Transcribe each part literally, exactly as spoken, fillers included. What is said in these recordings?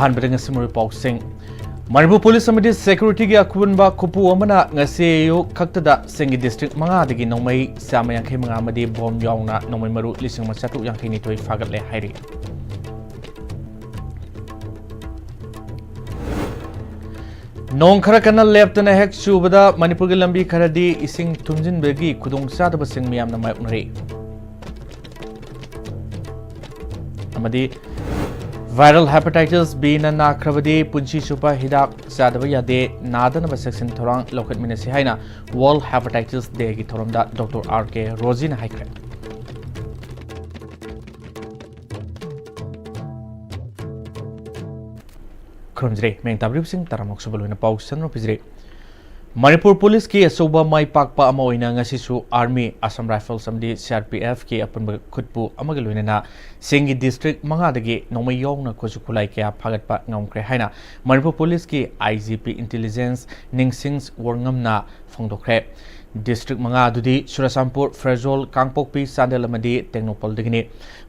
ꯑꯍꯥꯟꯕꯗ ꯉꯁꯤ ꯃꯔꯨ ꯄꯥꯎꯁꯤꯡ꯫ ꯃꯅꯤꯄꯨꯔ ꯄꯨꯂꯤꯁ ꯑꯃꯗꯤ ꯁꯦꯀ꯭ꯌꯨꯔꯤꯇꯤꯒꯤ ꯑꯄꯨꯟꯕ ꯈꯨꯠꯄꯨ ꯑꯃꯅ ꯉꯁꯤ ꯑꯌꯨꯛ ꯈꯛꯇꯗ ꯆꯤꯡꯒꯤ ꯗꯤꯁꯇ꯭ꯔꯤꯛ ꯃꯉꯥꯗꯒꯤ ꯅꯣꯡꯃꯩ ꯆꯥꯝꯃ ꯌꯥꯡꯈꯩ ꯃꯉꯥ ꯑꯃꯗꯤ ꯕꯣꯝ ꯌꯥꯎꯅ ꯅꯣꯡꯃꯩ ꯃꯔꯨ ꯂꯤꯁꯤꯡ ꯑꯃ ꯆꯥꯇ꯭ꯔꯨꯛ ꯌꯥꯡꯈꯩ ꯅꯤꯊꯣꯏ ꯐꯥꯒꯠꯂꯦ ꯍꯥꯏꯔꯤ꯫ ꯅꯣꯡ ꯈꯔ ꯀꯟꯅ ꯂꯦꯞꯇꯅ ꯍꯦꯛ ꯆꯨꯕꯗ ꯃꯅꯤꯄꯨꯔꯒꯤ ꯂꯝꯕꯤ ꯈꯔꯗꯤ ꯏꯁꯤꯡ ꯊꯨꯝꯖꯤꯟꯕꯒꯤ ꯈꯨꯗꯣꯡꯆꯥꯗꯕꯁꯤꯡ ꯃꯤꯌꯥꯝꯅ ꯃꯥꯌꯣꯛꯅꯔꯤ꯫ ꯑꯃꯗꯤ viral hepatitis B ꯅ ꯅꯥꯈ꯭ꯔꯕꯗꯤ ꯄꯨꯟꯁꯤ ꯆꯨꯞꯄ ꯍꯤꯗꯥꯛ ꯆꯥꯗꯕ ꯌꯥꯗꯦ, ꯅꯥꯗꯅꯕ ꯆꯦꯛꯁꯤꯟ ꯊꯧꯔꯥꯡ ꯂꯧꯈꯠꯃꯤꯟꯅꯁꯤ ꯍꯥꯏꯅ World Hepatitis Day ꯒꯤ ꯊꯧꯔꯝꯗ ꯗꯣꯛꯇꯔ ꯑꯥꯔ ꯀꯦ ꯔꯣꯖꯤꯅ ꯍꯥꯏꯈ꯭ꯔꯦ꯫ ꯈꯨꯔꯨꯝꯖꯔꯤ꯫ ꯃꯌꯦꯡ ꯇꯥꯕꯤꯔꯤꯕꯁꯤꯡ ꯇꯔꯥꯃꯔꯛ ꯁꯨꯕ ꯂꯣꯏꯅ ꯄꯥꯎ ꯁꯟꯗꯣꯛꯅ ꯄꯤꯖꯔꯤ꯫ ꯃꯅꯤꯄꯨꯔ ꯄꯨꯂꯤꯁꯀꯤ ꯑꯆꯧꯕ ꯃꯥꯏ ꯄꯥꯛꯄ ꯑꯃ ꯑꯣꯏꯅ ꯉꯁꯤꯁꯨ Army, Assam Rifles ꯑꯃꯗꯤ C R P F ꯀꯤ ꯑꯄꯨꯟꯕ ꯈꯨꯠꯄꯨ ꯑꯃꯒ ꯂꯣꯏꯅꯅ ꯆꯤꯡꯒꯤ ꯗꯤꯁꯇ꯭ꯔꯤꯛ ꯃꯉꯥꯗꯒꯤ ꯅꯣꯡꯃꯩ ꯌꯥꯎꯅ ꯈꯨꯠꯁꯨ ꯈꯨꯠꯂꯥꯏ ꯀꯌꯥ ꯐꯥꯒꯠꯄ ꯉꯝꯈ꯭ꯔꯦ ꯍꯥꯏꯅ ꯃꯅꯤꯄꯨꯔ ꯄꯨꯂꯤꯁꯀꯤ I G P Intelligence ꯅꯤꯡꯁꯤꯡ ꯋꯥꯉꯝꯅ ꯐꯣꯡꯗꯣꯛꯈ꯭ꯔꯦ꯫ ꯗꯤꯁꯇ꯭ꯔꯤꯛ ꯃꯉꯥ ꯑꯗꯨꯗꯤ ꯆꯨꯔꯆꯥꯟꯄꯨꯔ, ꯐꯦꯔꯖꯣꯜ, ꯀꯥꯡꯄꯣꯛꯄꯤ, ꯆꯥꯟꯗꯦꯜ ꯑꯃꯗꯤ ꯇꯦꯡꯅꯧꯄꯜꯗꯒꯤꯅꯤ꯫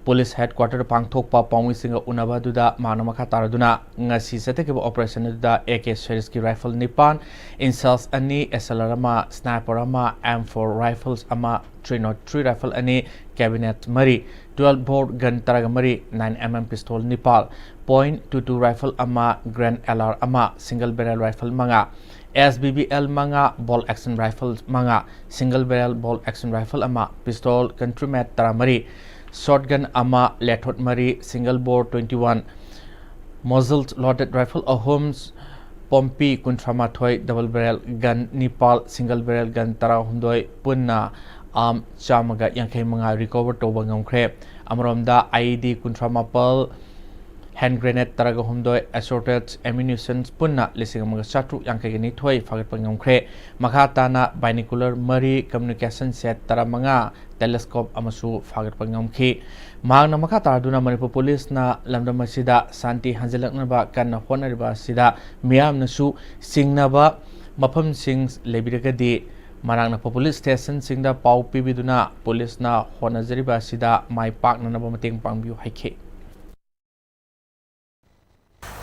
ꯄꯨꯂꯤꯁ ꯍꯦꯗꯀ꯭ꯋꯥꯇꯔꯗ ꯄꯥꯡꯊꯣꯛꯄ ꯄꯥꯎꯃꯤꯁꯤꯡꯒ ꯎꯅꯕ ꯑꯗꯨꯗ ꯃꯍꯥꯛꯅ ꯃꯈꯥ ꯇꯥꯔꯗꯨꯅ ꯉꯁꯤ ꯆꯠꯊꯈꯤꯕ operation ꯑꯗꯨꯗ A K Series ꯀꯤ rifle ꯅꯤꯄꯥꯟ, INSAS ꯑꯅꯤ, S L R ꯑꯃ, sniper ꯑꯃ, M four rifles ꯑꯃ, three nought three rifle ꯑꯅꯤ, cabinet ꯃꯔꯤ, twelve bore gun ꯇꯔꯥꯒ ꯃꯔꯤ, nine M M pistol ꯅꯤꯄꯥꯜ, point two two rifle ꯑꯃ, Grand L R ꯑꯃ, single barrel rifle ꯃꯉꯥ, S B B L ꯃꯉꯥ, bolt action rifle ꯃꯉꯥ, single barrel bolt action rifle ꯑꯃ, pistol country made ꯇꯔꯥꯃꯔꯤ, shotgun ꯑꯃ, ꯂꯦꯊꯣꯠ ꯃꯔꯤ, single bore twenty one, muzzle loaded rifle ꯑꯍꯨꯝ, ꯄꯣꯝꯄꯤ ꯀꯨꯟꯊ꯭ꯔꯥ ꯃꯥꯊꯣꯏ, double barrel gun ꯅꯤꯄꯥꯜ, single barrel gun ꯇꯔꯥꯍꯨꯝꯗꯣꯏ, ꯄꯨꯟꯅ arm ꯆꯥꯝꯃꯒ ꯌꯥꯡꯈꯩ ꯃꯉꯥ recover ꯇꯧꯕ ꯉꯝꯈ꯭ꯔꯦ꯫ ꯑꯃꯔꯣꯝꯗ I E D ꯀꯨꯟꯊ꯭ꯔꯥ ꯃꯥꯄꯜ, hand grenade ꯇꯔꯥꯒ ꯍꯨꯝꯗꯣꯏ, assorted ammunitions ꯄꯨꯟꯅ ꯂꯤꯁꯤꯡ ꯑꯃꯒ ꯆꯥꯇ꯭ꯔꯨꯛ ꯌꯥꯡꯈꯩꯒ ꯅꯤꯊꯣꯏ ꯐꯥꯒꯠꯄ ꯉꯝꯈ꯭ꯔꯦ꯫ ꯃꯈꯥ ꯇꯥꯅ binocular ꯃꯔꯤ, communication set ꯇꯔꯥꯃꯉꯥ, telescope ꯑꯃꯁꯨ ꯐꯥꯒꯠꯄ ꯉꯝꯈꯤ꯫ ꯃꯍꯥꯛꯅ ꯃꯈꯥ ꯇꯥꯗꯨꯅ ꯃꯅꯤꯄꯨꯔ ꯄꯨꯂꯤꯁꯅ ꯂꯝꯗꯝ ꯑꯁꯤꯗ ꯁꯥꯟꯇꯤ ꯍꯟꯖꯤꯜꯂꯛꯅꯕ ꯀꯟꯅ ꯍꯣꯠꯅꯔꯤꯕ ꯑꯁꯤꯗ ꯃꯤꯌꯥꯝꯅꯁꯨ ꯆꯤꯡꯅꯕ ꯃꯐꯝꯁꯤꯡ ꯂꯩꯕꯤꯔꯒꯗꯤ ꯃꯅꯥꯛ ꯅꯛꯄ ꯄꯨꯂꯤꯁ ꯁ꯭ꯇꯦꯁꯟꯁꯤꯡꯗ ꯄꯥꯎ ꯄꯤꯕꯤꯗꯨꯅ ꯄꯨꯂꯤꯁꯅ ꯍꯣꯠꯅꯖꯔꯤꯕ ꯑꯁꯤꯗ ꯃꯥꯏ ꯄꯥꯛꯅꯅꯕ ꯃꯇꯦꯡ ꯄꯥꯡꯕꯤꯌꯨ ꯍꯥꯏꯈꯤ꯫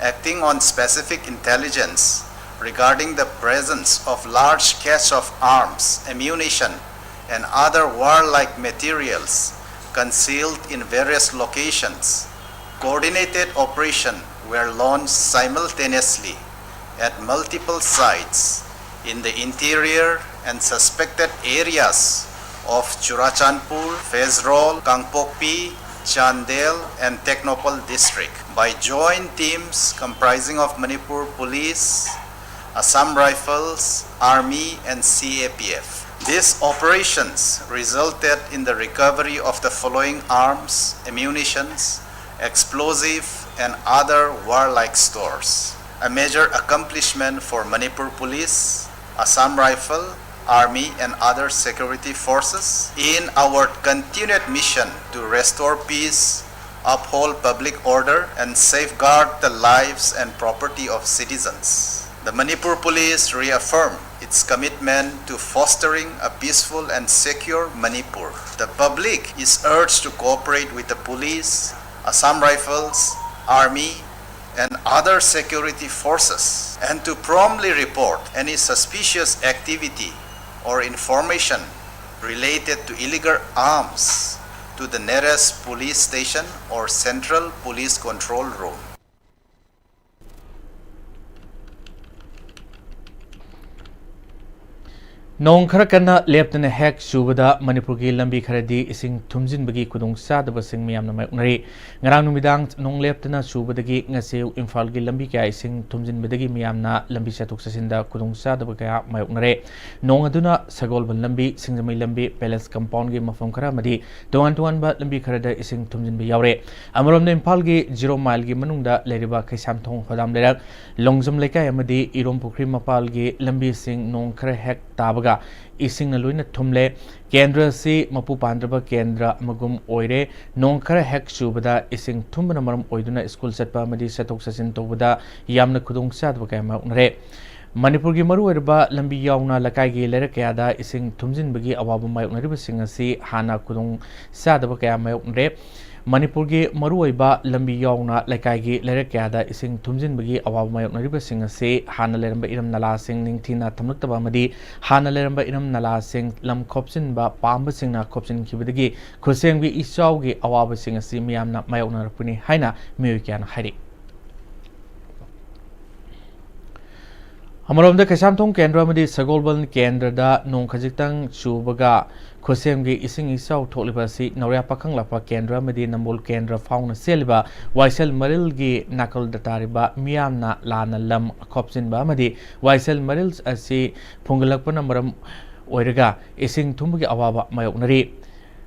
Acting on specific intelligence regarding the presence of large cache of arms, ammunition, and other warlike materials concealed in various locations, coordinated operations were launched simultaneously at multiple sites in the interior and suspected areas of Churachandpur, Pherzawl, Kangpokpi, Chandel, and Tengnoupal district by joint teams comprising of Manipur Police, Assam Rifles, Army, and C A P F. These operations resulted in the recovery of the following arms, ammunitions, explosive, and other warlike stores. A major accomplishment for Manipur Police, Assam Rifle, Army, and other security forces in our continued mission to restore peace, uphold public order, and safeguard the lives and property of citizens. The Manipur Police reaffirm its commitment to fostering a peaceful and secure Manipur. The public is urged to cooperate with the police, Assam Rifles, Army, and other security forces, and to promptly report any suspicious activity or information related to illegal arms to the nearest police station or central police control room. ꯅꯣꯡ ꯈꯔ ꯀꯟꯅ ꯂꯦꯞꯇꯅ ꯍꯦꯛ ꯆꯨꯕꯗ ꯃꯅꯤꯄꯨꯔꯒꯤ ꯂꯝꯕꯤ ꯈꯔꯗꯤ ꯏꯁꯤꯡ ꯊꯨꯝꯖꯤꯟꯕꯒꯤ ꯈꯨꯗꯣꯡꯆꯥꯗꯕꯁꯤꯡ ꯃꯤꯌꯥꯝꯅ ꯃꯥꯌꯣꯛꯅꯔꯤ꯫ ꯉꯔꯥꯡ ꯅꯨꯃꯤꯗꯥꯡ ꯅꯣꯡ ꯂꯦꯞꯇꯅ ꯆꯨꯕꯗꯒꯤ ꯉꯁꯤ ꯏꯝꯐꯥꯜꯒꯤ ꯂꯝꯕꯤ ꯀꯌꯥ ꯏꯁꯤꯡ ꯊꯨꯝꯖꯤꯟꯕꯗꯒꯤ ꯃꯤꯌꯥꯝꯅ ꯂꯝꯕꯤ ꯆꯠꯊꯣꯛ ꯆꯠꯁꯤꯟꯗ ꯈꯨꯗꯣꯡꯆꯥꯗꯕ ꯀꯌꯥ ꯃꯥꯌꯣꯛꯅꯔꯦ꯫ ꯅꯣꯡ ꯑꯗꯨꯅ ꯁꯒꯣꯜꯕꯟ ꯂꯝꯕꯤ, ꯁꯤꯡꯖꯃꯩ ꯂꯝꯕꯤ, ꯄꯦꯂꯦꯁ ꯀꯝꯄꯥꯎꯟꯒꯤ ꯃꯐꯝ ꯈꯔ ꯑꯃꯗꯤ ꯇꯣꯉꯥꯟ ꯇꯣꯉꯥꯟꯕ ꯂꯝꯕꯤ ꯈꯔꯗ ꯏꯁꯤꯡ ꯊꯨꯝꯖꯤꯟꯕ ꯌꯥꯎꯔꯦ꯫ ꯑꯃꯔꯣꯝꯗ ꯏꯝꯐꯥꯜꯒꯤ ꯖꯤꯔꯣ ꯃꯥꯏꯜꯒꯤ ꯃꯅꯨꯡꯗ ꯂꯩꯔꯤꯕ ꯀꯩꯁꯥꯝꯊꯣꯡ ꯍꯣꯗꯥꯝ ꯂꯩꯔꯛ, ꯂꯣꯡꯖꯝ ꯂꯩꯀꯥꯏ ꯑꯃꯗꯤ ꯏꯔꯣꯝ ꯄꯨꯈ꯭ꯔꯤ ꯃꯄꯥꯜꯒꯤ ꯂꯝꯕꯤꯁꯤꯡ ꯅꯣꯡ ꯈꯔ ꯍꯦꯛ ꯇꯥꯕꯒ ꯏꯁꯤꯡꯅ ꯂꯣꯏꯅ ꯊꯨꯝꯂꯦ꯫ ꯀꯦꯟꯗ꯭ꯔ ꯑꯁꯤ ꯃꯄꯨ ꯄꯥꯟꯗ꯭ꯔꯕ ꯀꯦꯟꯗ꯭ꯔ ꯑꯃꯒꯨꯝ ꯑꯣꯏꯔꯦ꯫ ꯅꯣꯡ ꯈꯔ ꯍꯦꯛ ꯆꯨꯕꯗ ꯏꯁꯤꯡ ꯊꯨꯝꯕꯅ ꯃꯔꯝ ꯑꯣꯏꯗꯨꯅ ꯁ꯭ꯀꯨꯜ ꯆꯠꯄ ꯑꯃꯗꯤ ꯆꯠꯊꯣꯛ ꯆꯠꯁꯤꯟ ꯇꯧꯕꯗ ꯌꯥꯝꯅ ꯈꯨꯗꯣꯡꯆꯥꯗꯕ ꯀꯌꯥ ꯃꯥꯌꯣꯛꯅꯔꯦ꯫ ꯃꯅꯤꯄꯨꯔꯒꯤ ꯃꯔꯨꯑꯣꯏꯔꯕ ꯂꯝꯕꯤ ꯌꯥꯎꯅ ꯂꯩꯀꯥꯏꯒꯤ ꯂꯩꯔꯛ ꯀꯌꯥꯗ ꯏꯁꯤꯡ ꯊꯨꯝꯖꯤꯟꯕꯒꯤ ꯑꯋꯥꯕ ꯃꯥꯌꯣꯛꯅꯔꯤꯕꯁꯤꯡ ꯑꯁꯤ ꯍꯥꯟꯅ ꯈꯨꯗꯣꯡ ꯆꯥꯗꯕ ꯀꯌꯥ ꯃꯥꯌꯣꯛꯅꯔꯦ꯫ ꯃꯅꯤꯄꯨꯔꯒꯤ ꯃꯔꯨꯑꯣꯏꯕ ꯂꯝꯕꯤ ꯌꯥꯎꯅ ꯂꯩꯀꯥꯏꯒꯤ ꯂꯩꯔꯛ ꯀꯌꯥꯗ ꯏꯁꯤꯡ ꯊꯨꯝꯖꯤꯟꯕꯒꯤ ꯑꯋꯥꯕ ꯃꯥꯌꯣꯛꯅꯔꯤꯕꯁꯤꯡ ꯑꯁꯤ ꯍꯥꯟꯅ ꯂꯩꯔꯝꯕ ꯏꯔꯝ ꯅꯂꯥꯁꯤꯡ ꯅꯤꯡꯊꯤꯅ ꯊꯝꯂꯛꯇꯕ ꯑꯃꯗꯤ ꯍꯥꯟꯅ ꯂꯩꯔꯝꯕ ꯏꯔꯝ ꯅꯂꯥꯁꯤꯡ ꯂꯝ ꯈꯣꯞꯆꯤꯟꯕ ꯄꯥꯝꯕꯁꯤꯡꯅ ꯈꯣꯞꯆꯤꯟꯈꯤꯕꯗꯒꯤ ꯈꯨꯠꯁꯦꯝꯒꯤ ꯏꯆꯥꯎꯒꯤ ꯑꯋꯥꯕꯁꯤꯡ ꯑꯁꯤ ꯃꯤꯌꯥꯝꯅ ꯃꯥꯌꯣꯛꯅꯔꯛꯄꯅꯤ ꯍꯥꯏꯅ ꯃꯤꯑꯣꯏ ꯀꯌꯥꯅ ꯍꯥꯏꯔꯤ꯫ ꯑꯃꯔꯣꯝꯗ ꯀꯩꯁꯥꯝꯊꯣꯡ ꯀꯦꯟꯗ꯭ꯔ ꯑꯃꯗꯤ ꯁꯒꯣꯜꯕꯟ ꯀꯦꯟꯗ꯭ꯔꯗ ꯅꯣꯡ ꯈꯖꯤꯛꯇꯪ ꯆꯨꯕꯒ ꯈꯨꯠꯁꯦꯝꯒꯤ ꯏꯁꯤꯡ ꯏꯆꯥꯎ ꯊꯣꯛꯂꯤꯕ ꯑꯁꯤ ꯅꯧꯔꯤꯌꯥ ꯄꯥꯈꯪꯂꯥꯛꯄ ꯀꯦꯟꯗ꯭ꯔ ꯑꯃꯗꯤ ꯅꯝꯕꯣꯜ ꯀꯦꯟꯗ꯭ꯔ ꯐꯥꯎꯅ ꯆꯦꯜꯂꯤꯕ ꯋꯥꯏꯁꯦꯜ ꯃꯔꯤꯜꯒꯤ ꯅꯥꯀꯜꯗ ꯇꯥꯔꯤꯕ ꯃꯤꯌꯥꯝꯅ ꯂꯥꯟꯅ ꯂꯝ ꯈꯣꯞꯆꯤꯟꯕ ꯑꯃꯗꯤ ꯋꯥꯏꯁꯦꯜ ꯃꯔꯤꯜ ꯑꯁꯤ ꯐꯨꯡꯒꯠꯂꯛꯄꯅ ꯃꯔꯝ ꯑꯣꯏꯔꯒ ꯏꯁꯤꯡ ꯊꯨꯝꯕꯒꯤ ꯑꯋꯥꯕ ꯃꯥꯌꯣꯛꯅꯔꯤ꯫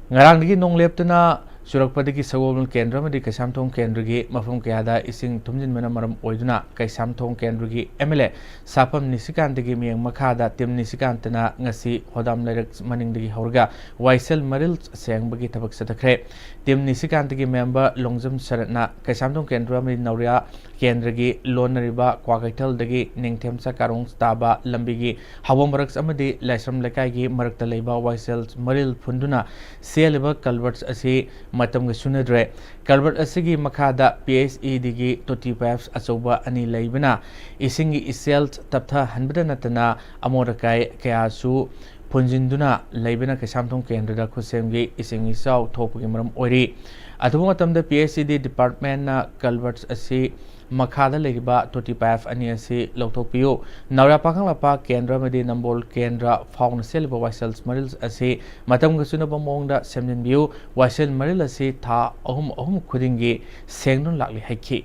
ꯉꯔꯥꯡꯗꯒꯤ ꯅꯣꯡ ꯂꯦꯞꯇꯅ ꯆꯨꯔꯛꯄꯗꯒꯤ ꯁꯒꯣꯜꯕꯟ ꯀꯦꯟꯗ꯭ꯔ ꯑꯃꯗꯤ ꯀꯩꯁꯥꯝꯊꯣꯡ ꯀꯦꯟꯗ꯭ꯔꯒꯤ ꯃꯐꯝ ꯀꯌꯥꯗ ꯏꯁꯤꯡ ꯊꯨꯝꯖꯤꯟꯕꯅ ꯃꯔꯝ ꯑꯣꯏꯗꯨꯅ ꯀꯩꯁꯥꯝꯊꯣꯡ ꯀꯦꯟꯗ꯭ꯔꯒꯤ ꯑꯦꯝ ꯑꯦꯜ ꯑꯦ ꯁꯥꯐꯝ ꯅꯤꯁꯤꯀꯥꯟꯇꯒꯤ ꯃꯤꯠꯌꯦꯡ ꯃꯈꯥꯗ ꯇꯤꯝ ꯅꯤꯁꯤꯀꯥꯟꯇꯅ ꯉꯁꯤ ꯍꯣꯗꯥꯝ ꯂꯩꯔꯛ ꯃꯅꯤꯡꯗꯒꯤ ꯍꯧꯔꯒ ꯋꯥꯏꯁꯦꯜ ꯃꯔꯤꯜ ꯁꯦꯡꯕꯒꯤ ꯊꯕꯛ ꯆꯠꯊꯈ꯭ꯔꯦ꯫ ꯇꯤꯝ ꯅꯤꯁꯤꯀꯥꯟꯇꯒꯤ ꯃꯦꯝꯕꯔ ꯂꯣꯡꯖꯝ ꯁꯔꯠꯅ ꯀꯩꯁꯥꯝꯊꯣꯡ ꯀꯦꯟꯗ꯭ꯔ ꯑꯃꯗꯤ ꯅꯧꯔꯤꯌꯥ ꯀꯦꯟꯗ꯭ꯔꯒꯤ ꯂꯣꯟꯅꯔꯤꯕ ꯀ꯭ꯋꯥꯀꯩꯊꯦꯜꯗꯒꯤ ꯅꯤꯡꯊꯦꯝꯆꯥ ꯀꯥꯔꯣꯡ ꯇꯥꯕ ꯂꯝꯕꯤꯒꯤ ꯍꯥꯎꯕꯝ ꯕꯔꯛꯁ ꯑꯃꯗꯤ ꯂꯥꯏꯁ꯭ꯔꯝ ꯂꯩꯀꯥꯏꯒꯤ ꯃꯔꯛꯇ ꯂꯩꯕ ꯋꯥꯏꯁꯦꯜ ꯃꯔꯤꯜ ꯐꯨꯟꯗꯨꯅ ꯆꯦꯜꯂꯤꯕ ꯀꯜꯚꯔꯠ ꯑꯁꯤ ꯃꯇꯝꯒ ꯆꯨꯅꯗ꯭ꯔꯦ꯫ ꯀꯜꯚꯔꯠ ꯑꯁꯤꯒꯤ ꯃꯈꯥꯗ ꯄꯤ ꯑꯩꯆ ꯏ ꯗꯤꯒꯤ ꯇꯣꯇꯤ ꯄꯥꯏꯞꯁ ꯑꯆꯧꯕ ꯑꯅꯤ ꯂꯩꯕꯅ ꯏꯁꯤꯡꯒꯤ ꯏꯆꯦꯜ ꯇꯞꯊꯍꯟꯕꯗ ꯅꯠꯇꯅ ꯑꯃꯣꯠ ꯑꯀꯥꯏ ꯀꯌꯥꯁꯨ ꯐꯨꯟꯖꯤꯟꯗꯨꯅ ꯂꯩꯕꯅ ꯀꯩꯁꯥꯝꯊꯣꯡ ꯀꯦꯟꯗ꯭ꯔꯗ ꯈꯨꯠꯁꯦꯝꯒꯤ ꯏꯁꯤꯡ ꯏꯆꯥꯎ ꯊꯣꯛꯄꯒꯤ ꯃꯔꯝ ꯑꯣꯏꯔꯤ꯫ ꯑꯊꯨꯕ ꯃꯇꯝꯗ ꯄꯤ ꯑꯩꯆ ꯏ ꯗꯤ ꯗꯤꯄꯥꯔꯠꯃꯦꯟꯅ ꯀꯜꯚꯔꯠ ꯑꯁꯤ ꯃꯈꯥꯗ ꯂꯩꯔꯤꯕ ꯇꯣꯇꯤ ꯄꯥꯏꯞ ꯑꯅꯤ ꯑꯁꯤ ꯂꯧꯊꯣꯛꯄꯤꯌꯨ꯫ ꯅꯧꯔꯤꯌꯥ ꯄꯥꯈꯪꯂꯥꯛꯄ ꯀꯦꯟꯗ꯭ꯔ ꯑꯃꯗꯤ ꯅꯝꯕꯣꯜ ꯀꯦꯟꯗ꯭ꯔ ꯐꯥꯎꯅ ꯆꯦꯜꯂꯤꯕ ꯋꯥꯏꯁꯦꯜ ꯃꯔꯤꯜ ꯑꯁꯤ ꯃꯇꯝꯒ ꯆꯨꯅꯕ ꯃꯑꯣꯡꯗ ꯁꯦꯝꯖꯤꯟꯕꯤꯌꯨ꯫ ꯋꯥꯏꯁꯦꯜ ꯃꯔꯤꯜ ꯑꯁꯤ ꯊꯥ ꯑꯍꯨꯝ ꯑꯍꯨꯝ ꯈꯨꯗꯤꯡꯒꯤ ꯁꯦꯡꯗꯨꯅ ꯂꯥꯛꯂꯤ ꯍꯥꯏꯈꯤ꯫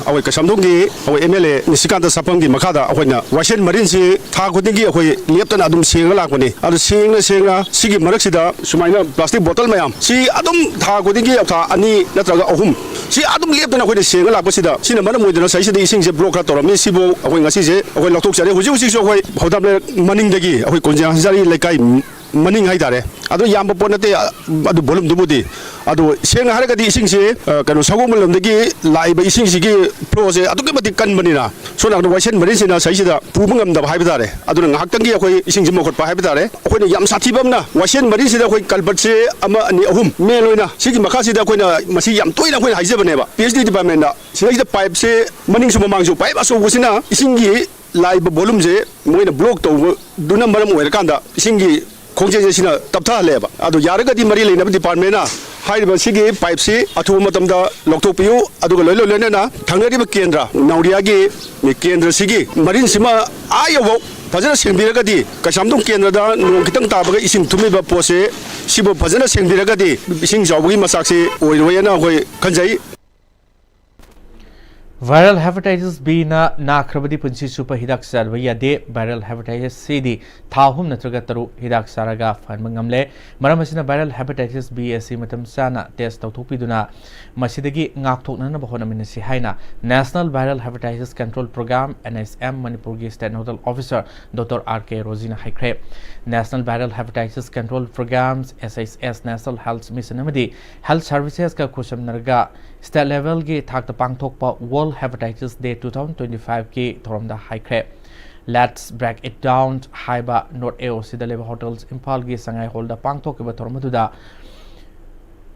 ꯑꯩꯈꯣꯏ ꯀꯩꯁꯥꯝꯊꯣꯡꯒꯤ ꯑꯩꯈꯣꯏ ꯑꯦꯝ ꯑꯦꯜ ꯑꯦ ꯅꯤꯁꯤꯀꯥꯟꯇ ꯁꯥꯐꯝꯒꯤ ꯃꯈꯥꯗ ꯑꯩꯈꯣꯏꯅ ꯋꯥꯏꯁꯦꯜ ꯃꯔꯤꯜꯁꯤ ꯊꯥ ꯈꯨꯗꯤꯡꯒꯤ ꯑꯩꯈꯣꯏ ꯂꯦꯞꯇꯅ ꯑꯗꯨꯝ ꯁꯦꯡꯅ ꯂꯥꯛꯄꯅꯤ꯫ ꯑꯗꯨ ꯁꯦꯡꯅ ꯁꯦꯡꯅ ꯁꯤꯒꯤ ꯃꯔꯛꯁꯤꯗ ꯁꯨꯃꯥꯏꯅ ꯄ꯭ꯂꯥꯁꯇꯤꯛ ꯕꯣꯇꯜ ꯃꯌꯥꯝ ꯁꯤ ꯑꯗꯨꯝ ꯊꯥ ꯈꯨꯗꯤꯡꯒꯤ ꯊꯥ ꯑꯅꯤ ꯅꯠꯇ꯭ꯔꯒ ꯑꯍꯨꯝ ꯁꯤ ꯑꯗꯨꯝ ꯂꯦꯞꯇꯅ ꯑꯩꯈꯣꯏꯅ ꯁꯦꯡꯅ ꯂꯥꯛꯄꯁꯤꯗ ꯁꯤꯅ ꯃꯔꯝ ꯑꯣꯏꯗꯅ ꯁꯤꯗꯩꯁꯤꯗ ꯏꯁꯤꯡꯁꯦ ꯕ꯭ꯂꯣꯛ ꯈꯔ ꯇꯧꯔꯝꯃꯤ꯫ ꯁꯤꯕꯨ ꯑꯩꯈꯣꯏ ꯉꯁꯤꯁꯦ ꯑꯩꯈꯣꯏ ꯂꯧꯊꯣꯛꯆꯔꯦ꯫ ꯍꯧꯖꯤꯛ ꯍꯧꯖꯤꯛꯁꯨ ꯑꯩꯈꯣꯏ ꯍꯣꯗꯥꯝ ꯂꯩꯔꯛ ꯃꯅꯤꯡꯗꯒꯤ ꯑꯩꯈꯣꯏ ꯀꯣꯟꯖꯥ ꯍꯖꯥꯔꯤ ꯂꯩꯀꯥꯏ ꯃꯅꯤꯡ ꯍꯥꯏꯇꯥꯔꯦ꯫ ꯑꯗꯨ ꯌꯥꯝꯕ ꯄꯣꯠ ꯅꯠꯇꯦ, ꯑ, ꯑꯗꯨ volume ꯗꯨꯕꯨꯗꯤ꯫ ꯑꯗꯨ ꯁꯦꯡꯅ ꯍꯥꯏꯔꯒꯗꯤ ꯏꯁꯤꯡꯁꯤ, ꯑ, ꯀꯩꯅꯣ, ꯁꯒꯣꯜꯕꯟ ꯂꯣꯝꯗꯒꯤ ꯂꯥꯛꯏꯕ ꯏꯁꯤꯡꯁꯤꯒꯤ flow ꯁꯦ ꯑꯗꯨꯛꯀꯤ ꯃꯇꯤꯛ ꯀꯟꯕꯅꯤꯅ, ꯁꯣꯝ ꯅꯥꯀꯟꯗ ꯋꯥꯏꯁꯦꯟ ꯃꯔꯤꯟꯁꯤꯅ ꯁꯤꯗꯩꯁꯤꯗ ꯄꯨꯕ ꯉꯝꯗꯕ ꯍꯥꯏꯕ ꯇꯥꯔꯦ꯫ ꯑꯗꯨꯅ ꯉꯥꯏꯍꯥꯛꯇꯪꯒꯤ ꯑꯩꯈꯣꯏ ꯏꯁꯤꯡꯁꯤ ꯃꯧꯈꯠꯄ ꯍꯥꯏꯕ ꯇꯥꯔꯦ꯫ ꯑꯩꯈꯣꯏꯅ ꯌꯥꯝ ꯁꯥꯊꯤꯕ ꯑꯃꯅ, ꯋꯥꯏꯁꯦꯟ ꯃꯔꯤꯟꯁꯤꯗ ꯑꯩꯈꯣꯏ culvert ꯁꯦ ꯑꯃ, ꯑꯅꯤ, ꯑꯍꯨꯝ, main ꯑꯣꯏꯅ ꯁꯤꯒꯤ ꯃꯈꯥꯁꯤꯗ ꯑꯩꯈꯣꯏꯅ ꯃꯁꯤ ꯌꯥꯝ ꯇꯣꯏꯅ ꯑꯩꯈꯣꯏꯅ ꯍꯥꯏꯖꯕꯅꯦꯕ, P H D department ꯇ꯫ ꯁꯤꯗꯩꯁꯤꯗ pipe ꯁꯦ ꯃꯅꯤꯡꯁꯨ ꯃꯃꯥꯡꯁꯨ pipe ꯑꯆꯧꯕꯁꯤꯅ ꯏꯁꯤꯡꯒꯤ ꯂꯥꯛꯏꯕ volume ꯁꯦ ꯃꯣꯏꯅ block ꯇꯧꯕꯗꯨꯅ ꯃꯔꯝ ꯑꯣꯏꯔꯀꯥꯟꯗ ꯏꯁꯤꯡꯒꯤ ꯈꯣꯡꯖꯦꯜꯁꯦ ꯁꯤꯅ ꯇꯞꯊꯍꯜꯂꯦꯕ꯫ ꯑꯗꯣ ꯌꯥꯔꯒꯗꯤ ꯃꯔꯤ ꯂꯩꯅꯕ department ꯅ ꯍꯥꯏꯔꯤꯕ ꯁꯤꯒꯤ pipe ꯁꯤ ꯑꯊꯨꯕ ꯃꯇꯝꯗ ꯂꯧꯊꯣꯛꯄꯤꯌꯨ, ꯑꯗꯨꯒ ꯂꯣꯏꯅ ꯂꯣꯏꯅꯅ ꯊꯪꯅꯔꯤꯕ ꯀꯦꯟꯗ꯭ꯔ ꯅꯥꯎꯔꯤꯌꯥꯒꯤ ꯀꯦꯟꯗ꯭ꯔꯁꯤꯒꯤ ꯃꯔꯤꯟꯁꯤꯃ ꯑꯥ ꯌꯧꯕ ꯐꯖꯅ ꯁꯦꯡꯕꯤꯔꯒꯗꯤ, ꯀꯩꯁꯥꯝꯊꯣꯡ ꯀꯦꯟꯗ꯭ꯔꯗ ꯅꯣꯡ ꯈꯤꯇꯪ ꯇꯥꯕꯒ ꯏꯁꯤꯡ ꯊꯨꯝꯃꯤꯕ ꯄꯣꯠꯁꯦ, ꯁꯤꯕꯨ ꯐꯖꯅ ꯁꯦꯡꯕꯤꯔꯒꯗꯤ ꯏꯁꯤꯡ ꯆꯥꯎꯕꯒꯤ ꯃꯆꯥꯛꯁꯤ ꯑꯣꯏꯔꯣꯏꯅ ꯑꯩꯈꯣꯏ ꯈꯟꯖꯩ꯫ Viral hepatitis B ꯅ ꯅꯥꯈ꯭ꯔꯕꯗꯤ ꯄꯨꯟꯁꯤ ꯆꯨꯞꯄ ꯍꯤꯗꯥꯛ ꯆꯥꯗꯕ ꯌꯥꯗꯦ꯫ Viral hepatitis C ꯗꯤ ꯊꯥ ꯑꯍꯨꯝ ꯅꯠꯇ꯭ꯔꯒ ꯇꯔꯨꯛ ꯍꯤꯗꯥꯛ ꯆꯥꯔꯒ ꯐꯍꯟꯕ ꯉꯝꯂꯦ꯫ ꯃꯔꯝ ꯑꯁꯤꯅ viral hepatitis B ꯑꯁꯤ ꯃꯇꯝ ꯆꯥꯅ test ꯇꯧꯊꯣꯛꯄꯤꯗꯨꯅ ꯃꯁꯤꯗꯒꯤ ꯉꯥꯛꯊꯣꯛꯅꯅꯕ ꯍꯣꯠꯅꯃꯤꯟꯅꯁꯤ ꯍꯥꯏꯅ National Viral Hepatitis Control Program, N H M, ꯃꯅꯤꯄꯨꯔꯒꯤ State Nodal Officer Doctor R K ꯔꯣꯖꯤꯅ ꯍꯥꯏꯈ꯭ꯔꯦ꯫ National Viral Hepatitis Control Program, N H M, National Health Mission ꯑꯃꯗꯤ Health Services ꯀ ꯈꯨꯠꯁꯝꯅꯔꯒ state level ꯒꯤ ꯊꯥꯛꯇ ꯄꯥꯡꯊꯣꯛꯄ World Hepatitis Day two thousand twenty five ꯀꯤ ꯊꯧꯔꯝꯗ ꯍꯥꯏꯈ꯭ꯔꯦ꯫ Let's Break It Down ꯍꯥꯏꯕ North A O C ꯗ ꯂꯩꯕ Hotels Imphal ꯒꯤ ꯁꯉꯥꯏ hall ꯗ ꯄꯥꯡꯊꯣꯛꯈꯤꯕ ꯊꯧꯔꯝ ꯑꯗꯨꯗ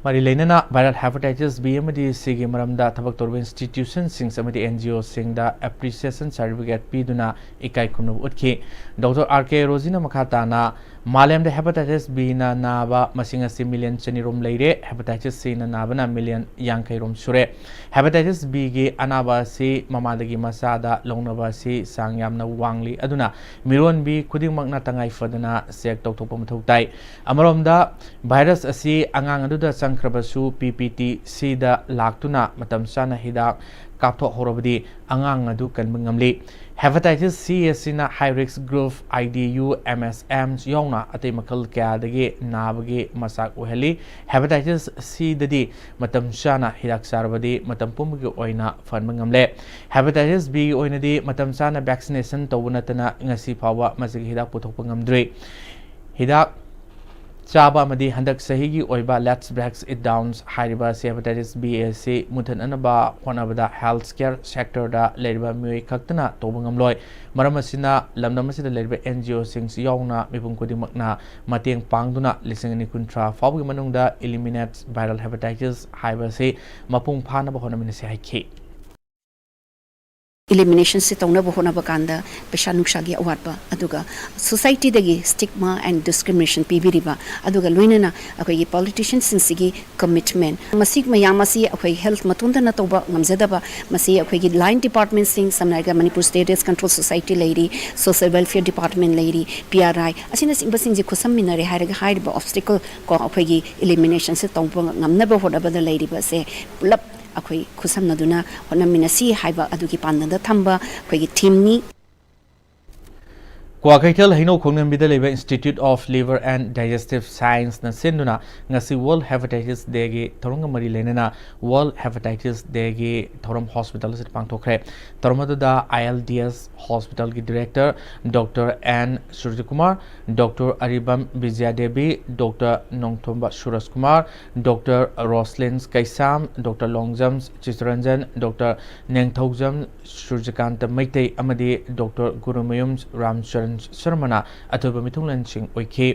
ꯃꯔꯤ ꯂꯩꯅꯅ viral hepatitis B ꯑꯃꯗꯤ C ꯒꯤ ꯃꯔꯝꯗ ꯊꯕꯛ ꯇꯧꯔꯤꯕ institution ꯁꯤꯡ ꯑꯃꯗꯤ N G O ꯁꯤꯡꯗ appreciation certificate ꯄꯤꯗꯨꯅ ꯏꯀꯥꯏ ꯈꯨꯝꯅꯕ ꯎꯠꯈꯤ꯫ Doctor R K ꯔꯣꯖꯤꯅ ꯃꯈꯥ ꯇꯥꯅ ꯃꯥꯂꯦꯝꯗ hepatitis B ꯅ ꯅꯥꯕ ꯃꯁꯤꯡ ꯑꯁꯤ million ꯆꯅꯤ ꯔꯣꯝ ꯂꯩꯔꯦ꯫ Hepatitis C ꯅ ꯅꯥꯕꯅ million ꯌꯥꯡꯈꯩ ꯔꯣꯝ ꯁꯨꯔꯦ꯫ Hepatitis B ꯒꯤ ꯑꯅꯥꯕ ꯑꯁꯤ ꯃꯃꯥꯗꯒꯤ ꯃꯆꯥꯗ ꯂꯧꯅꯕ ꯑꯁꯤ ꯆꯥꯡ ꯌꯥꯝꯅ ꯋꯥꯡꯂꯤ꯫ ꯑꯗꯨꯅ ꯃꯤꯔꯣꯟꯕꯤ ꯈꯨꯗꯤꯡꯃꯛꯅ ꯇꯉꯥꯏ ꯐꯗꯅ check ꯇꯧꯊꯣꯛꯄ ꯃꯊꯧ ꯇꯥꯏ꯫ ꯑꯃꯔꯣꯝꯗ virus ꯑꯁꯤ ꯑꯉꯥꯡ ꯑꯗꯨꯗ ꯆꯪꯈ꯭ꯔꯕꯁꯨ P P T C ꯗ ꯂꯥꯛꯇꯨꯅ ꯃꯇꯝ ꯆꯥꯅ ꯍꯤꯗꯥꯛ ꯀꯥꯞꯊꯣꯛꯍꯧꯔꯕꯗꯤ ꯑꯉꯥꯡ ꯑꯗꯨ ꯀꯟꯕ ꯉꯝꯂꯤ꯫ Hepatitis C ꯑꯁꯤꯅ high risk group, I D U, M S M ꯌꯥꯎꯅ ꯑꯇꯩ ꯃꯈꯜ ꯀꯌꯥꯗꯒꯤ ꯅꯥꯕꯒꯤ ꯃꯆꯥꯛ ꯑꯣꯏꯍꯜꯂꯤ꯫ Hepatitis C ꯗꯗꯤ ꯃꯇꯝ ꯆꯥꯅ ꯍꯤꯗꯥꯛ ꯆꯥꯔꯕꯗꯤ ꯃꯇꯝ ꯄꯨꯝꯕꯒꯤ ꯑꯣꯏꯅ ꯐꯍꯟꯕ ꯉꯝꯂꯦ꯫ Hepatitis B ꯒꯤ ꯑꯣꯏꯅꯗꯤ ꯃꯇꯝ ꯆꯥꯅ vaccination ꯇꯧꯕ ꯅꯠꯇꯅ ꯉꯁꯤ ꯐꯥꯎꯕ ꯃꯁꯤꯒꯤ ꯍꯤꯗꯥꯛ ꯄꯨꯊꯣꯛꯄ ꯉꯝꯗ꯭ꯔꯤ꯫ ꯍꯤꯗꯥꯛ ꯆꯥꯕ ꯑꯃꯗꯤ ꯍꯟꯗꯛ ꯆꯍꯤꯒꯤ ꯑꯣꯏꯕ Let's Break It Down ꯍꯥꯏꯔꯤꯕ ꯑꯁꯤ hepatitis B ꯑꯁꯤ ꯃꯨꯊꯠꯅꯅꯕ ꯍꯣꯠꯅꯕꯗ health care sector ꯗ ꯂꯩꯔꯤꯕ ꯃꯤꯑꯣꯏ ꯈꯛꯇꯅ ꯇꯧꯕ ꯉꯝꯂꯣꯏ꯫ ꯃꯔꯝ ꯑꯁꯤꯅ ꯂꯝꯗꯝ ꯑꯁꯤꯗ ꯂꯩꯔꯤꯕ N G O ꯁꯤꯡꯁꯤ ꯌꯥꯎꯅ ꯃꯤꯄꯨꯝ ꯈꯨꯗꯤꯡꯃꯛꯅ ꯃꯇꯦꯡ ꯄꯥꯡꯗꯨꯅ ꯂꯤꯁꯤꯡ ꯑꯅꯤ ꯀꯨꯟꯊ꯭ꯔꯥ ꯐꯥꯎꯕꯒꯤ ꯃꯅꯨꯡꯗ eliminate viral hepatitis ꯍꯥꯏꯕ ꯑꯁꯤ ꯃꯄꯨꯡ ꯐꯥꯅꯕ ꯍꯣꯠꯅꯃꯤꯟꯅꯁꯤ ꯍꯥꯏꯈꯤ꯫ Elimination ꯁꯤ ꯇꯧꯅꯕ ꯍꯣꯠꯅꯕ ꯀꯥꯟꯗ ꯄꯩꯁꯥ ꯅꯨꯡꯁꯥꯒꯤ ꯑꯋꯥꯠꯄ, ꯑꯗꯨꯒ society ꯗꯒꯤ stigma and discrimination ꯄꯤꯕꯤꯔꯤꯕ, ꯑꯗꯨꯒ ꯂꯣꯏꯅꯅ ꯑꯩꯈꯣꯏꯒꯤ politician ꯁꯤꯡꯁꯤꯒꯤ commitment, ꯃꯁꯤ ꯃꯌꯥꯝ ꯑꯁꯤ ꯑꯩꯈꯣꯏ health ꯃꯇꯣꯝꯇꯅ ꯇꯧꯕ ꯉꯝꯖꯗꯕ, ꯃꯁꯤ ꯑꯩꯈꯣꯏꯒꯤ line department ꯁꯤꯡ, ꯁꯝꯅ ꯍꯥꯏꯔꯒ Manipur Steroids Control Society ꯂꯩꯔꯤ, Social Welfare Department ꯂꯩꯔꯤ, P R I ꯑꯁꯤꯅꯆꯤꯡꯕꯁꯤꯡꯁꯦ ꯈꯨꯠꯁꯝꯃꯤꯟꯅꯔꯦ ꯍꯥꯏꯔꯒ ꯍꯥꯏꯔꯤꯕ obstacle ꯀꯣ ꯑꯩꯈꯣꯏꯒꯤ elimination ꯁꯤ ꯇꯧꯕ ꯉꯝꯅꯕ ꯍꯣꯠꯅꯕꯗ ꯂꯩꯔꯤꯕꯁꯦ ꯄꯨꯂꯞ ꯑꯩꯈꯣꯏ ꯈꯨꯠꯁꯝꯅꯗꯨꯅ ꯍꯣꯠꯅꯃꯤꯟꯅꯁꯤ ꯍꯥꯏꯕ ꯑꯗꯨꯒꯤ ꯄꯥꯟꯗꯝꯗ ꯊꯝꯕ ꯑꯩꯈꯣꯏꯒꯤ theme ꯅꯤ꯫ ꯀ꯭ꯋꯥꯀꯩꯊꯦꯜ ꯍꯩꯅꯧ ꯈꯣꯡꯅꯝꯕꯤꯗ ꯂꯩꯕ Institute of Liver and Digestive Science ꯅ ꯁꯤꯟꯗꯨꯅ ꯉꯁꯤ World Hepatitis Day ꯒꯤ ꯊꯧꯔꯝꯒ ꯃꯔꯤ ꯂꯩꯅꯅ World Hepatitis Day ꯒꯤ ꯊꯧꯔꯝ hospital ꯑꯁꯤꯗ ꯄꯥꯡꯊꯣꯛꯈ꯭ꯔꯦ꯫ ꯊꯧꯔꯝ ꯑꯗꯨꯗ I L D S hospital ꯒꯤ director Doctor N Surajkumar, Doctor Aribam Bijayadevi, Doctor Nongthombam Surajkumar, Doctor Roslin Keisham, Doctor Longjam Chittaranjan, Doctor Nengthoujam Surajkanta Meitei ꯑꯃꯗꯤ Doctor ꯒꯨꯔꯨꯃꯌꯨꯝ ꯔꯥꯝꯆꯔꯟ ꯁꯔꯃꯅ ꯑꯊꯣꯏꯕ ꯃꯤꯊꯨꯡꯂꯦꯟꯁꯤꯡ ꯑꯣꯏꯈꯤ꯫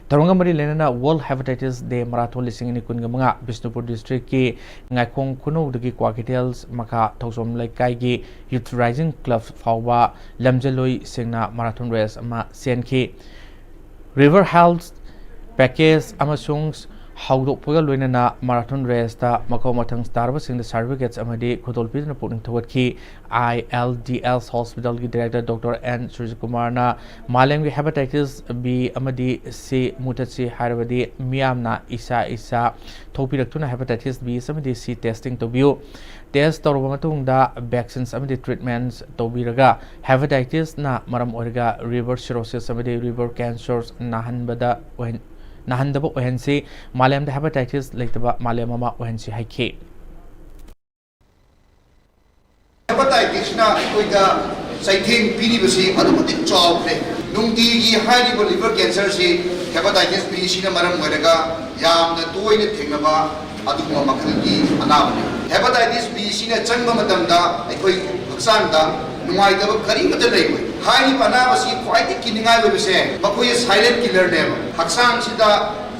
ꯊꯧꯔꯝꯒ ꯃꯔꯤ ꯂꯩꯅꯅ World Hepatitis Day Marathon ꯂꯤꯁꯤꯡ ꯑꯅꯤ ꯀꯨꯟꯒ ꯃꯉꯥ ꯕꯤꯁꯅꯨꯄꯨꯔ district ꯀꯤ ꯉꯥꯏꯈꯣꯡ ꯈꯨꯅꯧꯗꯒꯤ ꯀ꯭ꯋꯥꯀꯩꯊꯦꯜ ꯃꯈꯥ ꯊꯧꯖꯣꯝ ꯂꯩꯀꯥꯏꯒꯤ Youth Rising Club ꯐꯥꯎꯕ ꯂꯝꯖꯜꯂꯣꯏꯁꯤꯡꯅ marathon race ꯑꯃ ꯆꯦꯟꯈꯤ꯫ River Health Package ꯑꯃꯁꯨꯡ ꯍꯧꯗꯣꯛꯄꯒ ꯂꯣꯏꯅꯅ marathon race ꯇ ꯃꯈꯧ ꯃꯊꯪ ꯇꯥꯔꯕꯁꯤꯡꯗ certificates ꯑꯃꯗꯤ ꯈꯨꯗꯣꯜ ꯄꯤꯗꯨꯅ ꯄꯨꯛꯅꯤꯡ ꯊꯧꯒꯠꯈꯤ꯫ I L D S hospital ꯒꯤ director Doctor N ꯁꯨꯔꯖꯀꯨꯃꯥꯔꯅ ꯃꯥꯂꯦꯝꯒꯤ hepatitis B ꯑꯃꯗꯤ C ꯃꯨꯊꯠꯁꯤ ꯍꯥꯏꯔꯕꯗꯤ ꯃꯤꯌꯥꯝꯅ ꯏꯁꯥ ꯏꯁꯥ ꯊꯣꯛꯄꯤꯔꯛꯇꯨꯅ hepatitis B ꯑꯃꯗꯤ C testing ꯇꯧꯕꯤꯌꯨ꯫ Test ꯇꯧꯔꯕ ꯃꯇꯨꯡꯗ vaccines ꯑꯃꯗꯤ treatments ꯇꯧꯕꯤꯔꯒ hepatitis ꯅ ꯃꯔꯝ ꯑꯣꯏꯔꯒ liver cirrhosis ꯑꯃꯗꯤ liver cancer ꯅꯥꯍꯟꯕꯗ ꯑꯣꯏꯍꯟ-, ꯅꯥꯍꯟꯗꯕ ꯑꯣꯏꯍꯟꯁꯤ, ꯃꯥꯂꯦꯝꯗ hepatitis ꯂꯩꯇꯕ ꯃꯥꯂꯦꯝ ꯑꯃ ꯑꯣꯏꯍꯟꯁꯤ ꯍꯥꯏꯈꯤ꯫ Hepatitis ꯅ ꯑꯩꯈꯣꯏꯗ ꯆꯩꯊꯦꯡ ꯄꯤꯔꯤꯕꯁꯤ ꯑꯗꯨꯛꯀꯤ ꯃꯇꯤꯛ ꯆꯥꯎꯈ꯭ꯔꯦ꯫ ꯅꯨꯡꯇꯤꯒꯤ ꯍꯥꯏꯔꯤꯕ liver cancerꯁꯤ hepatitis B ꯁꯤꯅ ꯃꯔꯝ ꯑꯣꯏꯔꯒ ꯌꯥꯝꯅ ꯇꯣꯏꯅ ꯊꯦꯡꯅꯕ ꯑꯗꯨꯒꯨꯝꯕ ꯃꯈꯜꯒꯤ ꯑꯅꯥꯕꯅꯤ꯫ Hepatitis B ꯁꯤꯅ ꯆꯪꯕ ꯃꯇꯝꯗ ꯑꯩꯈꯣꯏ ꯍꯛꯆꯥꯡꯗ ꯅꯨꯡꯉꯥꯏꯇꯕ ꯀꯔꯤꯃꯠꯇ ꯂꯩꯔꯣꯏ꯫ ꯍꯥꯏꯔꯤꯕ ꯑꯅꯥꯕꯁꯤ ꯈ꯭ꯋꯥꯏꯗꯒꯤ ꯀꯤꯅꯤꯡꯉꯥꯏ ꯑꯣꯏꯕꯁꯦ ꯃꯈꯣꯏꯁꯦ silent killerꯅꯦꯕ꯫ ꯍꯛꯆꯥꯡꯁꯤꯗ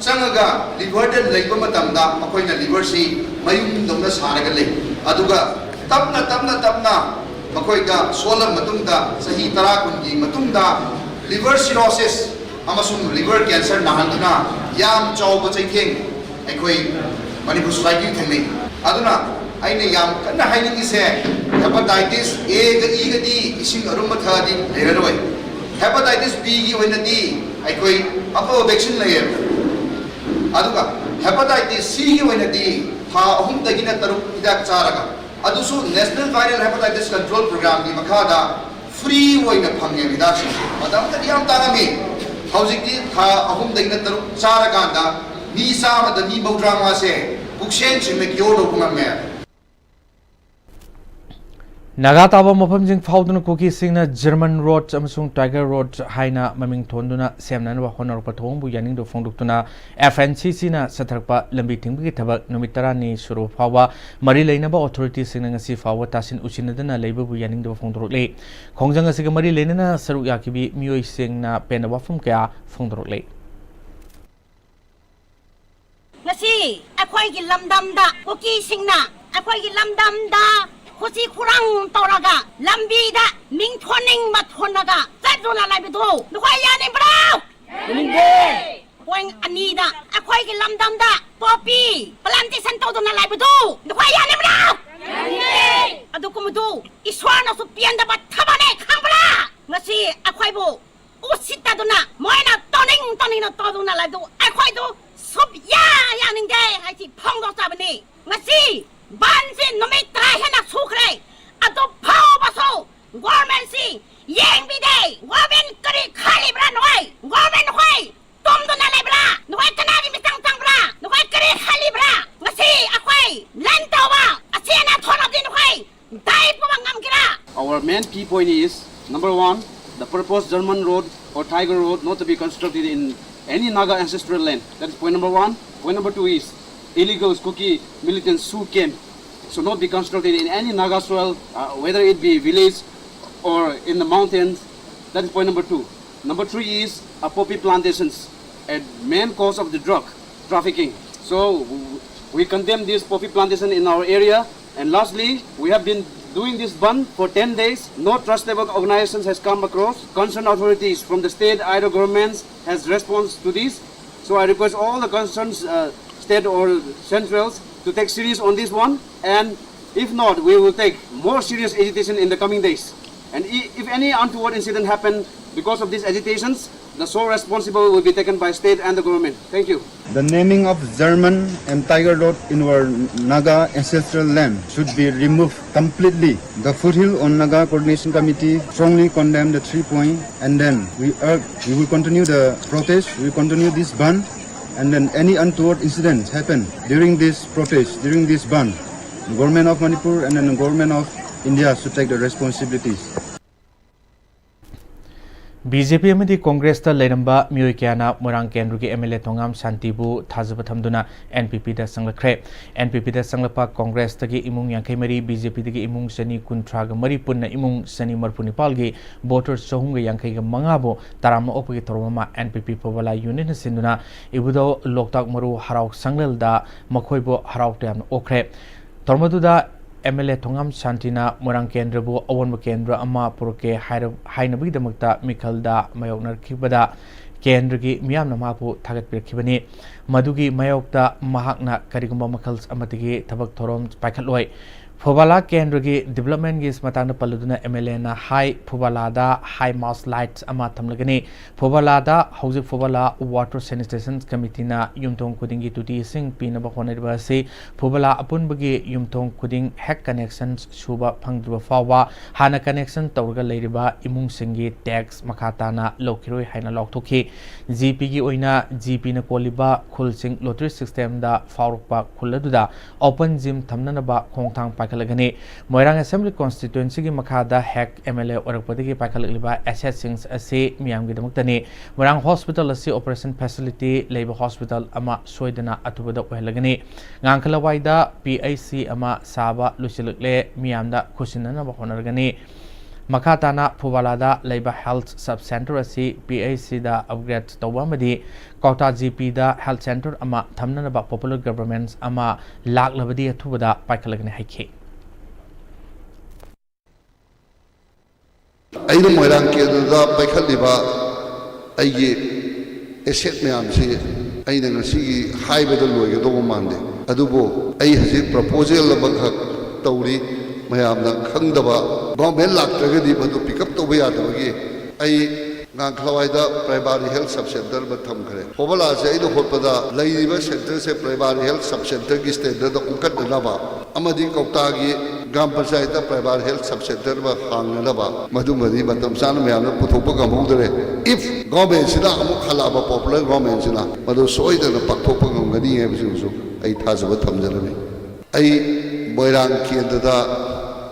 ꯆꯪꯉꯒ liverꯗ ꯂꯩꯕ ꯃꯇꯝꯗ ꯃꯈꯣꯏꯅ liverꯁꯤ ꯃꯌꯨꯝꯗꯧꯅ ꯁꯥꯔꯒ ꯂꯩ꯫ ꯑꯗꯨꯒ ꯇꯞꯅ ꯇꯞꯅ ꯇꯞꯅ ꯃꯈꯣꯏꯗ ꯁꯣꯛꯂꯕ ꯃꯇꯨꯡꯗ, ꯆꯍꯤ ꯇꯔꯥ ꯀꯨꯟꯒꯤ ꯃꯇꯨꯡꯗ liver cirrhosis ꯑꯃꯁꯨꯡ liver cancer ꯅꯥꯍꯟꯗꯨꯅ ꯌꯥꯝ ꯆꯥꯎꯕ ꯆꯩꯊꯦꯡ ꯑꯩꯈꯣꯏ ꯃꯅꯤꯄꯨꯔ society ꯊꯦꯡꯅꯩ꯫ ꯑꯗꯨꯅ ꯑꯩꯅ ꯌꯥꯝ ꯀꯟꯅ ꯍꯥꯏꯅꯤꯡꯉꯤꯁꯦ, hepatitis Aꯒ Eꯒꯗꯤ ꯏꯁꯤꯡ ꯑꯔꯨꯝꯕ ꯊꯛꯑꯗꯤ ꯂꯩꯔꯔꯣꯏ꯫ Hepatitis Bꯒꯤ ꯑꯣꯏꯅꯗꯤ ꯑꯩꯈꯣꯏ ꯑꯐꯕ vaccine ꯂꯩꯌꯦꯕ꯫ ꯑꯗꯨꯒ hepatitis Cꯒꯤ ꯑꯣꯏꯅꯗꯤ ꯊꯥ ꯑꯍꯨꯝꯗꯒꯤꯅ ꯇꯔꯨꯛ ꯍꯤꯗꯥꯛ ꯆꯥꯔꯒ, ꯑꯗꯨꯁꯨ National Viral Hepatitis Control Programꯒꯤ ꯃꯈꯥꯗ free ꯑꯣꯏꯅ ꯐꯪꯉꯦ ꯍꯤꯗꯥꯛꯁꯤꯡꯁꯦ꯫ ꯃꯇꯝꯗꯗꯤ ꯌꯥꯝ ꯇꯥꯡꯉꯝꯃꯤ꯫ ꯍꯧꯖꯤꯛꯇꯤ ꯊꯥ ꯑꯍꯨꯝꯗꯒꯤꯅ ꯇꯔꯨꯛ ꯆꯥꯔꯀꯥꯟꯗ ꯃꯤ ꯆꯥꯝꯃꯗ ꯃꯤ ꯃꯧꯗ꯭ꯔꯥ ꯃꯉꯥꯁꯦ ꯄꯨꯛꯁꯦꯟ ꯁꯦꯡꯅ cure ꯇꯧꯕ ꯉꯝꯃꯦ꯫ ꯅꯥꯒꯥ ꯇꯥꯕ ꯃꯐꯝꯁꯤꯡ ꯐꯥꯎꯗꯨꯅ ꯀꯨꯀꯤꯁꯤꯡꯅ German Road ꯑꯃꯁꯨꯡ Tiger Road ꯍꯥꯏꯅ ꯃꯃꯤꯡ ꯊꯣꯟꯗꯨꯅ ꯁꯦꯝꯅꯅꯕ ꯍꯣꯠꯅꯔꯛꯄ ꯊꯧꯑꯣꯡꯕꯨ ꯌꯥꯅꯤꯡꯗꯕ ꯐꯣꯡꯗꯣꯛꯇꯨꯅ F N C Cꯅ ꯆꯠꯊꯔꯛꯄ ꯂꯝꯕꯤ ꯊꯤꯡꯕꯒꯤ ꯊꯕꯛ ꯅꯨꯃꯤꯠ ꯇꯔꯥꯅꯤ ꯁꯨꯔꯕ ꯐꯥꯎꯕ ꯃꯔꯤ ꯂꯩꯅꯕ authorityꯁꯤꯡꯅ ꯉꯁꯤ ꯐꯥꯎꯕ ꯇꯥꯁꯤꯟ ꯎꯁꯤꯟꯅꯗꯅ ꯂꯩꯕꯕꯨ ꯌꯥꯅꯤꯡꯗꯕ ꯐꯣꯡꯗꯣꯔꯛꯂꯤ꯫ ꯈꯣꯡꯖꯪ ꯑꯁꯤꯒ ꯃꯔꯤ ꯂꯩꯅꯅ ꯁꯔꯨꯛ ꯌꯥꯈꯤꯕꯤ ꯃꯤꯑꯣꯏꯁꯤꯡꯅ ꯄꯦꯟꯗꯕ ꯋꯥꯐꯝ ꯀꯌꯥ ꯐꯣꯡꯗꯣꯔꯛꯂꯤ꯫ ꯉꯁꯤ ꯑꯩꯈꯣꯏꯒꯤ ꯂꯝꯗꯝꯗ ꯀꯨꯀꯤꯁꯤꯡꯅ ꯑꯩꯈꯣꯏꯒꯤ ꯂꯝꯗꯝꯗ ꯈꯨꯁꯤ ꯈꯨꯔꯪ ꯇꯧꯔꯒ ꯂꯝꯕꯤꯗ ꯃꯤꯡ ꯊꯣꯟꯅꯤꯡꯕ ꯊꯣꯟꯂꯒ ꯆꯠꯇꯨꯅ ꯂꯩꯕꯗꯨ ꯅꯈꯣꯏ ꯌꯥꯅꯤꯡꯕ꯭ꯔꯣ? ꯄꯣꯏꯟ ꯑꯅꯤꯗ ꯑꯩꯈꯣꯏꯒꯤ ꯂꯝꯗꯝꯗ poppy plantation ꯇꯧꯗꯨꯅ ꯂꯩꯕꯗꯨ ꯅꯈꯣꯏ ꯌꯥꯅꯤꯡꯕ꯭ꯔꯣ? ꯑꯗꯨꯒꯨꯝꯕꯗꯨ ꯏꯁꯣꯔꯅꯁꯨ ꯄꯦꯟꯗꯕ ꯊꯕꯛꯅꯦ, ꯈꯪꯕ꯭ꯔꯥ? ꯉꯁꯤ ꯑꯩꯈꯣꯏꯕꯨ ꯎꯁꯤꯠꯇꯗꯨꯅ ꯃꯣꯏꯅ ꯇꯧꯅꯤꯡ ꯇꯧꯅꯤꯡꯅ ꯇꯧꯗꯨꯅ ꯂꯩꯕꯗꯨ ꯑꯩꯈꯣꯏꯗꯨ ꯁꯨꯛꯌꯥ ꯌꯥꯅꯤꯡꯗꯦ ꯍꯥꯏꯁꯤ ꯐꯣꯡꯗꯣꯛꯆꯕꯅꯤ꯫ ꯉꯁꯤ ꯕꯟꯁꯤ ꯅꯨꯃꯤꯠ ꯇꯔꯥ ꯍꯦꯟꯅ ꯁꯨꯈ꯭ꯔꯦ꯫ ꯑꯗꯨ ꯐꯥꯎꯕꯁꯨ governmentꯁꯤ ꯌꯦꯡꯕꯤꯗꯦ꯫ Government ꯀꯔꯤ ꯈꯜꯂꯤꯕ꯭ꯔꯥ ꯅꯈꯣꯏ? Government ꯅꯈꯣꯏ ꯇꯨꯝꯗꯨꯅ ꯂꯩꯕ꯭ꯔꯥ? ꯅꯈꯣꯏ ꯀꯅꯥꯒꯤ ꯃꯤꯆꯪ ꯆꯪꯕ꯭ꯔꯥ? ꯅꯈꯣꯏ ꯀꯔꯤ ꯈꯜꯂꯤꯕ꯭ꯔꯥ? ꯉꯁꯤ ꯑꯩꯈꯣꯏ ꯂꯟ ꯇꯧꯕ ꯑꯁꯤ ꯑꯅꯥ ꯊꯣꯛꯂꯕꯗꯤ ꯅꯈꯣꯏ ꯗꯥꯏ ꯄꯨꯕ ꯉꯝꯒꯦꯔꯥ? Our main key point is, number one, The proposed German road or Tiger Road not to be constructed in any Naga ancestral land. That is point number one. Point number two is illegals, Kuki militants who came should not be constructed in any Naga soil, uh, whether it be village or in the mountains. That is point number two. Number three is a poppy plantations, a main cause of the drug trafficking. So we condemn this poppy plantation in our area. And lastly, we have been doing this bandh for ten days. No trustable organizations has come across. Concerned authorities from the state, either governments has response to this. So I request all the concerned uh, state or centrals to take serious on this one. And if not, we will take more serious agitation in the coming days. And if any untoward incident happen because of these agitations, the sole responsible will be taken by state and the government. Thank you. The naming of German and Tiger Road in our Naga ancestral land should be removed completely. The Foothill on Naga Coordination Committee strongly condemn the three point, and then we urge, we will continue the protest, we will continue this bandh, and then any untoward incidents happen during this protest, during this bandh, the government of Manipur and then the government of India should take the responsibilities. B J P ꯑꯃꯗꯤ ꯀꯣꯡꯒ꯭ꯔꯦꯁꯇ ꯂꯩꯔꯝꯕ ꯃꯤꯑꯣꯏ ꯀꯌꯥꯅ ꯃꯣꯏꯔꯥꯡ ꯀꯦꯟꯗ꯭ꯔꯒꯤ M L ꯑꯦ ꯊꯣꯉꯥꯝ ꯁꯥꯟꯇꯤꯕꯨ ꯊꯥꯖꯕ ꯊꯝꯗꯨꯅ N P ꯄꯤꯗ ꯆꯪꯂꯛꯈ꯭ꯔꯦ꯫ N P ꯄꯤꯗ ꯆꯪꯂꯛꯄ ꯀꯣꯡꯒ꯭ꯔꯦꯁꯇꯒꯤ ꯏꯃꯨꯡ ꯌꯥꯡꯈꯩ ꯃꯔꯤ, ꯕꯤ ꯖꯦ ꯄꯤꯗꯒꯤ ꯏꯃꯨꯡ ꯆꯅꯤ ꯀꯨꯟꯊ꯭ꯔꯥꯒ ꯃꯔꯤ, ꯄꯨꯟꯅ ꯏꯃꯨꯡ ꯆꯅꯤ ꯃꯔꯤꯐꯨ ꯅꯤꯄꯥꯜꯒꯤ ꯚꯣꯇꯔ ꯆꯍꯨꯝꯒ ꯌꯥꯡꯈꯩꯒ ꯃꯉꯥꯕꯨ ꯇꯔꯥꯝꯅ ꯑꯣꯛꯄꯒꯤ ꯊꯧꯔꯝ ꯑꯃ ꯑꯦꯟ ꯄꯤ ꯄꯤ ꯐꯨꯕꯂꯥ ꯌꯨꯅꯤꯠꯅ ꯁꯤꯟꯗꯨꯅ ꯏꯕꯨꯙꯧ ꯂꯣꯛꯇꯥꯛ ꯃꯔꯨ ꯍꯔꯥꯎ ꯁꯪꯂꯦꯜꯗ ꯃꯈꯣꯏꯕꯨ ꯍꯔꯥꯎ ꯇꯌꯥꯝꯅ ꯑꯣꯛꯈ꯭ꯔꯦ꯫ ꯊꯧꯔꯝ ꯑꯗꯨꯗ ꯑꯦꯝ ꯑꯦꯜ ꯑꯦ ꯊꯣꯉꯥꯝ ꯁꯥꯟꯇꯤꯅ ꯃꯣꯏꯔꯥꯡ ꯀꯦꯟꯗ꯭ꯔꯕꯨ ꯑꯑꯣꯟꯕ ꯀꯦꯟꯗ꯭ꯔ ꯑꯃ ꯄꯨꯔꯛꯀꯦ ꯍꯥꯏꯔ-, ꯍꯥꯏꯅꯕꯒꯤꯗꯃꯛꯇ ꯃꯤꯈꯜꯗ ꯃꯥꯌꯣꯛꯅꯔꯛꯈꯤꯕꯗ ꯀꯦꯟꯗ꯭ꯔꯒꯤ ꯃꯤꯌꯥꯝꯅ ꯃꯍꯥꯛꯄꯨ ꯊꯥꯒꯠꯄꯤꯔꯛꯈꯤꯕꯅꯤ꯫ ꯃꯗꯨꯒꯤ ꯃꯥꯌꯣꯛꯇ ꯃꯍꯥꯛꯅ ꯀꯔꯤꯒꯨꯝꯕ ꯃꯈꯜ ꯑꯃꯠꯇꯒꯤ ꯊꯕꯛ ꯊꯧꯔꯝ ꯄꯥꯏꯈꯠꯂꯣꯏ꯫ ꯐꯨꯕꯥꯂꯥ ꯀꯦꯟꯗ꯭ꯔꯒꯤ ꯗꯤꯕ꯭ꯂꯞꯃꯦꯟꯒꯤ ꯃꯇꯥꯡꯗ ꯄꯜꯂꯗꯨꯅ ꯑꯦꯝ ꯑꯦꯜ ꯑꯦꯅ ꯍꯥꯏ, ꯐꯨꯕꯥꯂꯥꯗ ꯍꯥꯏ ꯃꯥꯁ ꯂꯥꯏꯠ ꯑꯃ ꯊꯝꯂꯒꯅꯤ꯫ ꯐꯨꯕꯥꯂꯥꯗ ꯍꯧꯖꯤꯛ ꯐꯨꯕꯥꯂꯥ ꯋꯥꯇꯔ ꯁꯦꯅꯤꯇꯦꯁꯟ ꯀꯃꯤꯇꯤꯅ ꯌꯨꯝꯊꯣꯡ ꯈꯨꯗꯤꯡꯒꯤ ꯇꯣꯇꯤ ꯏꯁꯤꯡ ꯄꯤꯅꯕ ꯍꯣꯠꯅꯔꯤꯕ ꯑꯁꯤ ꯐꯨꯕꯥꯂꯥ ꯑꯄꯨꯟꯕꯒꯤ ꯌꯨꯝꯊꯣꯡ ꯈꯨꯗꯤꯡ ꯍꯦꯛ ꯀꯅꯦꯛꯁꯟ ꯁꯨꯕ ꯐꯪꯗ꯭ꯔꯤꯕ ꯐꯥꯎꯕ ꯍꯥꯟꯅ ꯀꯅꯦꯛꯁꯟ ꯇꯧꯔꯒ ꯂꯩꯔꯤꯕ ꯏꯃꯨꯡꯁꯤꯡꯒꯤ ꯇꯦꯛꯁ ꯃꯈꯥ ꯇꯥꯅ ꯂꯧꯈꯤꯔꯣꯏ ꯍꯥꯏꯅ ꯂꯥꯎꯊꯣꯛꯈꯤ꯫ ꯖꯤ ꯄꯤꯒꯤ ꯑꯣꯏꯅ ꯖꯤ ꯄꯤꯅ ꯀꯣꯜꯂꯤꯕ ꯈꯨꯜꯁꯤꯡ ꯂꯣꯇꯔꯤ ꯁꯤꯁꯇꯦꯝꯗ ꯐꯥꯎꯔꯛꯄ ꯈꯨꯜ ꯑꯗꯨꯗ ꯑꯣꯄꯟ ꯖꯤꯝ ꯊꯝꯅꯅꯕ ꯈꯣꯡꯊꯥꯡ ꯄꯥꯏꯈꯠ ꯈꯜꯂꯒꯅꯤ꯫ ꯃꯣꯏꯔꯥꯡ Assembly Constituencyꯒꯤ ꯃꯈꯥꯗ ꯍꯦꯛ M L A ꯑꯣꯏꯔꯛꯄꯗꯒꯤ ꯄꯥꯏꯈꯠꯂꯛꯂꯤꯕ assetꯁꯤꯡ ꯑꯁꯤ ꯃꯤꯌꯥꯝꯒꯤꯗꯃꯛꯇꯅꯤ꯫ ꯃꯣꯏꯔꯥꯡ Hospital ꯑꯁꯤ operation facility ꯂꯩꯕ hospital ꯑꯃ ꯁꯣꯏꯗꯅ ꯑꯊꯨꯕꯗ ꯑꯣꯏꯍꯜꯂꯒꯅꯤ꯫ ꯉꯥꯡꯈꯂꯋꯥꯏꯗ P H C ꯑꯃ ꯁꯥꯕ ꯂꯣꯏꯁꯤꯜꯂꯛꯂꯦ, ꯃꯤꯌꯥꯝꯗ ꯈꯨꯠꯁꯤꯟꯅꯅꯕ ꯍꯣꯠꯅꯔꯒꯅꯤ꯫ ꯃꯈꯥ ꯇꯥꯅ ꯐꯨꯕꯥꯂꯥꯗ ꯂꯩꯕ health sub center ꯑꯁꯤ P H Cꯗ upgrade ꯇꯧꯕ ꯑꯃꯗꯤ ꯀ꯭ꯋꯥꯛꯇꯥ G Pꯗ health center ꯑꯃ ꯊꯝꯅꯅꯕ popular governance ꯑꯃ ꯂꯥꯛꯂꯕꯗꯤ ꯑꯊꯨꯕꯗ ꯄꯥꯏꯈꯠꯂꯒꯅꯤ ꯍꯥꯏꯈꯤ꯫ ꯑꯩꯅ ꯃꯣꯏꯔꯥꯡ ꯀꯦꯟꯗ꯭ꯔꯗ ꯄꯥꯏꯈꯠꯂꯤꯕ ꯑꯩꯒꯤ asset ꯃꯌꯥꯝꯁꯤ ꯑꯩꯅ ꯉꯁꯤꯒꯤ ꯍꯥꯏꯕꯗ ꯂꯣꯏꯒꯗꯧꯕ ꯃꯥꯟꯗꯦ꯫ ꯑꯗꯨꯕꯨ ꯑꯩ ꯍꯧꯖꯤꯛ proposal ꯑꯃꯈꯛ ꯇꯧꯔꯤ, ꯃꯌꯥꯝꯅ ꯈꯪꯗꯕ꯫ Government ꯂꯥꯛꯇ꯭ꯔꯒꯗꯤ ꯃꯗꯨ pick up ꯇꯧꯕ ꯌꯥꯗꯕꯒꯤ ꯑꯩ ꯉꯥꯡꯈꯂꯋꯥꯏꯗ primary health sub center ꯑꯃ ꯊꯝꯈ꯭ꯔꯦ꯫ ꯐꯨꯕꯥꯂꯥꯁꯦ ꯑꯩꯅ ꯍꯣꯠꯄꯗ ꯂꯩꯔꯤꯕ centreꯁꯦ primary health sub centreꯒꯤ standardꯗ ꯑꯣꯟꯈꯠꯅꯅꯕ ꯑꯃꯗꯤ ꯀ꯭ꯋꯥꯛꯇꯥꯒꯤ gram ꯄꯟꯆꯥꯌꯠꯇ primary health sub center ꯑꯃ ꯍꯥꯡꯅꯅꯕ, ꯃꯗꯨꯃꯗꯤ ꯃꯇꯝ ꯆꯥꯅ ꯃꯌꯥꯝꯅ ꯄꯨꯊꯣꯛꯄ ꯉꯝꯍꯧꯗꯔꯦ꯫ If governmentꯁꯤꯅ ꯑꯃꯨꯛ ꯍꯜꯂꯛꯑꯕ, popular governmentꯁꯤꯅ, ꯃꯗꯨ ꯁꯣꯏꯗꯅ ꯄꯥꯡꯊꯣꯛꯄ ꯉꯝꯒꯅꯤ ꯍꯥꯏꯕꯁꯤꯃꯁꯨ ꯑꯩ ꯊꯥꯖꯕ ꯊꯝꯖꯔꯝꯃꯤ꯫ ꯑꯩ ꯃꯣꯏꯔꯥꯡ ꯀꯦꯟꯗ꯭ꯔꯗ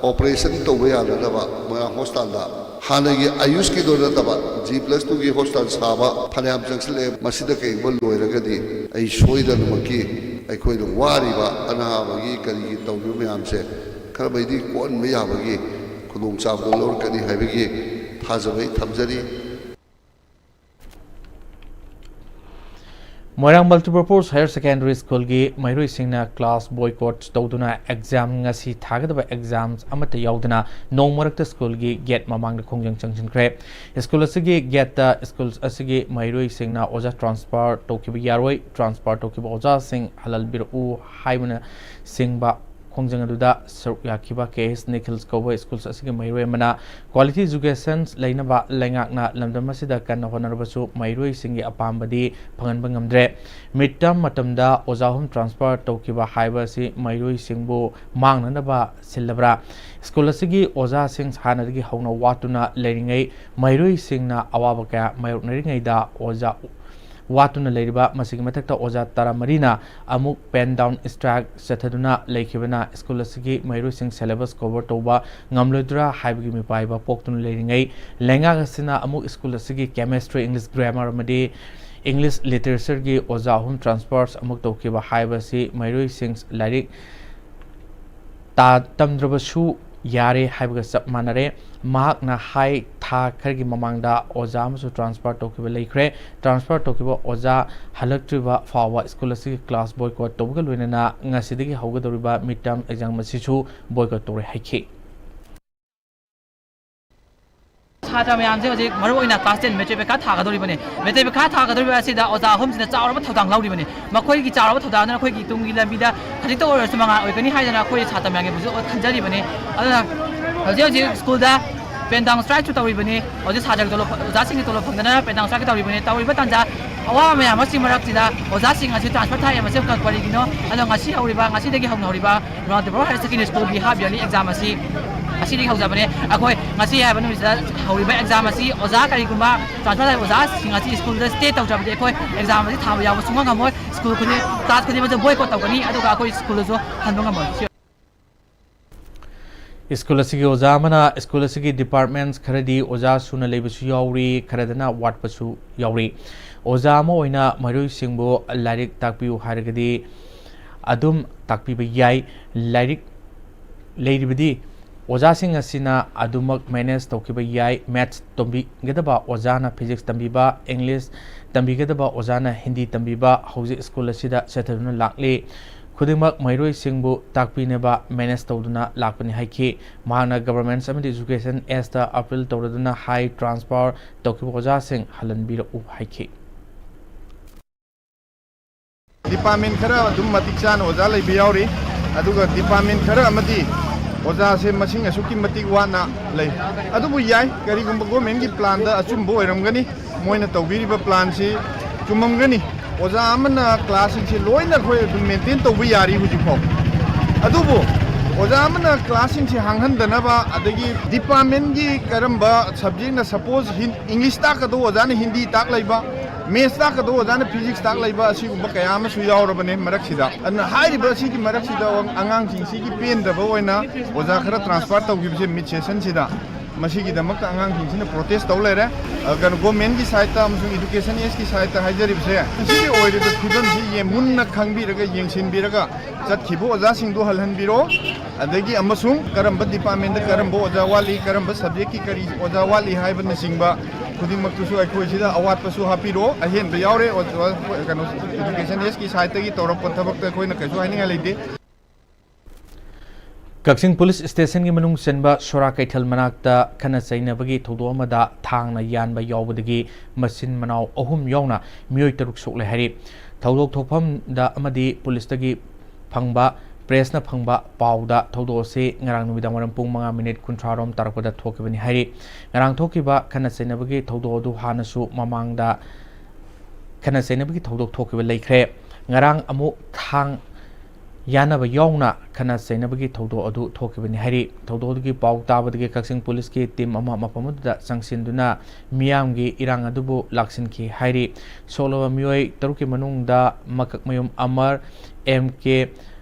operation ꯇꯧꯕ ꯌꯥꯅꯅꯕ ꯃꯣꯏꯔꯥꯡ hospitalꯗ ꯍꯥꯟꯅꯒꯤ ꯑꯌꯨꯁꯀꯤꯗꯣ ꯅꯠꯇꯕ G plus twoꯒꯤ hospital ꯁꯥꯕ ꯐꯅꯌꯥꯝ ꯆꯪꯁꯤꯜꯂꯛꯑꯦ꯫ ꯃꯁꯤꯗ ꯀꯩꯒꯨꯝꯕ ꯂꯣꯏꯔꯒꯗꯤ ꯑꯩ ꯁꯣꯏꯗꯅꯃꯛꯀꯤ ꯑꯩꯈꯣꯏꯅ ꯋꯥꯔꯤꯕ ꯑꯅꯥꯕꯒꯤ ꯀꯔꯤꯒꯤ ꯇꯧꯔꯤꯕ ꯃꯌꯥꯝꯁꯦ ꯈꯔ ꯃꯈꯩꯗꯤ ꯀꯣꯛꯍꯟꯕ ꯌꯥꯕꯒꯤ ꯈꯨꯗꯣꯡꯆꯥꯕꯗꯣ ꯂꯧꯔꯛꯀꯅꯤ ꯍꯥꯏꯕꯒꯤ ꯊꯥꯖꯕ ꯑꯩ ꯊꯝꯖꯔꯤ꯫ ꯃꯣꯏꯔꯥꯡ Multipurpose Higher Secondary Schoolꯒꯤ ꯃꯍꯩꯔꯣꯏꯁꯤꯡꯅ class boycott ꯇꯧꯗꯨꯅ exam, ꯉꯁꯤ ꯊꯥꯒꯗꯕ exams ꯑꯃꯠꯇ ꯌꯥꯎꯗꯅ ꯅꯣꯡ ꯃꯔꯛꯇ schoolꯒꯤ gate ꯃꯃꯥꯡꯗ ꯈꯣꯡꯖꯪ ꯆꯪꯁꯤꯟꯈ꯭ꯔꯦ꯫ School ꯑꯁꯤꯒꯤ gateꯇ school ꯑꯁꯤꯒꯤ ꯃꯍꯩꯔꯣꯏꯁꯤꯡꯅ ꯑꯣꯖꯥ transfer ꯇꯧꯈꯤꯕ ꯌꯥꯔꯣꯏ, transfer ꯇꯧꯈꯤꯕ ꯑꯣꯖꯥꯁꯤꯡ ꯍꯜꯍꯟꯕꯤꯔꯛꯎ ꯍꯥꯏꯕꯅ ꯆꯤꯡꯕ ꯈꯣꯡꯖꯪ ꯑꯗꯨꯗ ꯁꯔꯨꯛ ꯌꯥꯈꯤꯕ K H Nikhil ꯀꯧꯕ school ꯑꯁꯤꯒꯤ ꯃꯍꯩꯔꯣꯏ ꯑꯃꯅ quality education ꯂꯩꯅꯕ ꯂꯩꯉꯥꯛꯅ ꯂꯝꯗꯝ ꯑꯁꯤꯗ ꯀꯟꯅ ꯍꯣꯠꯅꯔꯕꯁꯨ ꯃꯍꯩꯔꯣꯏꯁꯤꯡꯒꯤ ꯑꯄꯥꯝꯕꯗꯤ ꯐꯪꯍꯟꯕ ꯉꯝꯗ꯭ꯔꯦ꯫ Mid term ꯃꯇꯝꯗ ꯑꯣꯖꯥ ꯑꯍꯨꯝ transfer ꯇꯧꯈꯤꯕ ꯍꯥꯏꯕ ꯑꯁꯤ ꯃꯍꯩꯔꯣꯏꯁꯤꯡꯕꯨ ꯃꯥꯡꯅꯅꯕ ꯁꯤꯜꯂꯕ꯭ꯔꯥ? School ꯑꯁꯤꯒꯤ ꯑꯣꯖꯥꯁꯤꯡ ꯍꯥꯟꯅꯗꯒꯤ ꯍꯧꯅ ꯋꯥꯠꯇꯨꯅ ꯂꯩꯔꯤꯉꯩ ꯃꯍꯩꯔꯣꯏꯁꯤꯡꯅ ꯑꯋꯥꯕ ꯀꯌꯥ ꯃꯥꯌꯣꯛꯅꯔꯤꯉꯩꯗ ꯑꯣꯖꯥ ꯋꯥꯠꯇꯨꯅ ꯂꯩꯔꯤꯕ꯫ ꯃꯁꯤꯒꯤ ꯃꯊꯛꯇ ꯑꯣꯖꯥ ꯇꯔꯥꯃꯔꯤꯅ ꯑꯃꯨꯛ pen down strike ꯆꯠꯊꯗꯨꯅ ꯂꯩꯈꯤꯕꯅ ꯁ꯭ꯀꯨꯜ ꯑꯁꯤꯒꯤ ꯃꯍꯩꯔꯣꯏꯁꯤꯡ syllabus cover ꯇꯧꯕ ꯉꯝꯂꯣꯏꯗ꯭ꯔꯥ ꯍꯥꯏꯕꯒꯤ ꯃꯤꯄꯥꯏꯕ ꯄꯣꯛꯇꯨꯅ ꯂꯩꯔꯤꯉꯩ, ꯂꯩꯉꯥꯛ ꯑꯁꯤꯅ ꯑꯃꯨꯛ ꯁ꯭ꯀꯨꯜ ꯑꯁꯤꯒꯤ chemistry, English grammar ꯑꯃꯗꯤ English literatureꯒꯤ ꯑꯣꯖꯥ ꯑꯍꯨꯝ transfers ꯑꯃꯨꯛ ꯇꯧꯈꯤꯕ ꯍꯥꯏꯕꯁꯤ ꯃꯍꯩꯔꯣꯏꯁꯤꯡ ꯂꯥꯏꯔꯤꯛ ꯇꯥ-, ꯇꯝꯗ꯭ꯔꯕꯁꯨ ꯌꯥꯔꯦ ꯍꯥꯏꯕꯒ ꯆꯞ ꯃꯥꯟꯅꯔꯦ꯫ ꯃꯍꯥꯛꯅ ꯍꯥꯏ, ꯊꯥ ꯈꯔꯒꯤ ꯃꯃꯥꯡꯗ ꯑꯣꯖꯥ ꯑꯃꯁꯨ transfer ꯇꯧꯈꯤꯕ ꯂꯩꯈ꯭ꯔꯦ꯫ Transfer ꯇꯧꯈꯤꯕ ꯑꯣꯖꯥ ꯍꯜꯂꯛꯇ꯭ꯔꯤꯕ ꯐꯥꯎꯕ ꯁ꯭ꯀꯨꯜ ꯑꯁꯤꯒꯤ class boycott ꯇꯧꯕꯒ ꯂꯣꯏꯅꯅ ꯉꯁꯤꯗꯒꯤ ꯍꯧꯒꯗꯧꯔꯤꯕ mid term exam ꯑꯁꯤꯁꯨ boycott ꯇꯧꯔꯣꯏ ꯍꯥꯏꯈꯤ꯫ ꯁꯥꯇ꯭ꯔ ꯃꯌꯥꯝꯁꯦ ꯍꯧꯖꯤꯛ ꯃꯔꯨ ꯑꯣꯏꯅ class ten ꯃꯦꯇ꯭ꯔꯤꯛ ꯄꯩꯈꯥ ꯊꯥꯒꯗꯧꯔꯤꯕꯅꯤ꯫ ꯃꯦꯇ꯭ꯔꯤꯛ ꯄꯩꯈꯥ ꯊꯥꯒꯗꯧꯔꯤꯕ ꯑꯁꯤꯗ ꯑꯣꯖꯥ ꯑꯍꯨꯝꯁꯤꯅ ꯆꯥꯎꯔꯕ ꯊꯧꯗꯥꯡ ꯂꯧꯔꯤꯕꯅꯤ꯫ ꯃꯈꯣꯏꯒꯤ ꯆꯥꯎꯔꯕ ꯊꯧꯗꯥꯡꯗꯨꯅ ꯑꯩꯈꯣꯏꯒꯤ ꯇꯨꯡꯒꯤ ꯂꯝꯕꯤꯗ ꯈꯖꯤꯛꯇ ꯑꯣꯏꯔꯁꯨ ꯃꯉꯥꯜ ꯑꯣꯏꯒꯅꯤ ꯍꯥꯏꯗꯅ ꯑꯩꯈꯣꯏ ꯁꯥꯇ꯭ꯔ ꯃꯌꯥꯝꯒꯤ ꯍꯧꯖꯤꯛ ꯈꯟꯖꯔꯤꯕꯅꯤ꯫ ꯑꯗꯨꯅ ꯍꯧꯖꯤꯛ ꯍꯧꯖꯤꯛ ꯁ꯭ꯀꯨꯜꯗ pen down strikeꯁꯨ ꯇꯧꯔꯤꯕꯅꯤ꯫ ꯍꯧꯖꯤꯛ ꯁꯥꯇ꯭ꯔꯒꯤ ꯇꯣꯂꯣꯞ, ꯑꯣꯖꯥꯁꯤꯡꯒꯤ ꯇꯣꯂꯣꯞ ꯐꯪꯗꯅ pen down strike ꯇꯧꯔꯤꯕꯅꯤ꯫ ꯇꯧꯔꯤꯕ ꯇꯥꯟꯖꯥ ꯑꯋꯥꯕ ꯃꯌꯥꯝ ꯑꯁꯤ ꯃꯔꯛꯁꯤꯗ ꯑꯣꯖꯥꯁꯤꯡ ꯑꯁꯤ transfer ꯊꯥꯏ ꯍꯥꯏꯕꯁꯤ ꯀꯔꯤꯒꯤꯅꯣ? ꯑꯗꯣ ꯉꯁꯤ ꯍꯧꯔꯤꯕ, ꯉꯁꯤꯗꯒꯤ ꯍꯧꯅ ꯍꯧꯔꯤꯕ ꯔꯣꯅꯥꯜꯗꯣ ꯍꯥꯌꯔ ꯁꯦꯀꯦꯟꯗꯔꯤ ꯁ꯭ꯀꯨꯜꯒꯤ half yearly exam ꯑꯁꯤ ꯉꯁꯤꯗꯒꯤ ꯍꯧꯖꯕꯅꯦ꯫ ꯑꯩꯈꯣꯏ ꯉꯁꯤ ꯍꯥꯏꯕ ꯅꯨꯃꯤꯠꯁꯤꯗ ꯍꯧꯔꯤꯕ exam ꯑꯁꯤ ꯑꯣꯖꯥ ꯀꯔꯤꯒꯨꯝꯕ transfer ꯇꯧꯔꯤꯕ ꯑꯣꯖꯥꯁꯤꯡ ꯑꯁꯤ ꯁ꯭ꯀꯨꯜꯗ stay ꯇꯧꯗ꯭ꯔꯕꯗꯤ ꯑꯩꯈꯣꯏ exam ꯑꯁꯤ ꯊꯥꯕ ꯌꯥꯎꯕ ꯁꯨꯡꯉꯝ ꯉꯝꯃꯣꯏ꯫ ꯁ꯭ꯀꯨꯜ ꯈꯨꯗꯤꯡ, class ꯈꯨꯗꯤꯡꯃꯛꯇ boycott ꯇꯧꯒꯅꯤ, ꯑꯗꯨꯒ ꯑꯩꯈꯣꯏ ꯁ꯭ꯀꯨꯜꯗꯁꯨ ꯍꯟꯕ ꯉꯝꯃꯣꯏ꯫ ꯁ꯭ꯀꯨꯜ ꯑꯁꯤꯒꯤ ꯑꯣꯖꯥ ꯑꯃꯅ ꯁ꯭ꯀꯨꯜ ꯑꯁꯤꯒꯤ departments ꯈꯔꯗꯤ ꯑꯣꯖꯥ ꯁꯨꯅ ꯂꯩꯕꯁꯨ ꯌꯥꯎꯔꯤ, ꯈꯔꯗꯅ ꯋꯥꯠꯄꯁꯨ ꯌꯥꯎꯔꯤ꯫ ꯑꯣꯖꯥ ꯑꯃ ꯑꯣꯏꯅ ꯃꯍꯩꯔꯣꯏꯁꯤꯡꯕꯨ ꯂꯥꯏꯔꯤꯛ ꯇꯥꯛꯄꯤꯌꯨ ꯍꯥꯏꯔꯒꯗꯤ ꯑꯗꯨꯝ ꯇꯥꯛꯄꯤꯕ ꯌꯥꯏ꯫ ꯂꯥꯏꯔꯤꯛ ꯂꯩꯔꯤꯕꯗꯤ ꯑꯣꯖꯥꯁꯤꯡ ꯑꯁꯤꯅ ꯑꯗꯨꯃꯛ manage ꯇꯧꯈꯤꯕ ꯌꯥꯏ꯫ Maths ꯇꯝꯕꯤꯒꯗꯕ ꯑꯣꯖꯥꯅ Physics ꯇꯝꯕꯤꯕ, English ꯇꯝꯕꯤꯒꯗꯕ ꯑꯣꯖꯥꯅ Hindi ꯇꯝꯕꯤꯕ ꯍꯧꯖꯤꯛ ꯁ꯭ꯀꯨꯜ ꯑꯁꯤꯗ ꯆꯠꯊꯗꯨꯅ ꯂꯥꯛꯂꯤ꯫ ꯈꯨꯗꯤꯡꯃꯛ ꯃꯍꯩꯔꯣꯏꯁꯤꯡꯕꯨ ꯇꯥꯛꯄꯤꯅꯕ manage ꯇꯧꯗꯨꯅ ꯂꯥꯛꯄꯅꯤ ꯍꯥꯏꯈꯤ꯫ ꯃꯍꯥꯛꯅ Governments ꯑꯃꯗꯤ Education Sꯗ appeal ꯇꯧꯔꯗꯨꯅ ꯍꯥꯏ, transfer ꯇꯧꯈꯤꯕ ꯑꯣꯖꯥꯁꯤꯡ ꯍꯜꯍꯟꯕꯤꯔꯛꯎ ꯍꯥꯏꯈꯤ꯫ Department ꯈꯔ ꯑꯗꯨꯝ ꯃꯇꯤꯛ ꯆꯥꯅ ꯑꯣꯖꯥ ꯂꯩꯕ ꯌꯥꯎꯔꯤ, ꯑꯗꯨꯒ department ꯈꯔ ꯑꯃꯗꯤ ꯑꯣꯖꯥꯁꯦ ꯃꯁꯤꯡ ꯑꯁꯨꯛꯀꯤ ꯃꯇꯤꯛ ꯋꯥꯠꯅ ꯂꯩ꯫ ꯑꯗꯨꯕꯨ ꯌꯥꯏ, ꯀꯔꯤꯒꯨꯝꯕ governmentꯀꯤ planꯗ ꯑꯆꯨꯝꯕ ꯑꯣꯏꯔꯝꯒꯅꯤ, ꯃꯣꯏꯅ ꯇꯧꯕꯤꯔꯤꯕ planꯁꯤ ꯆꯨꯝꯃꯝꯒꯅꯤ꯫ ꯑꯣꯖꯥ ꯑꯃꯅ classꯁꯤꯡꯁꯦ ꯂꯣꯏꯅ ꯑꯩꯈꯣꯏ ꯑꯗꯨꯝ maintain ꯇꯧꯕ ꯌꯥꯔꯤ ꯍꯧꯖꯤꯛꯐꯥꯎ꯫ ꯑꯗꯨꯕꯨ ꯑꯣꯖꯥ ꯑꯃꯅ classꯁꯤꯡꯁꯦ ꯍꯥꯡꯍꯟꯗꯅꯕ, ꯑꯗꯒꯤ departmentꯀꯤ ꯀꯔꯝꯕ subjectꯅ, suppose ꯍꯤꯟ-, English ꯇꯥꯛꯀꯗꯧꯕ ꯑꯣꯖꯥꯅ Hindi ꯇꯥꯛ ꯂꯩꯕ, ꯃꯦꯠꯁ ꯇꯥꯛꯀꯗꯧꯕ ꯑꯣꯖꯥꯅ ꯐꯤꯖꯤꯛꯁ ꯇꯥꯛ ꯂꯩꯕ ꯑꯁꯤꯒꯨꯝꯕ ꯀꯌꯥ ꯑꯃꯁꯨ ꯌꯥꯎꯔꯕꯅꯦ ꯃꯔꯛꯁꯤꯗ꯫ ꯑꯗꯨꯅ ꯍꯥꯏꯔꯤꯕ ꯑꯁꯤꯒꯤ ꯃꯔꯛꯁꯤꯗ ꯑꯉꯥꯡꯁꯤꯡꯁꯤꯒꯤ ꯄꯦꯟꯗꯕ ꯑꯣꯏꯅ ꯑꯣꯖꯥ ꯈꯔ ꯇ꯭ꯔꯥꯟꯁꯐꯔ ꯇꯧꯈꯤꯕꯁꯦ ꯃꯤꯠ ꯁꯦꯁꯟꯁꯤꯗ꯫ ꯃꯁꯤꯒꯤꯗꯃꯛꯇ ꯑꯉꯥꯡꯁꯤꯡꯁꯤꯅ ꯄ꯭ꯔꯣꯇꯦꯁ ꯇꯧ ꯂꯩꯔꯦ꯫ ꯑ, ꯀꯩꯅꯣ, ꯒꯣꯔꯃꯦꯟꯒꯤ ꯁꯥꯏꯠꯇ ꯑꯃꯁꯨꯡ ꯏꯗꯨꯀꯦꯁꯟ ꯑꯦꯁꯀꯤ ꯁꯥꯏꯠꯇ ꯍꯥꯏꯖꯔꯤꯕꯁꯦ, ꯃꯁꯤꯒꯤ ꯑꯣꯏꯔꯤꯕ ꯐꯤꯕꯝꯁꯤ ꯌꯦꯡ-, ꯃꯨꯟꯅ ꯈꯪꯕꯤꯔꯒ, ꯌꯦꯡꯁꯤꯟꯕꯤꯔꯒ ꯆꯠꯈꯤꯕ ꯑꯣꯖꯥꯁꯤꯡꯗꯨ ꯍꯜꯍꯟꯕꯤꯔꯣ꯫ ꯑꯗꯒꯤ ꯑꯃꯁꯨꯡ ꯀꯔꯝꯕ ꯗꯤꯄꯥꯔꯠꯃꯦꯟꯗ ꯀꯔꯝꯕ ꯑꯣꯖꯥ ꯋꯥꯠꯂꯤ, ꯀꯔꯝꯕ ꯁꯕꯖꯦꯛꯀꯤ ꯀꯔꯤ ꯑꯣꯖꯥ ꯋꯥꯠꯂꯤ ꯍꯥꯏꯕꯅꯆꯤꯡꯕ ꯈꯨꯗꯤꯡꯃꯛꯇꯨꯁꯨ ꯑꯩꯈꯣꯏ ꯁꯤꯗ ꯑꯋꯥꯠꯄꯁꯨ ꯍꯥꯞꯄꯤꯔꯣ꯫ ꯑꯍꯦꯟꯕ ꯌꯥꯎꯔꯦ, ꯑꯣꯖꯥ, ꯀꯩꯅꯣ, ꯏꯗꯨꯀꯦꯁꯟ ꯑꯦꯁꯀꯤ ꯁꯥꯏꯠꯇꯒꯤ ꯇꯧꯔꯛꯄ ꯊꯕꯛꯇ ꯑꯩꯈꯣꯏꯅ ꯀꯩꯁꯨ ꯍꯥꯏꯅꯤꯡꯉꯥꯏ ꯂꯩꯇꯦ꯫ ꯀꯛꯆꯤꯡ ꯄꯨꯂꯤꯁ ꯁ꯭ꯇꯦꯁꯟꯒꯤ ꯃꯅꯨꯡ ꯆꯟꯕ ꯁꯣꯔꯥ ꯀꯩꯊꯦꯜ ꯃꯅꯥꯛꯇ ꯈꯠꯅ ꯆꯩꯅꯕꯒꯤ ꯊꯧꯗꯣꯛ ꯑꯃꯗ ꯊꯥꯡꯅ ꯌꯥꯟꯕ ꯌꯥꯎꯕꯗꯒꯤ ꯃꯆꯤꯟ ꯃꯅꯥꯎ ꯑꯍꯨꯝ ꯌꯥꯎꯅ ꯃꯤꯑꯣꯏ ꯇꯔꯨꯛ ꯁꯣꯛꯂꯦ ꯍꯥꯏꯔꯤ꯫ ꯊꯧꯗꯣꯛ ꯊꯣꯛꯐꯝꯗ ꯑꯃꯗꯤ ꯄꯨꯂꯤꯁꯇꯒꯤ ꯐꯪꯕ, ꯄ꯭ꯔꯦꯁꯅ ꯐꯪꯕ ꯄꯥꯎꯗ ꯊꯧꯗꯣꯛ ꯑꯁꯤ ꯉꯔꯥꯡ ꯅꯨꯃꯤꯗꯥꯡ ꯋꯥꯏꯔꯝ ꯄꯨꯡ ꯃꯉꯥ ꯃꯤꯅꯤꯠ ꯀꯨꯟꯊ꯭ꯔꯥ ꯔꯣꯝ ꯇꯥꯔꯛꯄꯗ ꯊꯣꯛꯈꯤꯕꯅꯤ ꯍꯥꯏꯔꯤ꯫ ꯉꯔꯥꯡ ꯊꯣꯛꯈꯤꯕ ꯈꯠꯅ ꯆꯩꯅꯕꯒꯤ ꯊꯧꯗꯣꯛ ꯑꯗꯨ ꯍꯥꯟꯅꯁꯨ ꯃꯃꯥꯡꯗ ꯈꯠꯅ ꯆꯩꯅꯕꯒꯤ ꯊꯧꯗꯣꯛ ꯊꯣꯛꯈꯤꯕ ꯂꯩꯈ꯭ꯔꯦ꯫ ꯉꯔꯥꯡ ꯑꯃꯨꯛ ꯊꯥꯡ ꯌꯥꯅꯕ ꯌꯥꯎꯅ ꯈꯠꯅ ꯆꯩꯅꯕꯒꯤ ꯊꯧꯗꯣꯛ ꯑꯗꯨ ꯊꯣꯛꯈꯤꯕꯅꯤ ꯍꯥꯏꯔꯤ꯫ ꯊꯧꯗꯣꯛ ꯑꯗꯨꯒꯤ ꯄꯥꯎ ꯇꯥꯕꯗꯒꯤ ꯀꯛꯆꯤꯡ ꯄꯨꯂꯤꯁꯀꯤ ꯇꯤꯝ ꯑꯃ ꯃꯐꯝ ꯑꯗꯨꯗ ꯆꯪꯁꯤꯟꯗꯨꯅ ꯃꯤꯌꯥꯝꯒꯤ ꯏꯔꯥꯡ ꯑꯗꯨꯕꯨ ꯂꯥꯛꯁꯤꯟꯈꯤ ꯍꯥꯏꯔꯤ꯫ ꯁꯣꯛꯂꯕ ꯃꯤꯑꯣꯏ ꯇꯔꯨꯛꯀꯤ ꯃꯅꯨꯡꯗ ꯃꯀꯛꯃꯌꯨꯝ ꯑꯃꯔ, ꯑꯦꯝ ꯀꯦ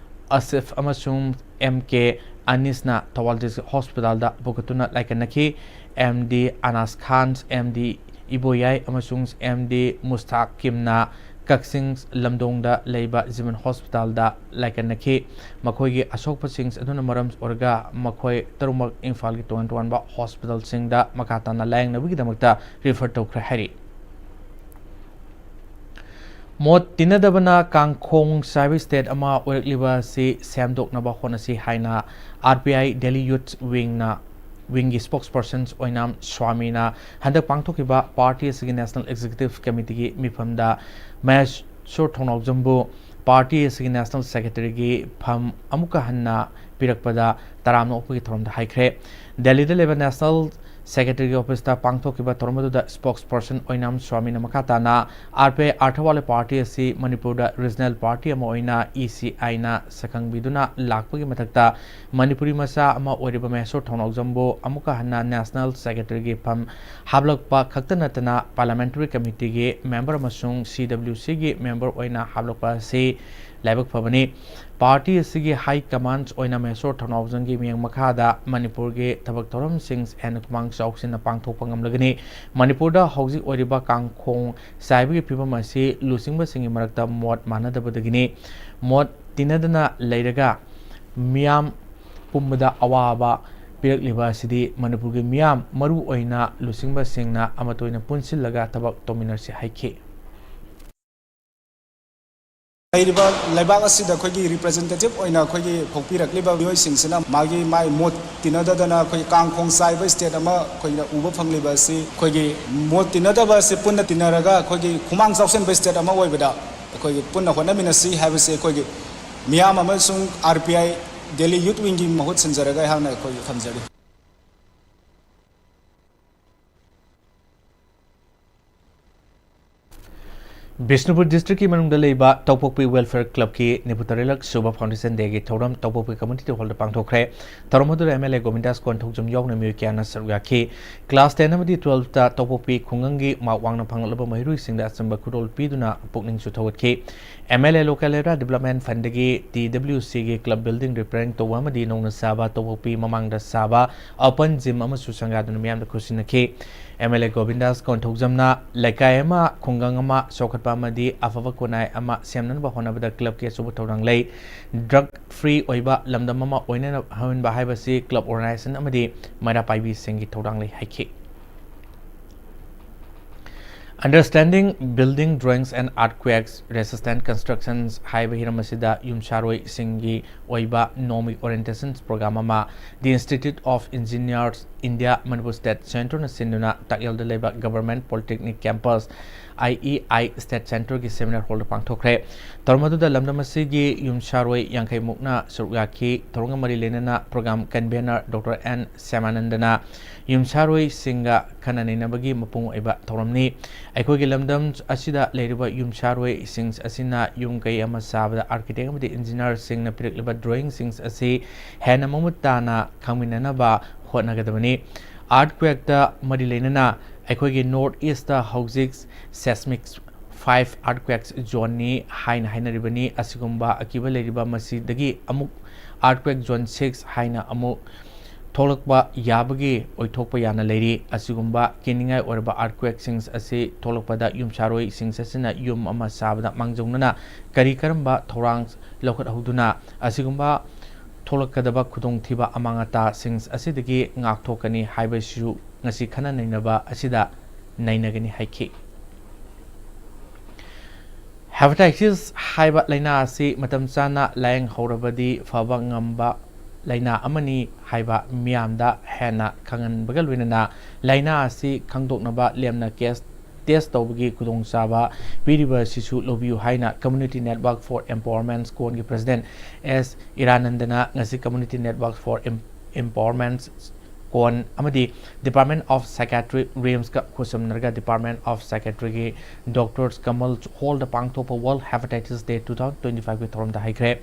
ꯑꯁꯤꯐ ꯑꯃꯁꯨꯡ ꯑꯦꯝ ꯀꯦ ꯑꯅꯤꯁꯅ ꯊꯧꯕꯥꯜ ꯗꯤꯁꯇ꯭ꯔꯤꯛ ꯍꯣꯁꯄꯤꯇꯥꯜꯗ ꯄꯨꯈꯠꯇꯨꯅ ꯂꯥꯏꯀꯠꯅꯈꯤ꯫ ꯑꯦꯝ ꯗꯤ ꯑꯅꯥꯁ ꯈꯥꯟ, ꯑꯦꯝ ꯗꯤ ꯏꯕꯣꯌꯥꯏ ꯑꯃꯁꯨꯡ ꯑꯦꯝ ꯗꯤ ꯃꯨꯁꯇꯥꯛ ꯀꯤꯝꯅ ꯀꯛꯆꯤꯡ ꯂꯝꯗꯣꯡꯗ ꯂꯩꯕ ꯖꯤꯕꯟ ꯍꯣꯁꯄꯤꯇꯥꯜꯗ ꯂꯥꯏꯀꯠꯅꯈꯤ꯫ ꯃꯈꯣꯏꯒꯤ ꯑꯁꯣꯛꯄꯁꯤꯡ ꯑꯗꯨꯅ ꯃꯔꯝ ꯑꯣꯏꯔꯒ ꯃꯈꯣꯏ ꯇꯔꯨꯛꯃꯛ ꯏꯝꯐꯥꯜꯒꯤ ꯇꯣꯉꯥꯟ ꯇꯣꯉꯥꯟꯕ ꯍꯣꯁꯄꯤꯇꯥꯜꯁꯤꯡꯗ ꯃꯈꯥ ꯇꯥꯅ ꯂꯥꯌꯦꯡꯅꯕꯒꯤꯗꯃꯛꯇ ꯔꯤꯐꯔ ꯇꯧꯈ꯭ꯔꯦ ꯍꯥꯏꯔꯤ꯫ ꯃꯣꯠ ꯇꯤꯟꯅꯗꯕꯅ ꯀꯥꯡꯈꯣꯡ ꯆꯥꯏꯕ ꯁ꯭ꯇꯦꯠ ꯑꯃ ꯑꯣꯏꯔꯛꯂꯤꯕ ꯑꯁꯤ ꯁꯦꯝꯗꯣꯛꯅꯕ ꯍꯣꯠꯅꯁꯤ ꯍꯥꯏꯅ ꯑꯥꯔ ꯄꯤ ꯑꯥꯏ ꯗꯦꯜꯂꯤ ꯌꯨꯠ ꯋꯤꯡꯅ, ꯋꯤꯡꯒꯤ ꯁ꯭ꯄꯣꯛꯁꯄꯔꯁꯟ ꯑꯣꯏꯅ ꯁ꯭ꯋꯥꯃꯤꯅ ꯍꯟꯗꯛ ꯄꯥꯡꯊꯣꯛꯈꯤꯕ ꯄꯥꯔꯇꯤ ꯑꯁꯤꯒꯤ ꯅꯦꯁꯅꯦꯜ ꯑꯦꯛꯖꯤꯀ꯭ꯌꯨꯇꯤꯚ ꯀꯃꯤꯇꯤꯒꯤ ꯃꯤꯐꯝꯗ ꯃꯍꯦꯁꯣꯔ ꯊꯣꯡꯅꯥꯎꯖꯝꯕꯨ ꯄꯥꯔꯇꯤ ꯑꯁꯤꯒꯤ ꯅꯦꯁꯅꯦꯜ ꯁꯦꯀ꯭ꯔꯦꯇꯔꯤꯒꯤ ꯐꯝ ꯑꯃꯨꯛꯀ ꯍꯟꯅ ꯄꯤꯔꯛꯄꯗ ꯇꯔꯥꯝꯅ ꯑꯣꯛꯄꯒꯤ ꯊꯧꯔꯝꯗ ꯍꯥꯏꯈ꯭ꯔꯦ꯫ ꯗꯦꯜꯂꯤꯗ ꯂꯩꯕ ꯅꯦꯁꯅꯦꯜ ꯁꯦꯀ꯭ꯔꯦꯇꯔꯤꯒꯤ ꯑꯣꯐꯤꯁꯇ ꯄꯥꯡꯊꯣꯛꯈꯤꯕ ꯊꯧꯔꯝ ꯑꯗꯨꯗ ꯁ꯭ꯄꯣꯛꯁ ꯄꯔꯁꯟ ꯑꯣꯏꯅꯥꯝ ꯁ꯭ꯋꯥꯃꯤꯅ ꯃꯈꯥ ꯇꯥꯅ, ꯑꯥꯔ ꯄꯤ ꯑꯥꯏ ꯑꯔꯊ ꯋꯥꯂꯦ ꯄꯥꯔꯇꯤ ꯑꯁꯤ ꯃꯅꯤꯄꯨꯔꯗ ꯔꯤꯖꯅꯦꯜ ꯄꯥꯔꯇꯤ ꯑꯃ ꯑꯣꯏꯅ ꯏ ꯁꯤ ꯑꯥꯏꯅ ꯁꯛꯈꯪꯕꯤꯗꯨꯅ ꯂꯥꯛꯄꯒꯤ ꯃꯊꯛꯇ, ꯃꯅꯤꯄꯨꯔꯤ ꯃꯆꯥ ꯑꯃ ꯑꯣꯏꯔꯤꯕ ꯃꯍꯦꯁꯣꯔ ꯊꯧꯅꯥꯎꯖꯝꯕꯨ ꯑꯃꯨꯛꯀ ꯍꯟꯅ ꯅꯦꯁꯅꯦꯜ ꯁꯦꯀ꯭ꯔꯦꯇꯔꯤꯒꯤ ꯐꯝ ꯍꯥꯞꯂꯛꯄ ꯈꯛꯇ ꯅꯠꯇꯅ, ꯄꯥꯔꯂꯤꯌꯥꯃꯦꯟꯇꯔꯤ ꯀꯃꯤꯇꯤꯒꯤ ꯃꯦꯝꯕꯔ ꯑꯃꯁꯨꯡ ꯁꯤ ꯗꯕ꯭ꯂꯤꯌꯨ ꯁꯤꯒꯤ ꯃꯦꯝꯕꯔ ꯑꯣꯏꯅ ꯍꯥꯞꯂꯛꯄ ꯑꯁꯤ ꯂꯥꯏꯕꯛ ꯐꯕꯅꯤ꯫ ꯄꯥꯔꯇꯤ ꯑꯁꯤꯒꯤ ꯍꯥꯏ ꯀꯃꯥꯟꯗ ꯑꯣꯏꯅ ꯃꯍꯦꯁꯣꯔ ꯊꯧꯅꯥꯎꯖꯝꯒꯤ ꯃꯤꯠꯌꯦꯡ ꯃꯈꯥꯗ ꯃꯅꯤꯄꯨꯔꯒꯤ ꯊꯕꯛ ꯊꯧꯔꯝꯁꯤꯡ ꯍꯦꯟꯅ ꯈꯨꯃꯥꯡ ꯆꯥꯎꯁꯤꯟꯅ ꯄꯥꯡꯊꯣꯛꯄ ꯉꯝꯂꯒꯅꯤ꯫ ꯃꯅꯤꯄꯨꯔꯗ ꯍꯧꯖꯤꯛ ꯑꯣꯏꯔꯤꯕ ꯀꯥꯡꯈꯣꯡ ꯆꯥꯏꯕꯒꯤ ꯐꯤꯕꯝ ꯑꯁꯤ ꯂꯨꯆꯤꯡꯕꯁꯤꯡꯒꯤ ꯃꯔꯛꯇ ꯃꯣꯠ ꯃꯥꯟꯅꯗꯕꯗꯒꯤꯅꯤ꯫ ꯃꯣꯠ ꯇꯤꯟꯅꯗꯅ ꯂꯩꯔꯒ ꯃꯤꯌꯥꯝ ꯄꯨꯝꯕꯗ ꯑꯋꯥꯕ ꯄꯤꯔꯛꯂꯤꯕ ꯑꯁꯤꯗꯤ ꯃꯅꯤꯄꯨꯔꯒꯤ ꯃꯤꯌꯥꯝ, ꯃꯔꯨ ꯑꯣꯏꯅ ꯂꯨꯆꯤꯡꯕꯁꯤꯡꯅ ꯑꯃꯠꯇ ꯑꯣꯏꯅ ꯄꯨꯟꯁꯤꯜꯂꯒ ꯊꯕꯛ ꯇꯧꯃꯤꯟꯅꯁꯤ ꯍꯥꯏꯈꯤ꯫ ꯂꯩꯔꯤꯕ ꯂꯩꯕꯥꯛ ꯑꯁꯤꯗ ꯑꯩꯈꯣꯏꯒꯤ ꯔꯤꯄ꯭ꯔꯖꯦꯟꯇꯦꯇꯤꯚ ꯑꯣꯏꯅ ꯑꯩꯈꯣꯏꯒꯤ ꯊꯣꯛꯄꯤꯔꯛꯂꯤꯕ ꯃꯤꯑꯣꯏꯁꯤꯡꯁꯤꯅ ꯃꯥꯒꯤ ꯃꯥꯏ ꯃꯣꯠ ꯇꯤꯟꯅꯗꯗꯅ ꯑꯩꯈꯣꯏ ꯀꯥꯡꯈꯣꯡ ꯆꯥꯏꯕ ꯁ꯭ꯇꯦꯠ ꯑꯃ ꯑꯩꯈꯣꯏꯅ ꯎꯕ ꯐꯪꯂꯤꯕ ꯑꯁꯤ, ꯑꯩꯈꯣꯏꯒꯤ ꯃꯣꯠ ꯇꯤꯟꯅꯗꯕ ꯑꯁꯤ ꯄꯨꯟꯅ ꯇꯤꯟꯅꯔꯒ ꯑꯩꯈꯣꯏꯒꯤ ꯈꯨꯃꯥꯡ ꯆꯥꯎꯁꯤꯟꯕ ꯁ꯭ꯇꯦꯠ ꯑꯃ ꯑꯣꯏꯕꯗ ꯑꯩꯈꯣꯏꯒꯤ ꯄꯨꯟꯅ ꯍꯣꯠꯅꯃꯤꯟꯅꯁꯤ ꯍꯥꯏꯕꯁꯤ ꯑꯩꯈꯣꯏꯒꯤ ꯃꯤꯌꯥꯝ ꯑꯃꯁꯨꯡ ꯑꯥꯔ ꯄꯤ ꯑꯥꯏ ꯗꯦꯜꯂꯤ ꯌꯨꯠ ꯋꯤꯡꯒꯤ ꯃꯍꯨꯠ ꯁꯤꯟꯖꯔꯒ ꯑꯩꯍꯥꯛꯅ ꯑꯩꯈꯣꯏꯒꯤ ꯊꯝꯖꯔꯤ꯫ ꯕꯤꯁꯅꯨꯄꯨꯔ ꯗꯤꯁꯇ꯭ꯔꯤꯛꯀꯤ ꯃꯅꯨꯡꯗ ꯂꯩꯕ ꯇꯧꯄꯣꯛꯄꯤ ꯋꯦꯜꯐꯤꯌꯔ ꯀ꯭ꯂꯕꯀꯤ ꯅꯤꯐꯨ ꯇꯔꯦꯠꯂꯛ ꯁꯨꯕ ꯐꯥꯎꯟꯗꯦꯁꯟ ꯗꯦꯒꯤ ꯊꯧꯔꯝ ꯇꯧꯄꯣꯛꯄꯤ ꯀꯝꯃ꯭ꯌꯨꯅꯤꯇꯤ ꯍꯣꯜꯗ ꯄꯥꯡꯊꯣꯛꯈ꯭ꯔꯦ꯫ ꯊꯧꯔꯝ ꯑꯗꯨꯗ ꯑꯦꯝ ꯑꯦꯜ ꯑꯦ ꯒꯣꯕꯤꯟꯗꯥꯁ ꯀꯣꯟꯊꯧꯖꯝ ꯌꯥꯎꯅ ꯃꯤꯑꯣꯏ ꯀꯌꯥꯅ ꯁꯔꯨꯛ ꯌꯥꯈꯤ꯫ ꯀ꯭ꯂꯥꯁ ꯇꯦꯟ ꯑꯃꯗꯤ ꯇꯨꯋꯦꯜꯐꯇ ꯇꯧꯄꯣꯛꯄꯤ ꯈꯨꯡꯒꯪꯒꯤ ꯃꯥꯔꯛ ꯋꯥꯡꯅ ꯐꯪꯂꯛꯂꯕ ꯃꯍꯩꯔꯣꯏꯁꯤꯡꯗ ꯑꯆꯨꯝꯕ ꯈꯨꯗꯣꯜ ꯄꯤꯗꯨꯅ ꯄꯨꯛꯅꯤꯡꯁꯨ ꯊꯧꯒꯠꯈꯤ꯫ M L A local area development ꯐꯟꯗꯒꯤ ꯇꯤ ꯗꯕ꯭ꯂꯤꯌꯨ ꯁꯤꯒꯤ ꯀ꯭ꯂꯕ ꯕꯤꯜꯗꯤꯡ ꯔꯤꯄꯦꯌꯔꯤꯡ ꯇꯧꯕ ꯑꯃꯗꯤ ꯅꯧꯅ ꯁꯥꯕ ꯇꯧꯄꯣꯛꯄꯤ ꯃꯃꯥꯡꯗ ꯁꯥꯕ ꯑꯣꯄꯟ ꯖꯤꯝ ꯑꯃꯁꯨ ꯁꯪꯒꯥꯗꯨꯅ ꯃꯤꯌꯥꯝꯗ ꯈꯨꯠꯁꯤꯟꯅꯈꯤ꯫ ꯑꯦꯝ ꯑꯦꯜ ꯑꯦ ꯒꯣꯕꯤꯟꯗꯥꯁ ꯀꯣꯟꯊꯧꯖꯝꯅ ꯂꯩꯀꯥꯏ ꯑꯃ, ꯈꯨꯡꯒꯪ ꯑꯃ ꯆꯥꯎꯈꯠꯄ ꯑꯃꯗꯤ ꯑꯐꯕ ꯈꯨꯟꯅꯥꯏ ꯑꯃ ꯁꯦꯝꯅꯅꯕ ꯍꯣꯠꯅꯕꯗ ꯀ꯭ꯂꯕꯀꯤ ꯑꯆꯧꯕ ꯊꯧꯗꯥꯡ ꯂꯩ꯫ ꯗ꯭ꯔꯒ ꯐ꯭ꯔꯤ ꯑꯣꯏꯕ ꯂꯝꯗꯝ ꯑꯃ ꯑꯣꯏꯅꯅꯕ ꯍꯣꯠꯅꯕ ꯍꯥꯏꯕꯁꯤ ꯀ꯭ꯂꯕ, ꯑꯣꯔꯒꯅꯥꯏꯖꯦꯁꯟ ꯑꯃꯗꯤ ꯃꯩꯔꯥ ꯄꯥꯏꯕꯤꯁꯤꯡꯒꯤ ꯊꯧꯗꯥꯡ ꯂꯩ ꯍꯥꯏꯈꯤ꯫ Understanding Building Drawings and Earthquakes Resistant Constructions ꯍꯥꯏꯕ ꯍꯤꯔꯝ ꯑꯁꯤꯗ ꯌꯨꯝꯁꯥꯔꯣꯏꯁꯤꯡꯒꯤ ꯑꯣꯏꯕ ꯅꯣꯡꯃꯒꯤ orientation program ꯑꯃ The Institute of Engineers India Manipur State Centreꯅ ꯁꯤꯟꯗꯨꯅ ꯇꯥꯛꯌꯦꯜꯗ ꯂꯩꯕ Government Polytechnic Campus, I E I State Centreꯒꯤ seminar hallꯗ ꯄꯥꯡꯊꯣꯛꯈ꯭ꯔꯦ꯫ ꯊꯧꯔꯝ ꯑꯗꯨꯗ ꯂꯝꯗꯝ ꯑꯁꯤꯒꯤ ꯌꯨꯝꯁꯥꯔꯣꯏ ꯌꯥꯡꯈꯩ ꯃꯨꯛꯅ ꯁꯔꯨꯛ ꯌꯥꯈꯤ꯫ ꯊꯧꯔꯝꯒ ꯃꯔꯤ ꯂꯩꯅꯅ program convener Doctor N ꯁ꯭ꯌꯥꯃꯥꯅꯟꯗꯅ ꯌꯨꯝꯁꯥꯔꯣꯏꯁꯤꯡꯒ ꯈꯟꯅ ꯅꯩꯅꯕꯒꯤ ꯃꯄꯨꯡ ꯑꯣꯏꯕ ꯊꯧꯔꯝꯅꯤ꯫ ꯑꯩꯈꯣꯏꯒꯤ ꯂꯝꯗꯝ ꯑꯁꯤꯗ ꯂꯩꯔꯤꯕ ꯌꯨꯝꯁꯥꯔꯣꯏꯁꯤꯡ ꯑꯁꯤꯅ ꯌꯨꯝ ꯀꯩ ꯑꯃ ꯁꯥꯕꯗ architect ꯑꯃꯗꯤ engineerꯁꯤꯡꯅ ꯄꯤꯔꯛꯂꯤꯕ drawingꯁꯤꯡ ꯑꯁꯤ ꯍꯦꯟꯅ ꯃꯃꯨꯠ ꯇꯥꯅ ꯈꯪꯃꯤꯟꯅꯅꯕ ꯍꯣꯠꯅꯒꯗꯕꯅꯤ꯫ Earthquakeꯇ ꯃꯔꯤ ꯂꯩꯅꯅ ꯑꯩꯈꯣꯏꯒꯤ North Eastꯇ ꯍꯧꯖꯤꯛ seismic five earthquakes zoneꯅꯤ ꯍꯥꯏꯅ ꯍꯥꯏꯅꯔꯤꯕꯅꯤ꯫ ꯑꯁꯤꯒꯨꯝꯕ ꯑꯀꯤꯕ ꯂꯩꯔꯤꯕ ꯃꯁꯤꯗꯒꯤ ꯑꯃꯨꯛ earthquake zone six ꯍꯥꯏꯅ ꯑꯃꯨꯛ ꯊꯣꯛꯂꯛꯄ ꯌꯥꯕꯒꯤ ꯑꯣꯏꯊꯣꯛꯄ ꯌꯥꯅ ꯂꯩꯔꯤ꯫ ꯑꯁꯤꯒꯨꯝꯕ ꯀꯤꯅꯤꯡꯉꯥꯏ ꯑꯣꯏꯔꯕ earthquakesꯁꯤꯡ ꯑꯁꯤ ꯊꯣꯛꯂꯛꯄꯗ ꯌꯨꯝꯁꯥꯔꯣꯏꯁꯤꯡ ꯑꯁꯤꯅ ꯌꯨꯝ ꯑꯃ ꯁꯥꯕꯗ ꯃꯥꯡꯖꯧꯅꯅ ꯀꯔꯤ ꯀꯔꯝꯕ ꯊꯧꯔꯥꯡ ꯂꯧꯈꯠꯍꯧꯗꯨꯅ ꯑꯁꯤꯒꯨꯝꯕ ꯊꯣꯛꯂꯛꯀꯗꯕ ꯈꯨꯗꯣꯡꯊꯤꯕ ꯑꯃꯥꯡ ꯑꯇꯥꯁꯤꯡ ꯑꯁꯤꯗꯒꯤ ꯉꯥꯛꯊꯣꯛꯀꯅꯤ ꯍꯥꯏꯕꯁꯤꯁꯨ ꯉꯁꯤ ꯈꯟꯅ ꯅꯩꯅꯕ ꯑꯁꯤꯗ ꯅꯩꯅꯒꯅꯤ ꯍꯥꯏꯈꯤ꯫ Hepatitis ꯍꯥꯏꯕ ꯂꯥꯏꯅꯥ ꯑꯁꯤ ꯃꯇꯝ ꯆꯥꯅ ꯂꯥꯌꯦꯡꯍꯧꯔꯕꯗꯤ ꯐꯕ ꯉꯝꯕ ꯂꯥꯏꯅꯥ ꯑꯃꯅꯤ ꯍꯥꯏꯕ ꯃꯤꯌꯥꯝꯗ ꯍꯦꯟꯅ ꯈꯪꯍꯟꯕꯒ ꯂꯣꯏꯅꯅ ꯂꯥꯏꯅꯥ ꯑꯁꯤ ꯈꯪꯗꯣꯛꯅꯕ ꯂꯦꯝꯅ case test ꯇꯧꯕꯒꯤ ꯈꯨꯗꯣꯡꯆꯥꯕ ꯄꯤꯔꯤꯕ ꯑꯁꯤꯁꯨ ꯂꯧꯕꯤꯌꯨ ꯍꯥꯏꯅ Community Network for Empowerment ꯀꯣꯟꯒꯤ president S ꯏꯔꯥꯅꯟꯗꯅ ꯉꯁꯤ Community Network for Em-, Empowerment ꯀꯣꯟ ꯑꯃꯗꯤ Department of Psychiatry RIMSꯀ ꯈꯨꯠꯁꯝꯅꯔꯒ Department of Psychiatryꯒꯤ Doctors Kamal Hallꯗ ꯄꯥꯡꯊꯣꯛꯄ World Hepatitis Day two thousand twenty-fiveꯀꯤ ꯊꯧꯔꯝꯗ ꯍꯥꯏꯈ꯭ꯔꯦ꯫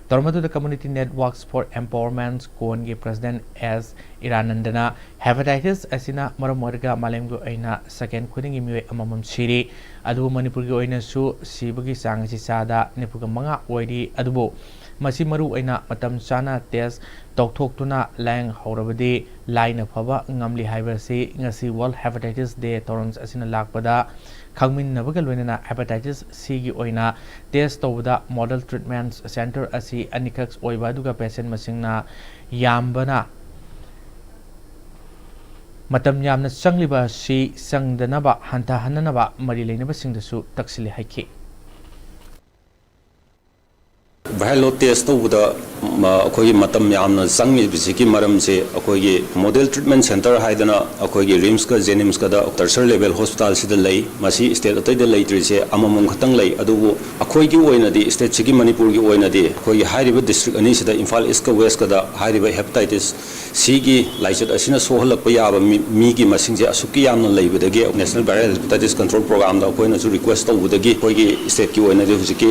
ꯊꯧꯔꯝ ꯑꯗꯨꯗ Community Networks for Empowerment ꯀꯣꯟꯒꯤ president S ꯏꯔꯥꯅꯟꯗꯅ hepatitis ꯑꯁꯤꯅ ꯃꯔꯝ ꯑꯣꯏꯔꯒ ꯃꯥꯂꯦꯝꯒꯤ ꯑꯣꯏꯅ second ꯈꯨꯗꯤꯡꯒꯤ ꯃꯤꯑꯣꯏ ꯑꯃꯃꯝ ꯁꯤꯔꯤ꯫ ꯑꯗꯨꯕꯨ ꯃꯅꯤꯄꯨꯔꯒꯤ ꯑꯣꯏꯅꯁꯨ ꯁꯤꯕꯒꯤ ꯆꯥꯡ ꯑꯁꯤ ꯆꯥꯗ ꯅꯤꯐꯨꯒ ꯃꯉꯥ ꯑꯣꯏꯔꯤ꯫ ꯑꯗꯨꯕꯨ ꯃꯁꯤ ꯃꯔꯨ ꯑꯣꯏꯅ ꯃꯇꯝ ꯆꯥꯅ test ꯇꯧꯊꯣꯛꯇꯨꯅ ꯂꯥꯌꯦꯡꯍꯧꯔꯕꯗꯤ ꯂꯥꯏꯅ ꯐꯕ ꯉꯝꯂꯤ ꯍꯥꯏꯕꯁꯤ ꯉꯁꯤ World Hepatitis Day ꯊꯧꯔꯝ ꯑꯁꯤꯅ ꯂꯥꯛꯄꯗ ꯈꯪꯃꯤꯟꯅꯕꯒ ꯂꯣꯏꯅꯅ hepatitis Cꯒꯤ ꯑꯣꯏꯅ test ꯇꯧꯕꯗ model treatment center ꯑꯁꯤ ꯑꯅꯤꯈꯛ ꯑꯣꯏꯕ ꯑꯗꯨꯒ patient ꯃꯁꯤꯡꯅ ꯌꯥꯝꯕꯅ ꯃꯇꯝ ꯌꯥꯝꯅ ꯆꯪꯂꯤꯕ ꯑꯁꯤ ꯆꯪꯗꯅꯕ ꯍꯟꯊꯍꯟꯅꯅꯕ ꯃꯔꯤ ꯂꯩꯅꯕꯁꯤꯡꯗꯁꯨ ꯇꯛꯁꯤꯜꯂꯤ ꯍꯥꯏꯈꯤ꯫ Viral load test ꯇꯧꯕꯗ ꯑꯩꯈꯣꯏꯒꯤ ꯃꯇꯝ ꯌꯥꯝꯅ ꯆꯪꯉꯤꯕꯁꯤꯒꯤ ꯃꯔꯝꯁꯦ ꯑꯩꯈꯣꯏꯒꯤ model treatment centre ꯍꯥꯏꯗꯅ ꯑꯩꯈꯣꯏꯒꯤ RIMSꯀ JNIMSꯀꯗ tertiary level hospitalꯁꯤꯗ ꯂꯩ꯫ ꯃꯁꯤ state ꯑꯇꯩꯗ ꯂꯩꯇ꯭ꯔꯤꯁꯦ ꯑꯃꯃꯝ ꯈꯛꯇꯪ ꯂꯩ꯫ ꯑꯗꯨꯕꯨ ꯑꯩꯈꯣꯏꯒꯤ ꯑꯣꯏꯅꯗꯤ, stateꯁꯤꯒꯤ, ꯃꯅꯤꯄꯨꯔꯒꯤ ꯑꯣꯏꯅꯗꯤ ꯑꯩꯈꯣꯏꯒꯤ ꯍꯥꯏꯔꯤꯕ district ꯑꯅꯤꯁꯤꯗ, Imphal Eastꯀ Westꯀꯗ ꯍꯥꯏꯔꯤꯕ hepatitis Cꯒꯤ ꯂꯥꯏꯆꯠ ꯑꯁꯤꯅ ꯁꯣꯛꯍꯜꯂꯛꯄ ꯌꯥꯕ ꯃꯤ, ꯃꯤꯒꯤ ꯃꯁꯤꯡꯁꯦ ꯑꯁꯨꯛꯀꯤ ꯌꯥꯝꯅ ꯂꯩꯕꯗꯒꯤ National Viral Hepatitis Control Programꯗ ꯑꯩꯈꯣꯏꯅꯁꯨ request ꯇꯧꯕꯗꯒꯤ ꯑꯩꯈꯣꯏꯒꯤ stateꯀꯤ ꯑꯣꯏꯅꯗꯤ ꯍꯧꯖꯤꯛꯀꯤ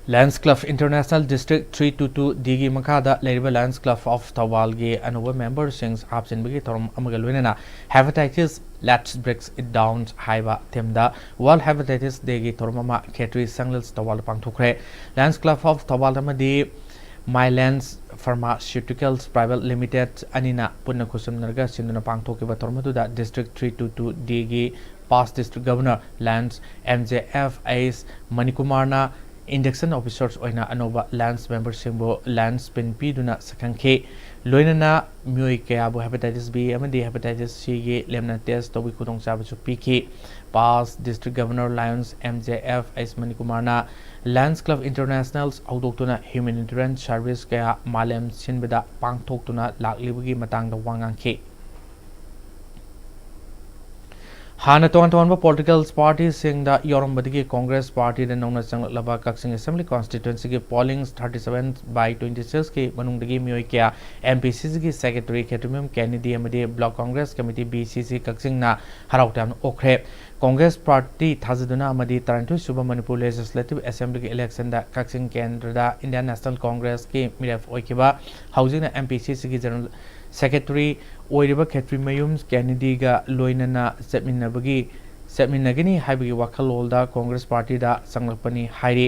Lions Club International District three two two Dꯒꯤ ꯃꯈꯥꯗ ꯂꯩꯔꯤꯕ Lions Club of ꯊꯧꯕꯥꯜꯒꯤ ꯑꯅꯧꯕ memberꯁꯤꯡ ꯍꯥꯞꯆꯤꯟꯕꯒꯤ ꯊꯧꯔꯝ ꯑꯃꯒ ꯂꯣꯏꯅꯅ Hepatitis, Let's Break It Down ꯍꯥꯏꯕ themeꯗ World Hepatitis Dayꯒꯤ ꯊꯧꯔꯝ ꯑꯃ ꯈꯦꯇ꯭ꯔꯤ ꯁꯪꯂꯤꯜꯁ ꯊꯧꯕꯥꯜꯗ ꯄꯥꯡꯊꯣꯛꯈ꯭ꯔꯦ꯫ Lions Club of ꯊꯧꯕꯥꯜ ꯑꯃꯗꯤ Mylands Pharmaceuticals Private Limited ꯑꯅꯤꯅ ꯄꯨꯟꯅ ꯈꯨꯠꯁꯝꯅꯔꯒ ꯁꯤꯟꯗꯨꯅ ꯄꯥꯡꯊꯣꯛꯈꯤꯕ ꯊꯧꯔꯝ ꯑꯗꯨꯗ District three two two Dꯒꯤ past District Governor Lions M J F H ꯃꯅꯤꯀꯨꯃꯥꯔꯅ induction officers ꯑꯣꯏꯅ ꯑꯅꯧꯕ Lions memberꯁꯤꯡꯕꯨ Lions pin ꯄꯤꯗꯨꯅ ꯁꯛꯈꯪꯈꯤ꯫ ꯂꯣꯏꯅꯅ ꯃꯤꯑꯣꯏ ꯀꯌꯥꯕꯨ Hepatitis B ꯑꯃꯗꯤ Hepatitis Cꯒꯤ ꯂꯦꯝꯅ test ꯇꯧꯕꯒꯤ ꯈꯨꯗꯣꯡꯆꯥꯕꯁꯨ ꯄꯤꯈꯤ꯫ Past District Governor Lions M J F H ꯃꯅꯤꯀꯨꯃꯥꯔꯅ Lions Club Internationals ꯍꯧꯗꯣꯛꯇꯨꯅ humanitarian service ꯀꯌꯥ ꯃꯥꯂꯦꯝ ꯁꯤꯟꯕꯗ ꯄꯥꯡꯊꯣꯛꯇꯨꯅ ꯂꯥꯛꯂꯤꯕꯒꯤ ꯃꯇꯥꯡꯗ ꯋꯥ ꯉꯥꯡꯈꯤ꯫ ꯍꯥꯟꯅ ꯇꯣꯉꯥꯟ ꯇꯣꯉꯥꯟꯕ political partyꯁꯤꯡꯗ ꯌꯥꯎꯔꯝꯕꯗꯒꯤ Congress partyꯗ ꯅꯧꯅ ꯆꯪꯂꯛꯂꯕ ꯀꯛꯆꯤꯡ Assembly constituencyꯒꯤ polling thirty seven by twenty sixꯀꯤ ꯃꯅꯨꯡꯗꯒꯤ ꯃꯤꯑꯣꯏ ꯀꯌꯥ MPCCꯒꯤ secretary ꯈꯦꯇ꯭ꯔꯤꯃꯌꯨꯝ ꯀꯦꯅꯤꯗꯤ ꯑꯃꯗꯤ Block Congress Committee BCC ꯀꯛꯆꯤꯡꯅ ꯍꯔꯥꯎ ꯇꯌꯥꯝꯅ ꯑꯣꯛꯈ꯭ꯔꯦ꯫ Congress party ꯊꯥꯖꯗꯨꯅ ꯑꯃꯗꯤ ꯇꯔꯥꯅꯤꯊꯣꯏ ꯁꯨꯕ Manipur Legislative Assemblyꯒꯤ electionꯗ ꯀꯛꯆꯤꯡ ꯀꯦꯟꯗ꯭ꯔꯗ Indian National Congressꯀꯤ ꯃꯤꯔꯦꯞ ꯑꯣꯏꯈꯤꯕ, ꯍꯧꯖꯤꯛꯅ MPCCꯒꯤ General Secretary ꯑꯣꯏꯔꯤꯕ ꯈꯦꯇ꯭ꯔꯤꯃꯌꯨꯝ ꯀꯦꯅꯤꯗꯤꯒ ꯂꯣꯏꯅꯅ ꯆꯠꯃꯤꯟꯅꯕꯒꯤ, ꯆꯠꯃꯤꯟꯅꯒꯅꯤ ꯍꯥꯏꯕꯒꯤ ꯋꯥꯈꯜꯂꯣꯟꯗ Congress partyꯗ ꯆꯪꯂꯛꯄꯅꯤ ꯍꯥꯏꯔꯤ꯫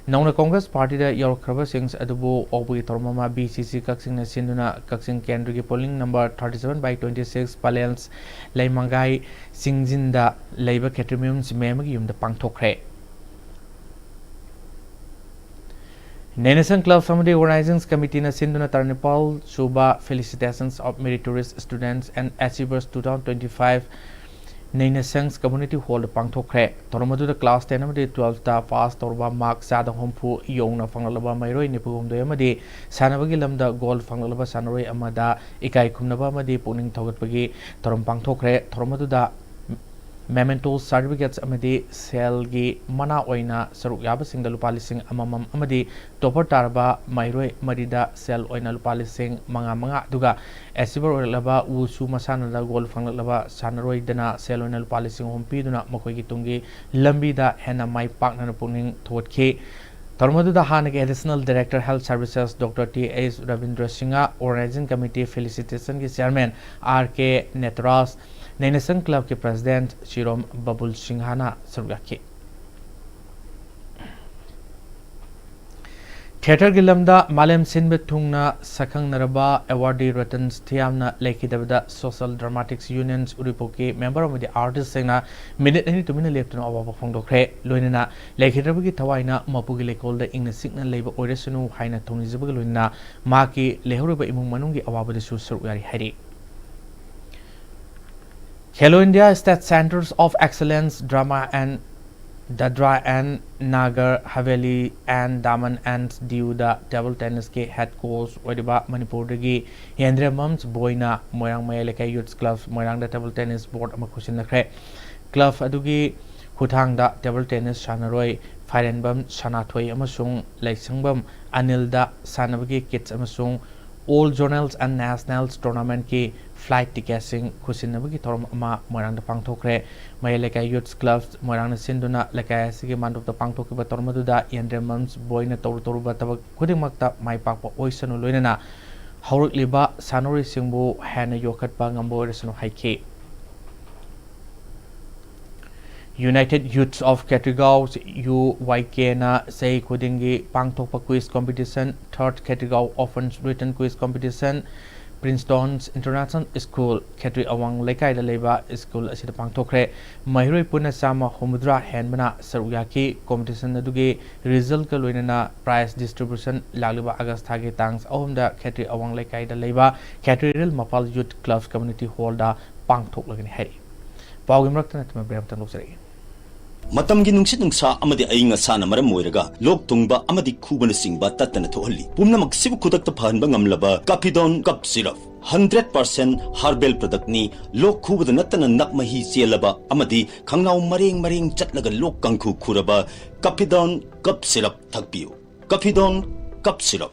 ꯅꯧꯅ Congress partyꯗ ꯌꯧꯔꯛꯈ꯭ꯔꯕꯁꯤꯡ ꯑꯗꯨꯕꯨ ꯑꯣꯛꯄꯒꯤ ꯊꯧꯔꯝ ꯑꯃ BCC ꯀꯛꯆꯤꯡꯅ ꯁꯤꯟꯗꯨꯅ ꯀꯛꯆꯤꯡ ꯀꯦꯟꯗ꯭ꯔꯒꯤ polling number thirty seven by twenty six Palens ꯂꯩꯃꯒꯥꯏ ꯆꯤꯡꯖꯤꯟꯗ ꯂꯩꯕ ꯈꯦꯇ꯭ꯔꯤꯃꯌꯨꯝ ꯃꯦꯝꯒꯤ ꯌꯨꯝꯗ ꯄꯥꯡꯊꯣꯛꯈ꯭ꯔꯦ꯫ ꯅꯩꯅꯁꯪ Clubs ꯑꯃꯗꯤ Organizing Committeeꯅ ꯁꯤꯟꯗꯨꯅ ꯇꯔꯥꯅꯤꯄꯥꯜ ꯁꯨꯕ Felicitations of Meritorious Students and Achievers two thousand twenty-five ꯅꯩꯅꯁꯪ Community Hallꯗ ꯄꯥꯡꯊꯣꯛꯈ꯭ꯔꯦ꯫ ꯊꯧꯔꯝ ꯑꯗꯨꯗ class ten ꯑꯃꯗꯤ twelveꯇ pass ꯇꯧꯔꯕ mark ꯆꯥꯗ ꯍꯨꯝꯐꯨ ꯌꯧꯅ ꯐꯪꯂꯛꯂꯕ ꯃꯍꯩꯔꯣꯏ ꯅꯤꯐꯨ ꯍꯨꯝꯗꯣꯏ ꯑꯃꯗꯤ ꯁꯥꯟꯅꯕꯒꯤ ꯂꯝꯗ gold ꯐꯪꯂꯛꯂꯕ ꯁꯥꯟꯅꯔꯣꯏ ꯑꯃꯗ ꯏꯀꯥꯏ ꯈꯨꯝꯅꯕ ꯑꯃꯗꯤ ꯄꯨꯛꯅꯤꯡ ꯊꯧꯒꯠꯄꯒꯤ ꯊꯧꯔꯝ ꯄꯥꯡꯊꯣꯛꯈ꯭ꯔꯦ꯫ ꯊꯧꯔꯝ ꯑꯗꯨꯗ mementos, certificates ꯑꯃꯗꯤ ꯁꯦꯜꯒꯤ ꯃꯅꯥ ꯑꯣꯏꯅ ꯁꯔꯨꯛ ꯌꯥꯕꯁꯤꯡꯗ ꯂꯨꯄꯥ ꯂꯤꯁꯤꯡ ꯑꯃꯃꯝ ꯑꯃꯗꯤ topper ꯇꯥꯔꯕ ꯃꯍꯩꯔꯣꯏ ꯃꯔꯤꯗ ꯁꯦꯜ ꯑꯣꯏꯅ ꯂꯨꯄꯥ ꯂꯤꯁꯤꯡ ꯃꯉꯥ ꯃꯉꯥ, ꯑꯗꯨꯒ achiever ꯑꯣꯏꯔꯛꯂꯕ ꯋꯨꯁꯨ ꯃꯁꯥꯟꯅꯗ gold ꯐꯪꯂꯛꯂꯕ ꯁꯥꯟꯅꯔꯣꯏꯗꯅ ꯁꯦꯜ ꯑꯣꯏꯅ ꯂꯨꯄꯥ ꯂꯤꯁꯤꯡ ꯑꯍꯨꯝ ꯄꯤꯗꯨꯅ ꯃꯈꯣꯏꯒꯤ ꯇꯨꯡꯒꯤ ꯂꯝꯕꯤꯗ ꯍꯦꯟꯅ ꯃꯥꯏ ꯄꯥꯛꯅꯅ ꯄꯨꯛꯅꯤꯡ ꯊꯧꯒꯠꯈꯤ꯫ ꯊꯧꯔꯝ ꯑꯗꯨꯗ ꯍꯥꯟꯅꯒꯤ Additional Director Health Services Doctor T H Ravindra Singh, Organizing Committee Felicitationꯒꯤ Chairman R K Netaraj, ꯅꯩꯅꯁꯪ Clubꯀꯤ President ꯆꯤꯔꯣꯝ ꯕꯕꯨꯜ ꯁꯤꯡꯍꯅ ꯁꯔꯨꯛ ꯌꯥꯈꯤ꯫ Theatreꯒꯤ ꯂꯝꯗ ꯃꯥꯂꯦꯝ ꯁꯤꯟꯕ ꯊꯨꯡꯅ ꯁꯛꯈꯪꯅꯔꯕ awardee Ratan ꯊꯤꯌꯥꯝꯅ ꯂꯩꯈꯤꯗꯕꯗ Social Dramatics Unions ꯎꯔꯤꯄꯣꯛꯀꯤ member ꯑꯃꯗꯤ artistꯁꯤꯡꯅ minute ꯑꯅꯤ ꯇꯨꯃꯤꯟꯅ ꯂꯦꯞꯇꯨꯅ ꯑꯋꯥꯕ ꯐꯣꯡꯗꯣꯛꯈ꯭ꯔꯦ꯫ ꯂꯣꯏꯅꯅ ꯂꯩꯈꯤꯗ꯭ꯔꯕꯒꯤ ꯊꯋꯥꯏꯅ ꯃꯄꯨꯒꯤ ꯂꯩꯀꯣꯜꯗ ꯏꯪꯅ ꯆꯤꯛꯅ ꯂꯩꯕ ꯑꯣꯏꯔꯁꯅꯨ ꯍꯥꯏꯅ ꯊꯧꯅꯤꯖꯕꯒ ꯂꯣꯏꯅꯅ ꯃꯍꯥꯛꯀꯤ ꯂꯩꯍꯧꯔꯤꯕ ꯏꯃꯨꯡ ꯃꯅꯨꯡꯒꯤ ꯑꯋꯥꯕꯗꯁꯨ ꯁꯔꯨꯛ ꯌꯥꯔꯤ ꯍꯥꯏꯔꯤ꯫ Khelo India State Centres of Excellence Drama and Dadra and Nagar Haveli and Daman and Diuꯗ table tennisꯀꯤ head coach ꯑꯣꯏꯔꯤꯕ ꯃꯅꯤꯄꯨꯔꯗꯒꯤ ꯌꯦꯟꯗ꯭ꯔꯦꯝꯕꯝ ꯕꯣꯏꯅ ꯃꯣꯏꯔꯥꯡ ꯃꯌꯥꯏ ꯂꯩꯀꯥꯏ Youth Club ꯃꯣꯏꯔꯥꯡꯗ table tennis board ꯑꯃ ꯈꯨꯠꯁꯤꯟꯅꯈ꯭ꯔꯦ꯫ Club ꯑꯗꯨꯒꯤ ꯈꯨꯠꯊꯥꯡꯗ table tennis ꯁꯥꯟꯅꯔꯣꯏ ꯐꯥꯏꯔꯦꯟꯕꯝ ꯁꯅꯥꯊꯣꯏ ꯑꯃꯁꯨꯡ ꯂꯩꯁꯪꯕꯝ ꯑꯅꯤꯜꯗ ꯁꯥꯟꯅꯕꯒꯤ kits ꯑꯃꯁꯨꯡ All Zonals and Nationals Tournamentꯀꯤ flight ticketꯁꯤꯡ ꯈꯨꯠꯁꯤꯟꯅꯕꯒꯤ ꯊꯧꯔꯝ ꯑꯃ ꯃꯣꯏꯔꯥꯡꯗ ꯄꯥꯡꯊꯣꯛꯈ꯭ꯔꯦ꯫ ꯃꯌꯥꯏ ꯂꯩꯀꯥꯏ Youth Club ꯃꯣꯏꯔꯥꯡꯅ ꯁꯤꯟꯗꯨꯅ ꯂꯩꯀꯥꯏ ꯑꯁꯤꯒꯤ ꯃꯥꯟꯗꯣꯞꯇ ꯄꯥꯡꯊꯣꯛꯈꯤꯕ ꯊꯧꯔꯝ ꯑꯗꯨꯗ ꯌꯦꯟꯗ꯭ꯔꯦꯝꯕꯝ ꯕꯣꯏꯅ ꯇꯧꯔꯨ ꯇꯧꯔꯨꯕ ꯊꯕꯛ ꯈꯨꯗꯤꯡꯃꯛꯇ ꯃꯥꯏ ꯄꯥꯛꯄ ꯑꯣꯏꯁꯅꯨ, ꯂꯣꯏꯅꯅ ꯍꯧꯔꯛꯂꯤꯕ ꯁꯥꯟꯅꯔꯣꯏꯁꯤꯡꯕꯨ ꯍꯦꯟꯅ ꯌꯣꯛꯈꯠꯄ ꯉꯝꯕ ꯑꯣꯏꯔꯁꯅꯨ ꯍꯥꯏꯈꯤ꯫ United Youths of Khetrigao, U Y Kꯅ ꯆꯍꯤ ꯈꯨꯗꯤꯡꯒꯤ ꯄꯥꯡꯊꯣꯛꯄ quiz competition, Third Khetrigao Open Written Quiz Competition, Princeton's International School, ꯈꯦꯇ꯭ꯔꯤ ꯑꯋꯥꯡ ꯂꯩꯀꯥꯏꯗ ꯂꯩꯕ ꯁ꯭ꯀꯨꯜ ꯑꯁꯤꯗ ꯄꯥꯡꯊꯣꯛꯈ꯭ꯔꯦ꯫ ꯃꯍꯩꯔꯣꯏ ꯄꯨꯟꯅ ꯆꯥꯝꯃ ꯍꯨꯝꯐꯨꯇꯔꯥ ꯍꯦꯟꯕꯅ ꯁꯔꯨꯛ ꯌꯥꯈꯤ꯫ ꯀꯣꯝꯄꯤꯇꯤꯁꯟ ꯑꯗꯨꯒꯤ ꯔꯤꯖꯜꯀ ꯂꯣꯏꯅꯅ ꯄ꯭ꯔꯥꯏꯖ ꯗꯤꯁꯇ꯭ꯔꯤꯕ꯭ꯌꯨꯁꯟ ꯂꯥꯛꯂꯤꯕ ꯑꯥꯒꯁ ꯊꯥꯒꯤ ꯇꯥꯡ ꯑꯍꯨꯝꯗ ꯈꯦꯇ꯭ꯔꯤ ꯑꯋꯥꯡ ꯂꯩꯀꯥꯏꯗ ꯂꯩꯕ ꯈꯦꯇ꯭ꯔꯤ ꯔꯤꯜ ꯃꯄꯥꯜ ꯌꯨꯠ ꯀ꯭ꯂꯕ ꯀꯝꯃ꯭ꯌꯨꯅꯤꯇꯤ ꯍꯣꯜꯗ ꯄꯥꯡꯊꯣꯛꯂꯒꯅꯤ ꯍꯥꯏꯔꯤ꯫ ꯄꯥꯎꯒꯤ ꯃꯔꯛꯇ ꯅꯠꯇꯅ ꯕ꯭ꯔꯦꯛ ꯑꯃꯇꯪ ꯂꯧꯖꯔꯛꯏ꯫ ꯃꯇꯝꯒꯤ ꯅꯨꯡꯁꯤꯠ ꯅꯨꯡꯁꯥ ꯑꯃꯗꯤ ꯑꯏꯪ ꯑꯁꯥꯅ ꯃꯔꯝ ꯑꯣꯏꯔꯒ ꯂꯣꯛ ꯊꯨꯡꯕ ꯑꯃꯗꯤ ꯈꯨꯕꯅꯆꯤꯡꯕ ꯇꯠꯇꯅ ꯊꯣꯛꯍꯜꯂꯤ꯫ ꯄꯨꯝꯅꯃꯛꯁꯤꯕꯨ ꯈꯨꯗꯛꯇ ꯐꯍꯟꯕ ꯉꯝꯂꯕ Kaphidon cough syrup. Hundred percent herbal ꯄ꯭ꯔꯗꯛꯅꯤ꯫ ꯂꯣꯛ ꯈꯨꯕꯗ ꯅꯠꯇꯅ ꯅꯞ ꯃꯍꯤ ꯆꯦꯜꯂꯕ ꯑꯃꯗꯤ ꯈꯪꯅꯥꯎ ꯃꯔꯦꯡ ꯃꯔꯦꯡ ꯆꯠꯂꯒ ꯂꯣꯛ ꯀꯥꯡꯈꯨ ꯈꯨꯔꯕ ꯀꯥꯐꯤꯗꯣꯟ ꯀꯞ ꯁꯤꯔꯞ ꯊꯛꯄꯤꯌꯨ꯫ Kaphidon cough syrup.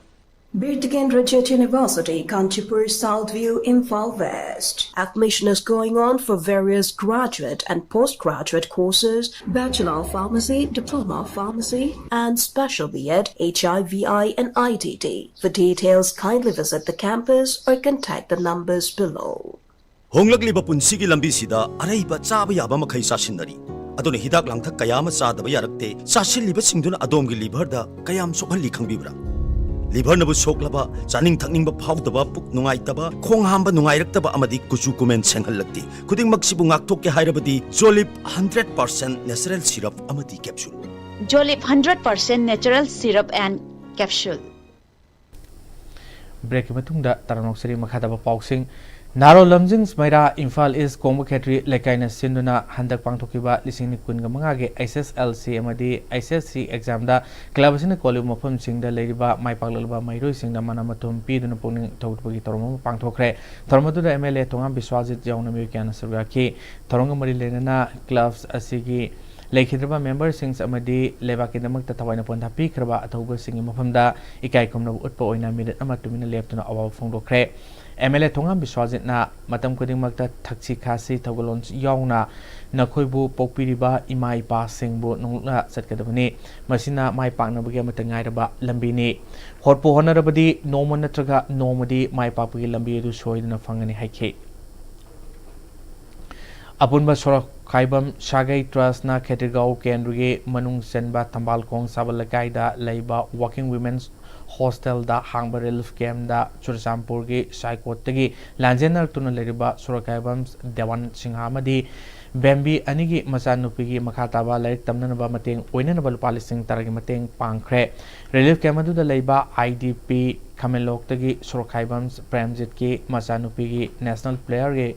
Birkandra University, Kanchipur, South View, Imphal West. Admission is going on for various graduate and postgraduate courses, Bachelor of Pharmacy, Diploma of Pharmacy, and Special B Ed, H I V I, and I T T. For details, kindly visit the campus or contact the numbers below. ꯍꯣꯡꯂꯛꯂꯤꯕ ꯄꯨꯟꯁꯤꯒꯤ ꯂꯝꯕꯤꯁꯤꯗ ꯑꯔꯩꯕ ꯆꯥꯕ ꯌꯥꯕ ꯃꯈꯩ ꯆꯥꯁꯤꯟꯅꯔꯤ꯫ ꯑꯗꯨꯅ ꯍꯤꯗꯥꯛ ꯂꯥꯡꯊꯛ ꯀꯌꯥ ꯑꯃ ꯆꯥꯗꯕ ꯌꯥꯔꯛꯇꯦ꯫ ꯆꯥꯁꯤꯜꯂꯤꯕꯁꯤꯡꯗꯨꯅ ꯑꯗꯣꯝꯒꯤ ꯂꯤꯚꯔꯗ ꯀꯌꯥꯝ ꯁꯣꯛꯍꯜꯂꯤ ꯈꯪꯕꯤꯕ꯭ꯔꯥ? ꯂꯤꯚꯔꯅꯕꯨ ꯁꯣꯛꯂꯕ, ꯆꯥꯅꯤꯡ ꯊꯛꯅꯤꯡꯕ ꯐꯥꯎꯗꯕ, ꯄꯨꯛ ꯅꯨꯡꯉꯥꯏꯇꯕ, ꯈꯣꯡ ꯍꯥꯝꯕ ꯅꯨꯡꯉꯥꯏꯔꯛꯇꯕ ꯑꯃꯗꯤ ꯀꯨꯆꯨ ꯀꯨꯃꯦꯟ ꯁꯦꯡꯍꯜꯂꯛꯇꯦ꯫ ꯈꯨꯗꯤꯡꯃꯛꯁꯤꯕꯨ ꯉꯥꯛꯊꯣꯛꯀꯦ ꯍꯥꯏꯔꯕꯗꯤ ꯖꯣꯂꯤꯞ ꯍꯟꯗ꯭ꯔꯦꯠ ꯄꯥꯔꯁꯦꯟ ꯅꯦꯆꯔꯦꯜ ꯁꯤꯔꯞ ꯑꯃꯗꯤ capsule. Jolip hundred percent natural syrup and capsule. ꯕ꯭ꯔꯦꯛꯀꯤ ꯃꯇꯨꯡꯗ ꯇꯔꯥꯝꯅ ꯑꯣꯛꯆꯔꯤ꯫ ꯃꯈꯥ ꯇꯥꯕ ꯄꯥꯎꯁꯤꯡ꯫ ꯅꯥꯔꯣ ꯂꯝꯖꯤꯡ ꯃꯩꯔꯥ ꯏꯝꯐꯥꯜ ꯏꯁ ꯀꯣꯡꯕ ꯈꯦꯇ꯭ꯔꯤ ꯂꯩꯀꯥꯏꯅ ꯁꯤꯟꯗꯨꯅ ꯍꯟꯗꯛ ꯄꯥꯡꯊꯣꯛꯈꯤꯕ ꯂꯤꯁꯤꯡ ꯑꯅꯤ ꯀꯨꯟꯒ ꯃꯉꯥꯒꯤ H S L C ꯑꯃꯗꯤ H S C examꯗ ꯀ꯭ꯂꯕ ꯑꯁꯤꯅ ꯀꯣꯜꯂꯤꯕ ꯃꯐꯝꯁꯤꯡꯗ ꯂꯩꯔꯤꯕ ꯃꯥꯏ ꯄꯥꯛꯂꯛꯂꯕ ꯃꯍꯩꯔꯣꯏꯁꯤꯡꯗ ꯃꯅꯥ ꯃꯊꯨꯝ ꯄꯤꯗꯨꯅ ꯄꯨꯛꯅꯤꯡ ꯊꯧꯒꯠꯄꯒꯤ ꯊꯧꯔꯝ ꯑꯃ ꯄꯥꯡꯊꯣꯛꯈ꯭ꯔꯦ꯫ ꯊꯧꯔꯝ ꯑꯗꯨꯗ M L A ꯊꯣꯉꯥꯝ ꯕꯤꯁ꯭ꯋꯥꯖꯤꯠ ꯌꯥꯎꯅ ꯃꯤꯑꯣꯏ ꯀꯌꯥꯅ ꯁꯔꯨꯛ ꯌꯥꯈꯤ꯫ ꯊꯧꯔꯝꯒ ꯃꯔꯤ ꯂꯩꯅꯅ ꯀ꯭ꯂꯕ ꯑꯁꯤꯒꯤ ꯂꯩꯈꯤꯗ꯭ꯔꯕ ꯃꯦꯝꯕꯔꯁꯤꯡ ꯑꯃꯗꯤ ꯂꯩꯕꯥꯛꯀꯤꯗꯃꯛꯇ ꯊꯋꯥꯏꯅ ꯄꯣꯟꯊꯥ ꯄꯤꯈ꯭ꯔꯕ ꯑꯊꯧꯕꯁꯤꯡꯒꯤ ꯃꯐꯝꯗ ꯏꯀꯥꯏ ꯈꯨꯝꯅꯕ ꯎꯠꯄ ꯑꯣꯏꯅ ꯃꯤꯅꯤꯠ ꯑꯃ ꯇꯨꯃꯤꯟꯅ ꯂꯦꯞꯇꯨꯅ ꯑꯋꯥꯕ ꯐꯣꯡꯗꯣꯛꯈ꯭ꯔꯦ꯫ M L A ꯊꯣꯉꯥꯝ ꯕꯤꯁ꯭ꯋꯥꯖꯤꯠꯅ ꯃꯇꯝ ꯈꯨꯗꯤꯡꯃꯛꯇ ꯊꯛꯁꯤ ꯈꯥꯁꯤ ꯊꯧꯒꯜꯂꯣꯟ ꯌꯥꯎꯅ ꯅꯈꯣꯏꯕꯨ ꯄꯣꯛꯄꯤꯔꯤꯕ ꯏꯃꯥ ꯏꯄꯥꯁꯤꯡꯕꯨ ꯅꯣꯛꯂꯛꯅ ꯆꯠꯀꯗꯕꯅꯤ꯫ ꯃꯁꯤꯅ ꯃꯥꯏ ꯄꯥꯛꯅꯕꯒꯤ ꯑꯃꯠꯇ ꯉꯥꯏꯔꯕ ꯂꯝꯕꯤꯅꯤ꯫ ꯍꯣꯠꯄꯨ ꯍꯣꯠꯅꯔꯕꯗꯤ ꯅꯣꯡꯃ ꯅꯠꯇ꯭ꯔꯒ ꯅꯣꯡꯃꯗꯤ ꯃꯥꯏ ꯄꯥꯛꯄꯒꯤ ꯂꯝꯕꯤ ꯑꯗꯨ ꯁꯣꯏꯗꯅ ꯐꯪꯒꯅꯤ ꯍꯥꯏꯈꯤ꯫ ꯑꯄꯨꯟꯕ ꯁꯣꯔꯣꯛꯈꯥꯏꯕꯝ ꯁꯥꯒꯩ ꯇ꯭ꯔꯁꯅ ꯈꯦꯇ꯭ꯔꯤꯒꯥꯎ ꯀꯦꯟꯗ꯭ꯔꯒꯤ ꯃꯅꯨꯡ ꯆꯟꯕ ꯊꯝꯕꯥꯜ ꯈꯣꯡ ꯁꯥꯕ ꯂꯩꯀꯥꯏꯗ ꯂꯩꯕ Working Women's ꯍꯣꯁꯇꯦꯜꯗ ꯍꯥꯡꯕ ꯔꯤꯂꯤꯐ ꯀꯦꯝꯞꯇ ꯆꯨꯔꯆꯥꯟꯄꯨꯔꯒꯤ ꯁꯥꯏꯀꯣꯠꯇꯒꯤ ꯂꯥꯟꯖꯦꯟꯅꯔꯛꯇꯨꯅ ꯂꯩꯔꯤꯕ ꯁꯨꯔꯈꯥꯏꯕꯝ ꯗꯦꯋꯥꯟ ꯁꯤꯡꯍ ꯑꯃꯗꯤ ꯕꯦꯝꯕꯤ ꯑꯅꯤꯒꯤ ꯃꯆꯥꯅꯨꯄꯤꯒꯤ ꯃꯈꯥ ꯇꯥꯕ ꯂꯥꯏꯔꯤꯛ ꯇꯝꯅꯅꯕ ꯃꯇꯦꯡ ꯑꯣꯏꯅꯅꯕ ꯂꯨꯄꯥ ꯂꯤꯁꯤꯡ ꯇꯔꯥꯒꯤ ꯃꯇꯦꯡ ꯄꯥꯡꯈ꯭ꯔꯦ꯫ ꯔꯤꯂꯤꯐ ꯀꯦꯝꯞ ꯑꯗꯨꯗ ꯂꯩꯕ ꯑꯥꯏ ꯗꯤ ꯄꯤ ꯈꯥꯃꯦꯟꯂꯣꯛꯇꯒꯤ ꯁꯨꯔꯈꯥꯏꯕꯝ ꯄ꯭ꯔꯦꯝꯖꯤꯠꯀꯤ ꯃꯆꯥꯅꯨꯄꯤꯒꯤ ꯅꯦꯁꯅꯦꯜ ꯄ꯭ꯂꯦꯌꯔꯒꯤ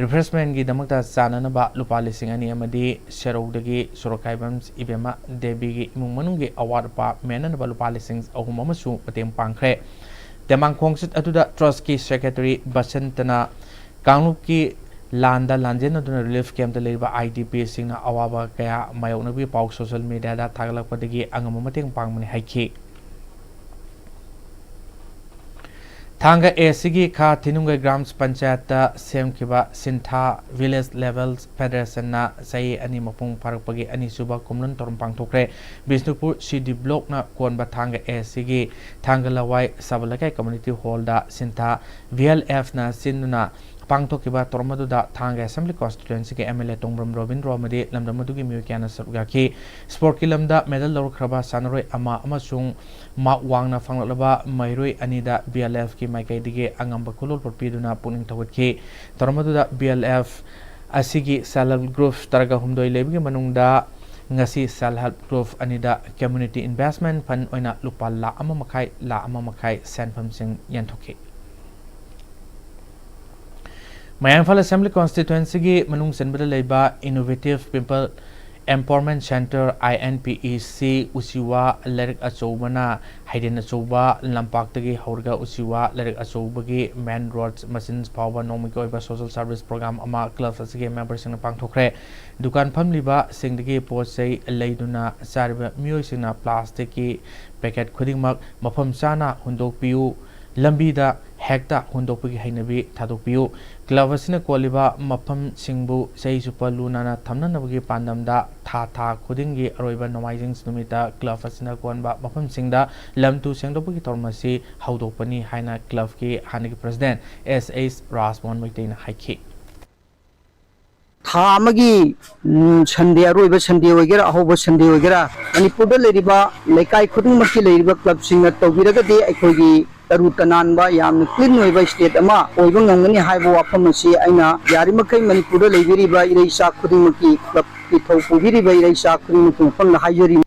ꯔꯤꯐ꯭ꯔꯦꯁꯃꯦꯟꯒꯤꯗꯃꯛꯇ ꯆꯥꯅꯅꯕ ꯂꯨꯄꯥ ꯂꯤꯁꯤꯡ ꯑꯅꯤ ꯑꯃꯗꯤ ꯁꯦꯔꯧꯗꯒꯤ ꯁꯨꯔꯈꯥꯏꯕꯝ ꯏꯕꯦꯝꯃ ꯗꯦꯕꯤꯒꯤ ꯏꯃꯨꯡ ꯃꯅꯨꯡꯒꯤ ꯑꯋꯥꯠ ꯑꯄꯥ ꯃꯦꯟꯅꯅꯕ ꯂꯨꯄꯥ ꯂꯤꯁꯤꯡ ꯑꯍꯨꯝ ꯑꯃꯁꯨ ꯃꯇꯦꯡ ꯄꯥꯡꯈ꯭ꯔꯦ꯫ ꯇꯦꯡꯕꯥꯡ ꯈꯣꯡꯆꯠ ꯑꯗꯨꯗ ꯇ꯭ꯔꯁꯀꯤ ꯁꯦꯀ꯭ꯔꯦꯇꯔꯤ ꯕꯁꯟꯇꯅ ꯀꯥꯡꯂꯨꯞꯀꯤ ꯂꯥꯟꯗ ꯂꯥꯟꯖꯦꯟꯅꯗꯨꯅ ꯔꯤꯂꯤꯐ ꯀꯦꯝꯞꯇ ꯂꯩꯔꯤꯕ ꯑꯥꯏ ꯗꯤ ꯄꯤꯁꯤꯡꯅ ꯑꯋꯥꯕ ꯀꯌꯥ ꯃꯥꯌꯣꯛꯅꯕꯒꯤ ꯄꯥꯎ ꯁꯣꯁꯤꯌꯦꯜ ꯃꯤꯗꯤꯌꯥꯗ ꯊꯥꯒꯠꯂꯛꯄꯗꯒꯤ ꯑꯉꯝꯕ ꯃꯇꯦꯡ ꯄꯥꯡꯕꯅꯤ ꯍꯥꯏꯈꯤ꯫ ꯊꯥꯡꯒ ꯑꯦ ꯁꯤꯒꯤ ꯈꯥ ꯊꯤꯅꯨꯡꯒꯩ ꯒ꯭ꯔꯥꯝ ꯄꯟꯆꯥꯌꯠꯇ ꯁꯦꯝꯈꯤꯕ ꯁꯤꯟꯊꯥ ꯚꯤꯂꯦꯖ ꯂꯦꯚꯦꯜ ꯐꯦꯗꯔꯦꯁꯟꯅ ꯆꯍꯤ ꯑꯅꯤ ꯃꯄꯨꯡ ꯐꯥꯔꯛꯄꯒꯤ ꯑꯅꯤꯁꯨꯕ ꯀꯨꯝꯂꯣꯟ ꯊꯧꯔꯝ ꯄꯥꯡꯊꯣꯛꯈ꯭ꯔꯦ꯫ ꯕꯤꯁꯅꯨꯄꯨꯔ ꯁꯤ ꯗꯤ ꯕ꯭ꯂꯣꯛꯅ ꯀꯣꯟꯕ ꯊꯥꯡꯒ ꯑꯦ ꯁꯤꯒꯤ ꯊꯥꯡꯒ ꯂꯋꯥꯏ ꯁꯕ ꯂꯩꯀꯥꯏ ꯀꯝꯃ꯭ꯌꯨꯅꯤꯇꯤ ꯍꯣꯜꯗ ꯁꯤꯟꯊꯥ ꯚꯤ ꯑꯦꯜ ꯑꯦꯐꯅ ꯁꯤꯟꯗꯨꯅ ꯄꯥꯡꯊꯣꯛꯈꯤꯕ ꯊꯧꯔꯝ ꯑꯗꯨꯗ ꯊꯥꯡꯒ ꯑꯦꯁꯦꯝꯕ꯭ꯂꯤ ꯀꯣꯟꯁꯇꯤꯇ꯭ꯋꯦꯟꯁꯤꯒꯤ ꯑꯦꯝ ꯑꯦꯜ ꯑꯦ ꯇꯣꯡꯕ꯭ꯔꯝ ꯔꯣꯕꯤꯟꯗ꯭ꯔꯣ ꯑꯃꯗꯤ ꯂꯝꯗꯝ ꯑꯗꯨꯒꯤ ꯃꯤꯑꯣꯏ ꯀꯌꯥꯅ ꯁꯔꯨꯛ ꯌꯥꯈꯤ꯫ ꯁ꯭ꯄꯣꯔꯠꯀꯤ ꯂꯝꯗ ꯃꯦꯗꯜ ꯂꯧꯔꯛꯈ꯭ꯔꯕ ꯁꯥꯟꯅꯔꯣꯏ ꯑꯃ ꯑꯃꯁꯨꯡ ꯃꯥꯛ ꯋꯥꯡꯅ ꯐꯪꯂꯛꯂꯕ ꯃꯍꯩꯔꯣꯏ ꯑꯅꯤꯗ ꯕꯤ ꯑꯦꯜ ꯑꯦꯐꯀꯤ ꯃꯥꯏꯀꯩꯗꯒꯤ ꯑꯉꯝꯕ ꯈꯨꯗꯣꯜꯄꯣꯠ ꯄꯤꯗꯨꯅ ꯄꯨꯛꯅꯤꯡ ꯊꯧꯒꯠꯈꯤ꯫ ꯊꯧꯔꯝ ꯑꯗꯨꯗ ꯕꯤ ꯑꯦꯜ ꯑꯦꯐ ꯑꯁꯤꯒꯤ ꯁꯦꯜꯐ ꯍꯦꯜꯞ ꯒ꯭ꯔꯨꯞ ꯇꯔꯥꯒ ꯍꯨꯝꯗꯣꯏ ꯂꯩꯕꯒꯤ ꯃꯅꯨꯡꯗ ꯉꯁꯤ ꯁꯦꯜꯐ ꯍꯦꯜꯞ ꯒ꯭ꯔꯨꯞ ꯑꯅꯤꯗ ꯀꯝꯃ꯭ꯌꯨꯅꯤꯇꯤ ꯏꯟꯚꯦꯁ꯭ꯠꯃꯦꯟꯠ ꯐꯟꯗ ꯑꯣꯏꯅ ꯂꯨꯄꯥ ꯂꯥꯈ ꯑꯃ ꯃꯈꯥꯏ, ꯂꯥꯈ ꯑꯃ ꯃꯈꯥꯏ ꯁꯦꯟꯐꯝꯁꯤꯡ ꯌꯦꯟꯊꯣꯛꯈꯤ꯫ ꯃꯌꯥꯡ ꯏꯝꯐꯥꯜ ꯑꯦꯁꯦꯝꯕ꯭ꯂꯤ ꯀꯣꯟꯁꯇꯤꯇ꯭ꯋꯦꯟꯁꯤꯒꯤ ꯃꯅꯨꯡ ꯆꯟꯕꯗ ꯂꯩꯕ ꯏꯅꯣꯚꯦꯇꯤꯚ ꯄꯤꯄꯜ ꯑꯦꯝꯄꯥꯋꯔꯃꯦꯟꯠ ꯁꯦꯟꯇꯔ, ꯑꯥꯏ ꯑꯦꯟ ꯄꯤ ꯏ ꯁꯤ, ꯎꯆꯤꯋꯥ ꯂꯥꯏꯔꯤꯛ ꯑꯆꯧꯕꯅ ꯍꯩꯗꯦꯟ ꯑꯆꯧꯕ ꯂꯝꯄꯥꯛꯇꯒꯤ ꯍꯧꯔꯒ ꯎꯆꯤꯋꯥ ꯂꯥꯏꯔꯤꯛ ꯑꯆꯧꯕꯒꯤ ꯃꯦꯟ ꯔꯣꯗ ꯃꯆꯤꯟ ꯐꯥꯎꯕ ꯅꯣꯡꯃꯒꯤ ꯑꯣꯏꯕ ꯁꯣꯁꯤꯌꯦꯜ ꯁꯔꯚꯤꯁ ꯄ꯭ꯔꯣꯒ꯭ꯔꯥꯝ ꯑꯃ ꯀ꯭ꯂꯕ ꯑꯁꯤꯒꯤ ꯃꯦꯝꯕꯔꯁꯤꯡꯅ ꯄꯥꯡꯊꯣꯛꯈ꯭ꯔꯦ꯫ ꯗꯨꯀꯥꯟ ꯐꯝꯂꯤꯕꯁꯤꯡꯗꯒꯤ ꯄꯣꯠ ꯆꯩ ꯂꯩꯗꯨꯅ ꯆꯥꯔꯤꯕ ꯃꯤꯑꯣꯏꯁꯤꯡꯅ ꯄ꯭ꯂꯥꯁꯇꯤꯛꯀꯤ ꯄꯦꯀꯦꯠ ꯈꯨꯗꯤꯡꯃꯛ ꯃꯐꯝ ꯆꯥꯅ ꯍꯨꯟꯗꯣꯛꯄꯤꯌꯨ, ꯂꯝꯕꯤꯗ ꯍꯦꯛꯇ ꯍꯨꯟꯗꯣꯛꯄꯒꯤ ꯍꯩꯅꯕꯤ ꯊꯥꯗꯣꯛꯄꯤꯌꯨ꯫ ꯀ꯭ꯂꯕ ꯑꯁꯤꯅ ꯀꯣꯜꯂꯤꯕ ꯃꯐꯝꯁꯤꯡꯕꯨ ꯆꯍꯤ ꯆꯨꯞꯄ ꯂꯨ ꯅꯥꯟꯅ ꯊꯝꯅꯅꯕꯒꯤ ꯄꯥꯟꯗꯝꯗ ꯊꯥ ꯊꯥ ꯈꯨꯗꯤꯡꯒꯤ ꯑꯔꯣꯏꯕ ꯅꯣꯡꯃꯥꯏꯖꯤꯡ ꯅꯨꯃꯤꯠꯇ ꯀ꯭ꯂꯕ ꯑꯁꯤꯅ ꯀꯣꯟꯕ ꯃꯐꯝꯁꯤꯡꯗ ꯂꯝ ꯇꯨ ꯁꯦꯡꯗꯣꯛꯄꯒꯤ ꯊꯧꯔꯝ ꯑꯁꯤ ꯍꯧꯗꯣꯛꯄꯅꯤ ꯍꯥꯏꯅ ꯀ꯭ꯂꯕꯀꯤ ꯍꯥꯟꯅꯒꯤ ꯄ꯭ꯔꯁꯤꯗꯦꯟꯠ ꯑꯦꯁ ꯑꯦꯁ ꯔꯥꯖꯃꯣꯍꯟ ꯃꯩꯇꯩꯅ ꯍꯥꯏꯈꯤ꯫ ꯊꯥ ꯑꯃꯒꯤ, ꯎꯝ, ꯁꯟꯗꯦ, ꯑꯔꯣꯏꯕ ꯁꯟꯗꯦ ꯑꯣꯏꯒꯦꯔꯥ, ꯑꯍꯧꯕ ꯁꯟꯗꯦ ꯑꯣꯏꯒꯦꯔꯥ, ꯃꯅꯤꯄꯨꯔꯗ ꯂꯩꯔꯤꯕ ꯂꯩꯀꯥꯏ ꯈꯨꯗꯤꯡꯃꯛꯀꯤ ꯂꯩꯔꯤꯕ ꯀ꯭ꯂꯕꯁꯤꯡꯅ ꯇꯧꯕꯤꯔꯒꯗꯤ ꯑꯩꯈꯣꯏꯒꯤ ꯇꯔꯨ ꯇꯅꯥꯟꯕ, ꯌꯥꯝꯅ ꯀ꯭ꯂꯤꯟ ꯑꯣꯏꯕ ꯁ꯭ꯇꯦꯠ ꯑꯃ ꯑꯣꯏꯕ ꯉꯝꯒꯅꯤ ꯍꯥꯏꯕ ꯋꯥꯐꯝ ꯑꯁꯤ ꯑꯩꯅ ꯌꯥꯔꯤꯃꯈꯩ ꯃꯅꯤꯄꯨꯔꯗ ꯂꯩꯕꯤꯔꯤꯕ ꯏꯔꯩꯆꯥ ꯈꯨꯗꯤꯡꯃꯛꯀꯤ, ꯀ꯭ꯂꯕꯀꯤ ꯊꯧ ꯄꯨꯕꯤꯔꯤꯕ ꯏꯔꯩꯆꯥ ꯈꯨꯗꯤꯡꯃꯛꯀꯤ ꯃꯐꯝꯗ ꯍꯥꯏꯖꯔꯤ꯫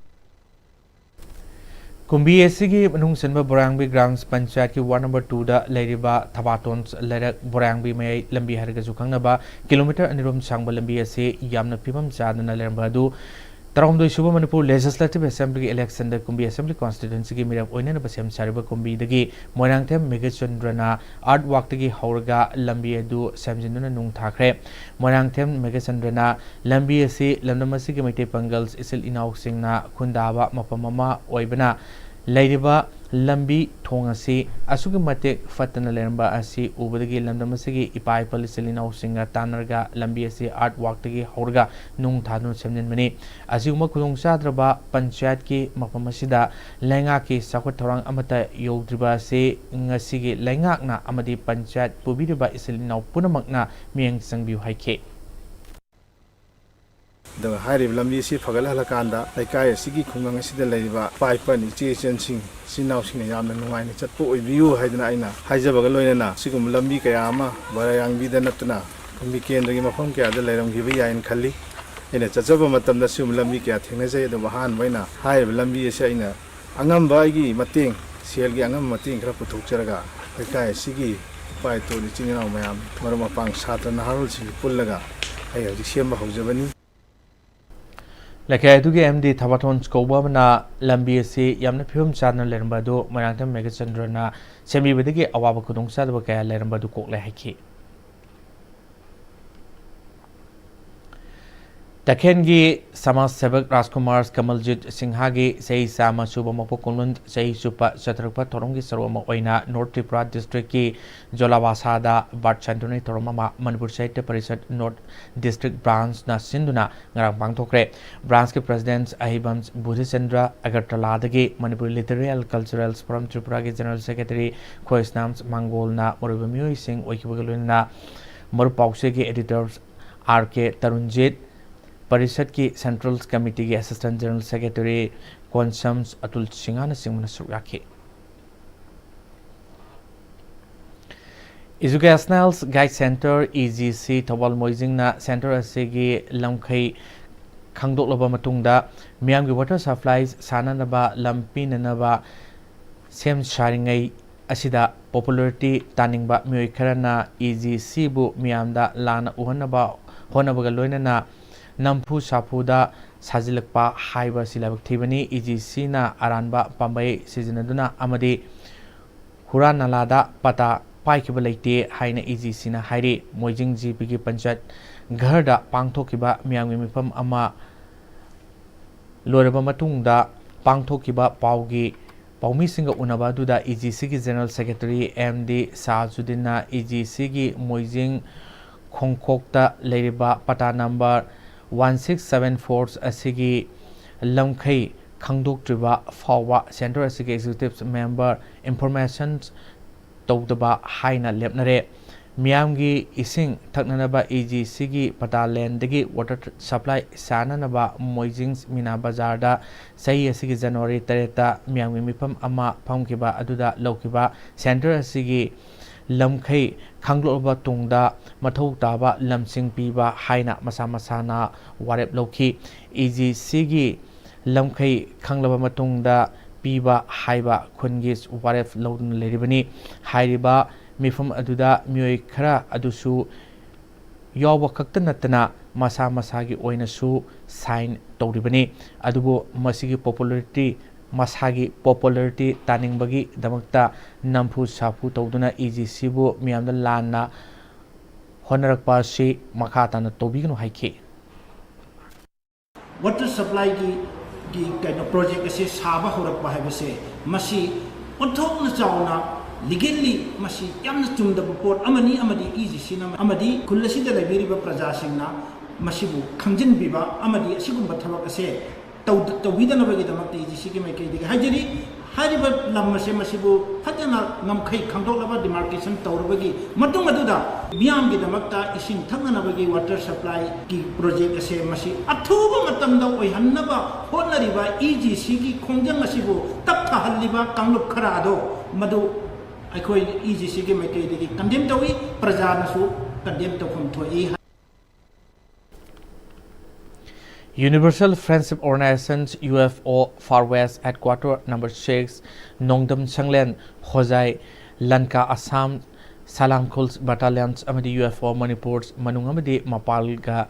ꯀꯨꯝꯕꯤ ꯑꯁꯤꯒꯤ ꯃꯅꯨꯡ ꯆꯟꯕ ꯕꯣꯔꯥꯡꯕꯤ ꯒ꯭ꯔꯥꯝ ꯄꯟꯆꯥꯌꯠꯀꯤ ꯋꯥꯔꯗ ꯅꯝꯕꯔ ꯇꯨꯗ ꯂꯩꯔꯤꯕ ꯊꯕꯥꯇꯣꯟ ꯂꯩꯔꯛ ꯕꯣꯔꯥꯡꯕꯤ ꯃꯌꯥꯏ ꯂꯝꯕꯤ ꯍꯥꯏꯔꯒꯁꯨ ꯈꯪꯅꯕ ꯀꯤꯂꯣꯃꯤꯇꯔ ꯑꯅꯤꯔꯣꯝ ꯁꯥꯡꯕ ꯂꯝꯕꯤ ꯑꯁꯤ ꯌꯥꯝꯅ ꯐꯤꯕꯝ ꯆꯥꯗꯅ ꯂꯩꯔꯝꯕ ꯑꯗꯨ ꯇꯔꯥꯍꯨꯝꯗꯣꯏ ꯁꯨꯕ ꯃꯅꯤꯄꯨꯔ ꯂꯦꯖꯤꯁꯂꯦꯇꯤꯚ ꯑꯦꯁꯦꯝꯕ꯭ꯂꯤꯒꯤ ꯏꯂꯦꯛꯁꯟꯗ ꯀꯨꯝꯕꯤ ꯑꯦꯁꯦꯝꯕ꯭ꯂꯤ ꯀꯣꯟꯁꯇꯤꯇ꯭ꯋꯦꯟꯁꯤꯒꯤ ꯃꯤꯔꯦꯞ ꯑꯣꯏꯅꯅꯕ ꯁꯦꯝ ꯁꯥꯔꯤꯕ ꯀꯨꯝꯕꯤꯗꯒꯤ ꯃꯣꯏꯔꯥꯡꯊꯦꯝ ꯃꯦꯘꯆꯟꯗ꯭ꯔꯅ ꯑꯥꯔꯠ ꯋꯥꯛꯇꯒꯤ ꯍꯧꯔꯒ ꯂꯝꯕꯤ ꯑꯗꯨ ꯁꯦꯝꯖꯤꯟꯗꯨꯅ ꯅꯨꯡ ꯊꯥꯈ꯭ꯔꯦ꯫ ꯃꯣꯏꯔꯥꯡꯊꯦꯝ ꯃꯦꯘꯆꯟꯗ꯭ꯔꯅ ꯂꯝꯕꯤ ꯑꯁꯤ ꯂꯝꯗꯝ ꯑꯁꯤꯒꯤ ꯃꯩꯇꯩ ꯄꯥꯡꯒꯜ ꯏꯆꯤꯜ ꯏꯅꯥꯎꯁꯤꯡꯅ ꯈꯨꯟꯗꯥꯕ ꯃꯐꯝ ꯑꯃ ꯑꯣꯏꯕꯅ ꯂꯩꯔꯤꯕ ꯂꯝꯕꯤ ꯊꯣꯡ ꯑꯁꯤ ꯑꯁꯨꯛꯀꯤ ꯃꯇꯤꯛ ꯐꯠꯇꯅ ꯂꯩꯔꯝꯕ ꯑꯁꯤ ꯎꯕꯗꯒꯤ ꯂꯝꯗꯝ ꯑꯁꯤꯒꯤ ꯏꯄꯥ ꯏꯄꯨ ꯏꯆꯤꯜ ꯏꯅꯥꯎꯁꯤꯡꯒ ꯇꯥꯟꯅꯔꯒ ꯂꯝꯕꯤ ꯑꯁꯤ ꯑꯥꯔꯠ ꯋꯥꯛꯇꯒꯤ ꯍꯧꯔꯒ ꯅꯨꯡ ꯊꯥꯗꯨꯅ ꯁꯦꯝꯖꯤꯟꯕꯅꯤ꯫ ꯑꯁꯤꯒꯨꯝꯕ ꯈꯨꯗꯣꯡꯆꯥꯗ꯭ꯔꯕ ꯄꯟꯆꯥꯌꯠꯀꯤ ꯃꯐꯝ ꯑꯁꯤꯗ ꯂꯩꯉꯥꯛꯀꯤ ꯆꯥꯎꯈꯠ ꯊꯧꯔꯥꯡ ꯑꯃꯠꯇ ꯌꯧꯗ꯭ꯔꯤꯕ ꯑꯁꯤ ꯉꯁꯤꯒꯤ ꯂꯩꯉꯥꯛꯅ ꯑꯃꯗꯤ ꯄꯟꯆꯥꯌꯠ ꯄꯨꯕꯤꯔꯤꯕ ꯏꯆꯤꯜ ꯏꯅꯥꯎ ꯄꯨꯝꯅꯃꯛꯅ ꯃꯤꯠꯌꯦꯡ ꯆꯪꯕꯤꯌꯨ ꯍꯥꯏꯈꯤ꯫ ꯑꯗꯨꯒ ꯍꯥꯏꯔꯤꯕ ꯂꯝꯕꯤ ꯑꯁꯤ ꯐꯒꯠꯍꯜꯂꯀꯥꯟꯗ ꯂꯩꯀꯥꯏ ꯑꯁꯤꯒꯤ ꯈꯨꯡꯒꯪ ꯑꯁꯤꯗ ꯂꯩꯔꯤꯕ ꯏꯄꯥ ꯏꯄꯨ, ꯏꯆꯦ ꯏꯆꯟꯁꯤꯡ, ꯏꯆꯤꯟ ꯏꯅꯥꯎꯁꯤꯡꯅ ꯌꯥꯝꯅ ꯅꯨꯡꯉꯥꯏꯅ ꯆꯠꯄ ꯑꯣꯏꯕꯤꯌꯨ ꯍꯥꯏꯗꯅ ꯑꯩꯅ ꯍꯥꯏꯖꯕꯒ ꯂꯣꯏꯅꯅ ꯁꯤꯒꯨꯝꯕ ꯂꯝꯕꯤ ꯀꯌꯥ ꯑꯃ ꯕꯣꯔꯥꯡꯕꯤꯗ ꯅꯠꯇꯅ ꯀꯨꯝꯕꯤ ꯀꯦꯟꯗ꯭ꯔꯒꯤ ꯃꯐꯝ ꯀꯌꯥꯗ ꯂꯩꯔꯝꯈꯤꯕ ꯌꯥꯏꯅ ꯈꯜꯂꯤ꯫ ꯑꯩꯅ ꯆꯠꯆꯕ ꯃꯇꯝꯗ ꯁꯤꯒꯨꯝꯕ ꯂꯝꯕꯤ ꯀꯌꯥ ꯊꯦꯡꯅꯖꯩ, ꯑꯗꯨꯕꯨ ꯑꯍꯥꯟꯕ ꯑꯣꯏꯅ ꯍꯥꯏꯔꯤꯕ ꯂꯝꯕꯤ ꯑꯁꯤ ꯑꯩꯅ ꯑꯉꯝꯕ ꯑꯩꯒꯤ ꯃꯇꯦꯡ, ꯁꯦꯜꯒꯤ ꯑꯉꯝꯕ ꯃꯇꯦꯡ ꯈꯔ ꯄꯨꯊꯣꯛꯆꯔꯒ ꯂꯩꯀꯥꯏ ꯑꯁꯤꯒꯤ ꯏꯄꯥ ꯏꯄꯨ, ꯏꯆꯤꯟ ꯏꯅꯥꯎ ꯃꯌꯥꯝ, ꯃꯔꯨꯞ ꯃꯄꯥꯡ, ꯁꯥꯇ꯭ꯔ ꯅꯍꯥꯔꯣꯜꯁꯤꯡꯒ ꯄꯨꯜꯂꯒ ꯑꯩ ꯍꯧꯖꯤꯛ ꯁꯦꯝꯕ ꯍꯧꯖꯕꯅꯤ꯫ ꯂꯩꯀꯥꯏ ꯑꯗꯨꯒꯤ ꯑꯦꯝ ꯗꯤ ꯊꯕꯥꯇꯣꯟ ꯀꯧꯕ ꯑꯃꯅ ꯂꯝꯕꯤ ꯑꯁꯤ ꯌꯥꯝꯅ ꯐꯤꯕꯝ ꯆꯥꯗꯅ ꯂꯩꯔꯝꯕ ꯑꯗꯨ ꯃꯣꯏꯔꯥꯡꯊꯦꯝ ꯃꯦꯘꯆꯟꯗ꯭ꯔꯅ ꯁꯦꯝꯕꯤꯕꯗꯒꯤ ꯑꯋꯥꯕ ꯈꯨꯗꯣꯡꯆꯥꯗꯕ ꯀꯌꯥ ꯂꯩꯔꯝꯕ ꯑꯗꯨ ꯀꯣꯛꯂꯦ ꯍꯥꯏꯈꯤ꯫ ꯇꯈꯦꯜꯒꯤ ꯁꯃꯥꯖ ꯁꯦꯕꯛ ꯔꯥꯖꯀꯨꯃꯥꯔ ꯀꯃꯜꯖꯤꯠ ꯁꯤꯡꯍꯒꯤ ꯆꯍꯤ ꯆꯥꯝꯃ ꯁꯨꯕ ꯃꯄꯣꯛ ꯀꯨꯝꯂꯣꯟ ꯆꯍꯤ ꯆꯨꯞꯄ ꯆꯠꯊꯔꯛꯄ ꯊꯧꯔꯝꯒꯤ ꯁꯔꯨꯛ ꯑꯃ ꯑꯣꯏꯅ ꯅꯣꯔꯠ ꯇ꯭ꯔꯤꯄꯨꯔꯥ ꯗꯤꯁꯇ꯭ꯔꯤꯛꯀꯤ ꯖꯣꯂꯥꯕꯥꯁꯥꯗ ꯕꯥꯔꯠ ꯁꯦꯟꯇꯅꯔꯤ ꯊꯧꯔꯝ ꯑꯃ ꯃꯅꯤꯄꯨꯔ ꯁꯥꯍꯤꯇ꯭ꯌ ꯄꯔꯤꯁꯠ ꯅꯣꯔꯠ ꯗꯤꯁꯇ꯭ꯔꯤꯛ ꯕ꯭ꯔꯥꯟꯁꯅ ꯁꯤꯟꯗꯨꯅ ꯉꯔꯥꯡ ꯄꯥꯡꯊꯣꯛꯈ꯭ꯔꯦ꯫ ꯕ꯭ꯔꯥꯟꯁꯀꯤ ꯄ꯭ꯔꯦꯁꯤꯗꯦꯟꯠ ꯑꯍꯤꯕꯝ ꯕꯨꯙꯆꯟꯗ꯭ꯔ ꯑꯒꯔꯇꯂꯥꯗꯒꯤ Manipur literary and cultural forum ꯇ꯭ꯔꯤꯄꯨꯔꯥꯒꯤ ꯖꯦꯅꯔꯦꯜ ꯁꯦꯀ꯭ꯔꯦꯇꯔꯤ ꯈꯣꯏꯁꯅꯥꯝ ꯃꯥꯡꯒꯣꯜꯅ ꯃꯔꯨꯑꯣꯏꯕ ꯃꯤꯑꯣꯏꯁꯤꯡ ꯑꯣꯏꯈꯤꯕꯒ ꯂꯣꯏꯅꯅ ꯃꯔꯨꯞ ꯄꯥꯎꯆꯦꯒꯤ ꯑꯦꯗꯤꯇꯔ ꯑꯥꯔ ꯀꯦ ꯇꯔꯨꯟꯖꯤꯠ, ꯄꯔꯤꯁꯠꯀꯤ ꯁꯦꯟꯇ꯭ꯔꯦꯜ ꯀꯃꯤꯇꯤꯒꯤ assistant general secretary Konsam Atul ꯁꯤꯡꯍꯅꯆꯤꯡꯕꯅ ꯁꯔꯨꯛ ꯌꯥꯈꯤ꯫ Educational Guide Center, E G C, ꯊꯧꯕꯥꯜ ꯃꯣꯏꯖꯤꯡꯅ ꯁꯦꯟꯇꯔ ꯑꯁꯤꯒꯤ ꯂꯝꯈꯩ ꯈꯪꯗꯣꯛꯂꯕ ꯃꯇꯨꯡꯗ, ꯃꯤꯌꯥꯝꯒꯤ ꯋꯥꯇꯔ ꯁꯄ꯭ꯂꯥꯏ ꯁꯥꯅꯅꯕ ꯂꯝ ꯄꯤꯅꯅꯕ ꯁꯦꯝ ꯁꯥꯔꯤꯉꯩ ꯑꯁꯤꯗ popularity ꯇꯥꯅꯤꯡꯕ ꯃꯤꯑꯣꯏ ꯈꯔꯅ E G Cꯕꯨ ꯃꯤꯌꯥꯝꯗ ꯂꯥꯟꯅ ꯎꯍꯟꯅꯕ ꯍꯣꯠꯅꯕꯒ ꯂꯣꯏꯅꯅ ꯅꯝꯐꯨ ꯁꯥꯐꯨꯗ ꯁꯥꯖꯤꯜꯂꯛꯄ ꯍꯥꯏꯕ ꯑꯁꯤ ꯂꯥꯏꯕꯛ ꯊꯤꯕꯅꯤ꯫ E G Cꯅ ꯑꯔꯥꯟꯕ ꯄꯥꯝꯕꯩ ꯁꯤꯖꯤꯟꯅꯗꯨꯅ ꯑꯃꯗꯤ ꯍꯨꯔꯥꯟ ꯅꯂꯥꯗ ꯄꯇꯥ ꯄꯥꯏꯈꯤꯕ ꯂꯩꯇꯦ ꯍꯥꯏꯅ E G Cꯅ ꯍꯥꯏꯔꯤ꯫ ꯃꯣꯏꯖꯤꯡ G Pꯒꯤ ꯄꯟꯆꯥꯌꯠ ꯘꯔꯗ ꯄꯥꯡꯊꯣꯛꯈꯤꯕ ꯃꯤꯌꯥꯝꯒꯤ ꯃꯤꯐꯝ ꯑꯃ ꯂꯣꯏꯔꯕ ꯃꯇꯨꯡꯗ ꯄꯥꯡꯊꯣꯛꯈꯤꯕ ꯄꯥꯎꯒꯤ ꯄꯥꯎꯃꯤꯁꯤꯡꯒ ꯎꯅꯕ ꯑꯗꯨꯗ E G Cꯒꯤ ꯖꯦꯅꯔꯦꯜ ꯁꯦꯀ꯭ꯔꯦꯇꯔꯤ ꯑꯦꯝ ꯗꯤ ꯁꯥꯖꯨꯗꯤꯟꯅ E G Cꯒꯤ ꯃꯣꯏꯖꯤꯡ ꯈꯣꯡꯈꯣꯛꯇ ꯂꯩꯔꯤꯕ ꯄꯇꯥ number one six seven four ꯑꯁꯤꯒꯤ ꯂꯝꯈꯩ ꯈꯪꯗꯣꯛꯇ꯭ꯔꯤꯕ ꯐꯥꯎꯕ ꯁꯦꯟꯇꯔ ꯑꯁꯤꯒꯤ ꯑꯦꯛꯖꯤꯀ꯭ꯌꯨꯇꯤꯚ ꯃꯦꯝꯕꯔ ꯏꯟꯐꯣꯔꯃꯦꯁꯟ ꯇꯧꯗꯕ ꯍꯥꯏꯅ ꯂꯦꯞꯅꯔꯦ꯫ ꯃꯤꯌꯥꯝꯒꯤ ꯏꯁꯤꯡ ꯊꯛꯅꯅꯕ E G Cꯒꯤ ꯄꯇꯥ ꯂꯦꯟꯗꯒꯤ ꯋꯥꯇꯔ ꯁꯄ꯭ꯂꯥꯏ ꯁꯥꯅꯅꯕ ꯃꯣꯏꯖꯤꯡ ꯃꯤꯅꯥ ꯕꯖꯥꯔꯗ ꯆꯍꯤ ꯑꯁꯤꯒꯤ ꯖꯅꯋꯥꯔꯤ ꯇꯔꯦꯠꯇ ꯃꯤꯌꯥꯝꯒꯤ ꯃꯤꯐꯝ ꯑꯃ ꯐꯝꯈꯤꯕ ꯑꯗꯨꯗ ꯂꯧꯈꯤꯕ ꯁꯦꯟꯇꯔ ꯑꯁꯤꯒꯤ ꯂꯝꯈꯩ ꯈꯪꯗꯣꯛꯂꯕ ꯇꯨꯡꯗ ꯃꯊꯧ ꯇꯥꯕ ꯂꯝꯁꯤꯡ ꯄꯤꯕ ꯍꯥꯏꯅ ꯃꯁꯥ ꯃꯁꯥꯅ ꯋꯥꯔꯦꯞ ꯂꯧꯈꯤ꯫ E G Cꯒꯤ ꯂꯝꯈꯩ ꯈꯪꯂꯕ ꯃꯇꯨꯡꯗ ꯄꯤꯕ ꯍꯥꯏꯕ ꯈꯨꯟꯒꯤ ꯋꯥꯔꯦꯞ ꯂꯧꯗꯨꯅ ꯂꯩꯔꯤꯕꯅꯤ꯫ ꯍꯥꯏꯔꯤꯕ ꯃꯤꯐꯝ ꯑꯗꯨꯗ ꯃꯤꯑꯣꯏ ꯈꯔ ꯑꯗꯨꯁꯨ ꯌꯥꯎꯕ ꯈꯛꯇ ꯅꯠꯇꯅ ꯃꯁꯥ ꯃꯁꯥꯒꯤ ꯑꯣꯏꯅꯁꯨ ꯁꯥꯏꯟ ꯇꯧꯔꯤꯕꯅꯤ꯫ ꯑꯗꯨꯕꯨ ꯃꯁꯤꯒꯤ popularity, ꯃꯁꯥꯒꯤ popularity ꯇꯥꯅꯤꯡꯕꯒꯤꯗꯃꯛꯇ ꯅꯝꯐꯨ ꯁꯥꯐꯨ ꯇꯧꯗꯨꯅ E G Cꯕꯨ ꯃꯤꯌꯥꯝꯗ ꯂꯥꯟꯅ ꯍꯣꯠꯅꯔꯛꯄ ꯑꯁꯤ ꯃꯈꯥ ꯇꯥꯅ ꯇꯧꯕꯤꯒꯅꯨ ꯍꯥꯏꯈꯤ꯫ ꯋꯥꯇꯔ ꯁꯄ꯭ꯂꯥꯏꯒꯤ ꯒꯤ ꯀꯩꯅꯣ ꯄ꯭ꯔꯣꯖꯦꯛ ꯑꯁꯦ ꯁꯥꯕ ꯍꯧꯔꯛꯄ ꯍꯥꯏꯕꯁꯦ, ꯃꯁꯤ ꯑꯣꯟꯊꯣꯛꯅ ꯆꯥꯎꯅ ꯂꯤꯒꯦꯜꯂꯤ ꯃꯁꯤ ꯌꯥꯝꯅ ꯆꯨꯝꯗꯕ ꯄꯣꯠ ꯑꯃꯅꯤ, ꯑꯃꯗꯤ E G Cꯅ ꯑꯃꯗꯤ ꯈꯨꯜ ꯑꯁꯤꯗ ꯂꯩꯕꯤꯔꯤꯕ ꯄ꯭ꯔꯖꯥꯁꯤꯡꯅ ꯃꯁꯤꯕꯨ ꯈꯪꯖꯤꯟꯕꯤꯕ ꯑꯃꯗꯤ ꯑꯁꯤꯒꯨꯝꯕ ꯊꯕꯛ ꯑꯁꯦ ꯇꯧ-, ꯇꯧꯕꯤꯗꯅꯕꯒꯤꯗꯃꯛꯇ E G Cꯒꯤ ꯃꯥꯏꯀꯩꯗꯒꯤ ꯍꯥꯏꯖꯔꯤ꯫ ꯍꯥꯏꯔꯤꯕ ꯂꯝ ꯑꯁꯦ ꯃꯁꯤꯕꯨ ꯐꯖꯅ ꯉꯝꯈꯩ ꯈꯪꯗꯣꯛꯂꯕ demarcation ꯇꯧꯔꯕꯒꯤ ꯃꯇꯨꯡ ꯑꯗꯨꯗ ꯃꯤꯌꯥꯝꯒꯤꯗꯃꯛꯇ ꯏꯁꯤꯡ ꯊꯛꯅꯅꯕꯒꯤ water supplyꯒꯤ project ꯑꯁꯦ ꯃꯁꯤ ꯑꯊꯨꯕ ꯃꯇꯝꯗ ꯑꯣꯏꯍꯟꯅꯕ ꯍꯣꯠꯅꯔꯤꯕ EGCꯒꯤ ꯈꯣꯡꯖꯪ ꯑꯁꯤꯕꯨ ꯇꯞꯊꯍꯜꯂꯤꯕ ꯀꯥꯡꯂꯨꯞ ꯈꯔ ꯑꯗꯣ ꯃꯗꯨ ꯑꯩꯈꯣꯏ EGCꯒꯤ ꯃꯥꯏꯀꯩꯗꯒꯤ condemn ꯇꯧꯏ, ꯄ꯭ꯔꯖꯥꯅꯁꯨ condemn ꯇꯧꯐꯝ ꯊꯣꯛꯏ꯫ Universal Friendship Organization, UFO, Far West Headquarter number six, ꯅꯣꯡꯗꯝ ꯁꯪꯂꯦꯟ, ꯍꯣꯖꯥꯏ, ꯂꯟꯀꯥ ꯑꯁꯥꯝ, ꯁꯂꯥꯝ ꯈꯨꯜꯁ Battalions ꯑꯃꯗꯤ UFO ꯃꯅꯤꯄꯨꯔ ꯃꯅꯨꯡ ꯑꯃꯗꯤ ꯃꯄꯥꯜꯒ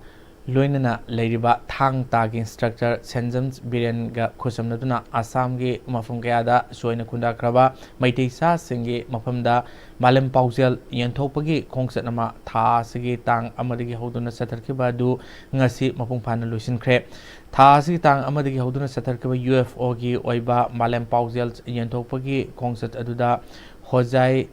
ꯂꯣꯏꯅꯅ ꯂꯩꯔꯤꯕ ꯊꯥꯡ ꯇꯥꯒꯤ instructor ꯁꯦꯟꯖꯝ ꯕꯤꯔꯦꯟꯒ ꯈꯨꯠꯁꯝꯅꯗꯨꯅ ꯑꯁꯥꯝꯒꯤ ꯃꯐꯝ ꯀꯌꯥꯗ ꯁꯣꯏꯅ ꯈꯨꯟꯗꯥꯈ꯭ꯔꯕ ꯃꯩꯇꯩ ꯁꯥꯁꯤꯡꯒꯤ ꯃꯐꯝꯗ ꯃꯥꯂꯦꯝ ꯄꯥꯎꯖꯦꯜ ꯌꯦꯟꯊꯣꯛꯄꯒꯤ ꯈꯣꯡꯆꯠ ꯑꯃ ꯊꯥ ꯑꯁꯤꯒꯤ ꯇꯥꯡ ꯑꯃꯗꯒꯤ ꯍꯧꯗꯨꯅ ꯆꯠꯊꯔꯛꯈꯤꯕ ꯑꯗꯨ ꯉꯁꯤ ꯃꯄꯨꯡ ꯐꯥꯅ ꯂꯣꯏꯁꯤꯟꯈ꯭ꯔꯦ꯫ ꯊꯥ ꯑꯁꯤꯒꯤ ꯇꯥꯡ ꯑꯃꯗꯒꯤ ꯍꯧꯗꯨꯅ ꯆꯠꯊꯔꯛꯈꯤꯕ UFOꯒꯤ ꯑꯣꯏꯕ ꯃꯥꯂꯦꯝ ꯄꯥꯎꯖꯦꯜ ꯌꯦꯟꯊꯣꯛꯄꯒꯤ ꯈꯣꯡꯆꯠ ꯑꯗꯨꯗ ꯍꯣꯖꯥꯏ,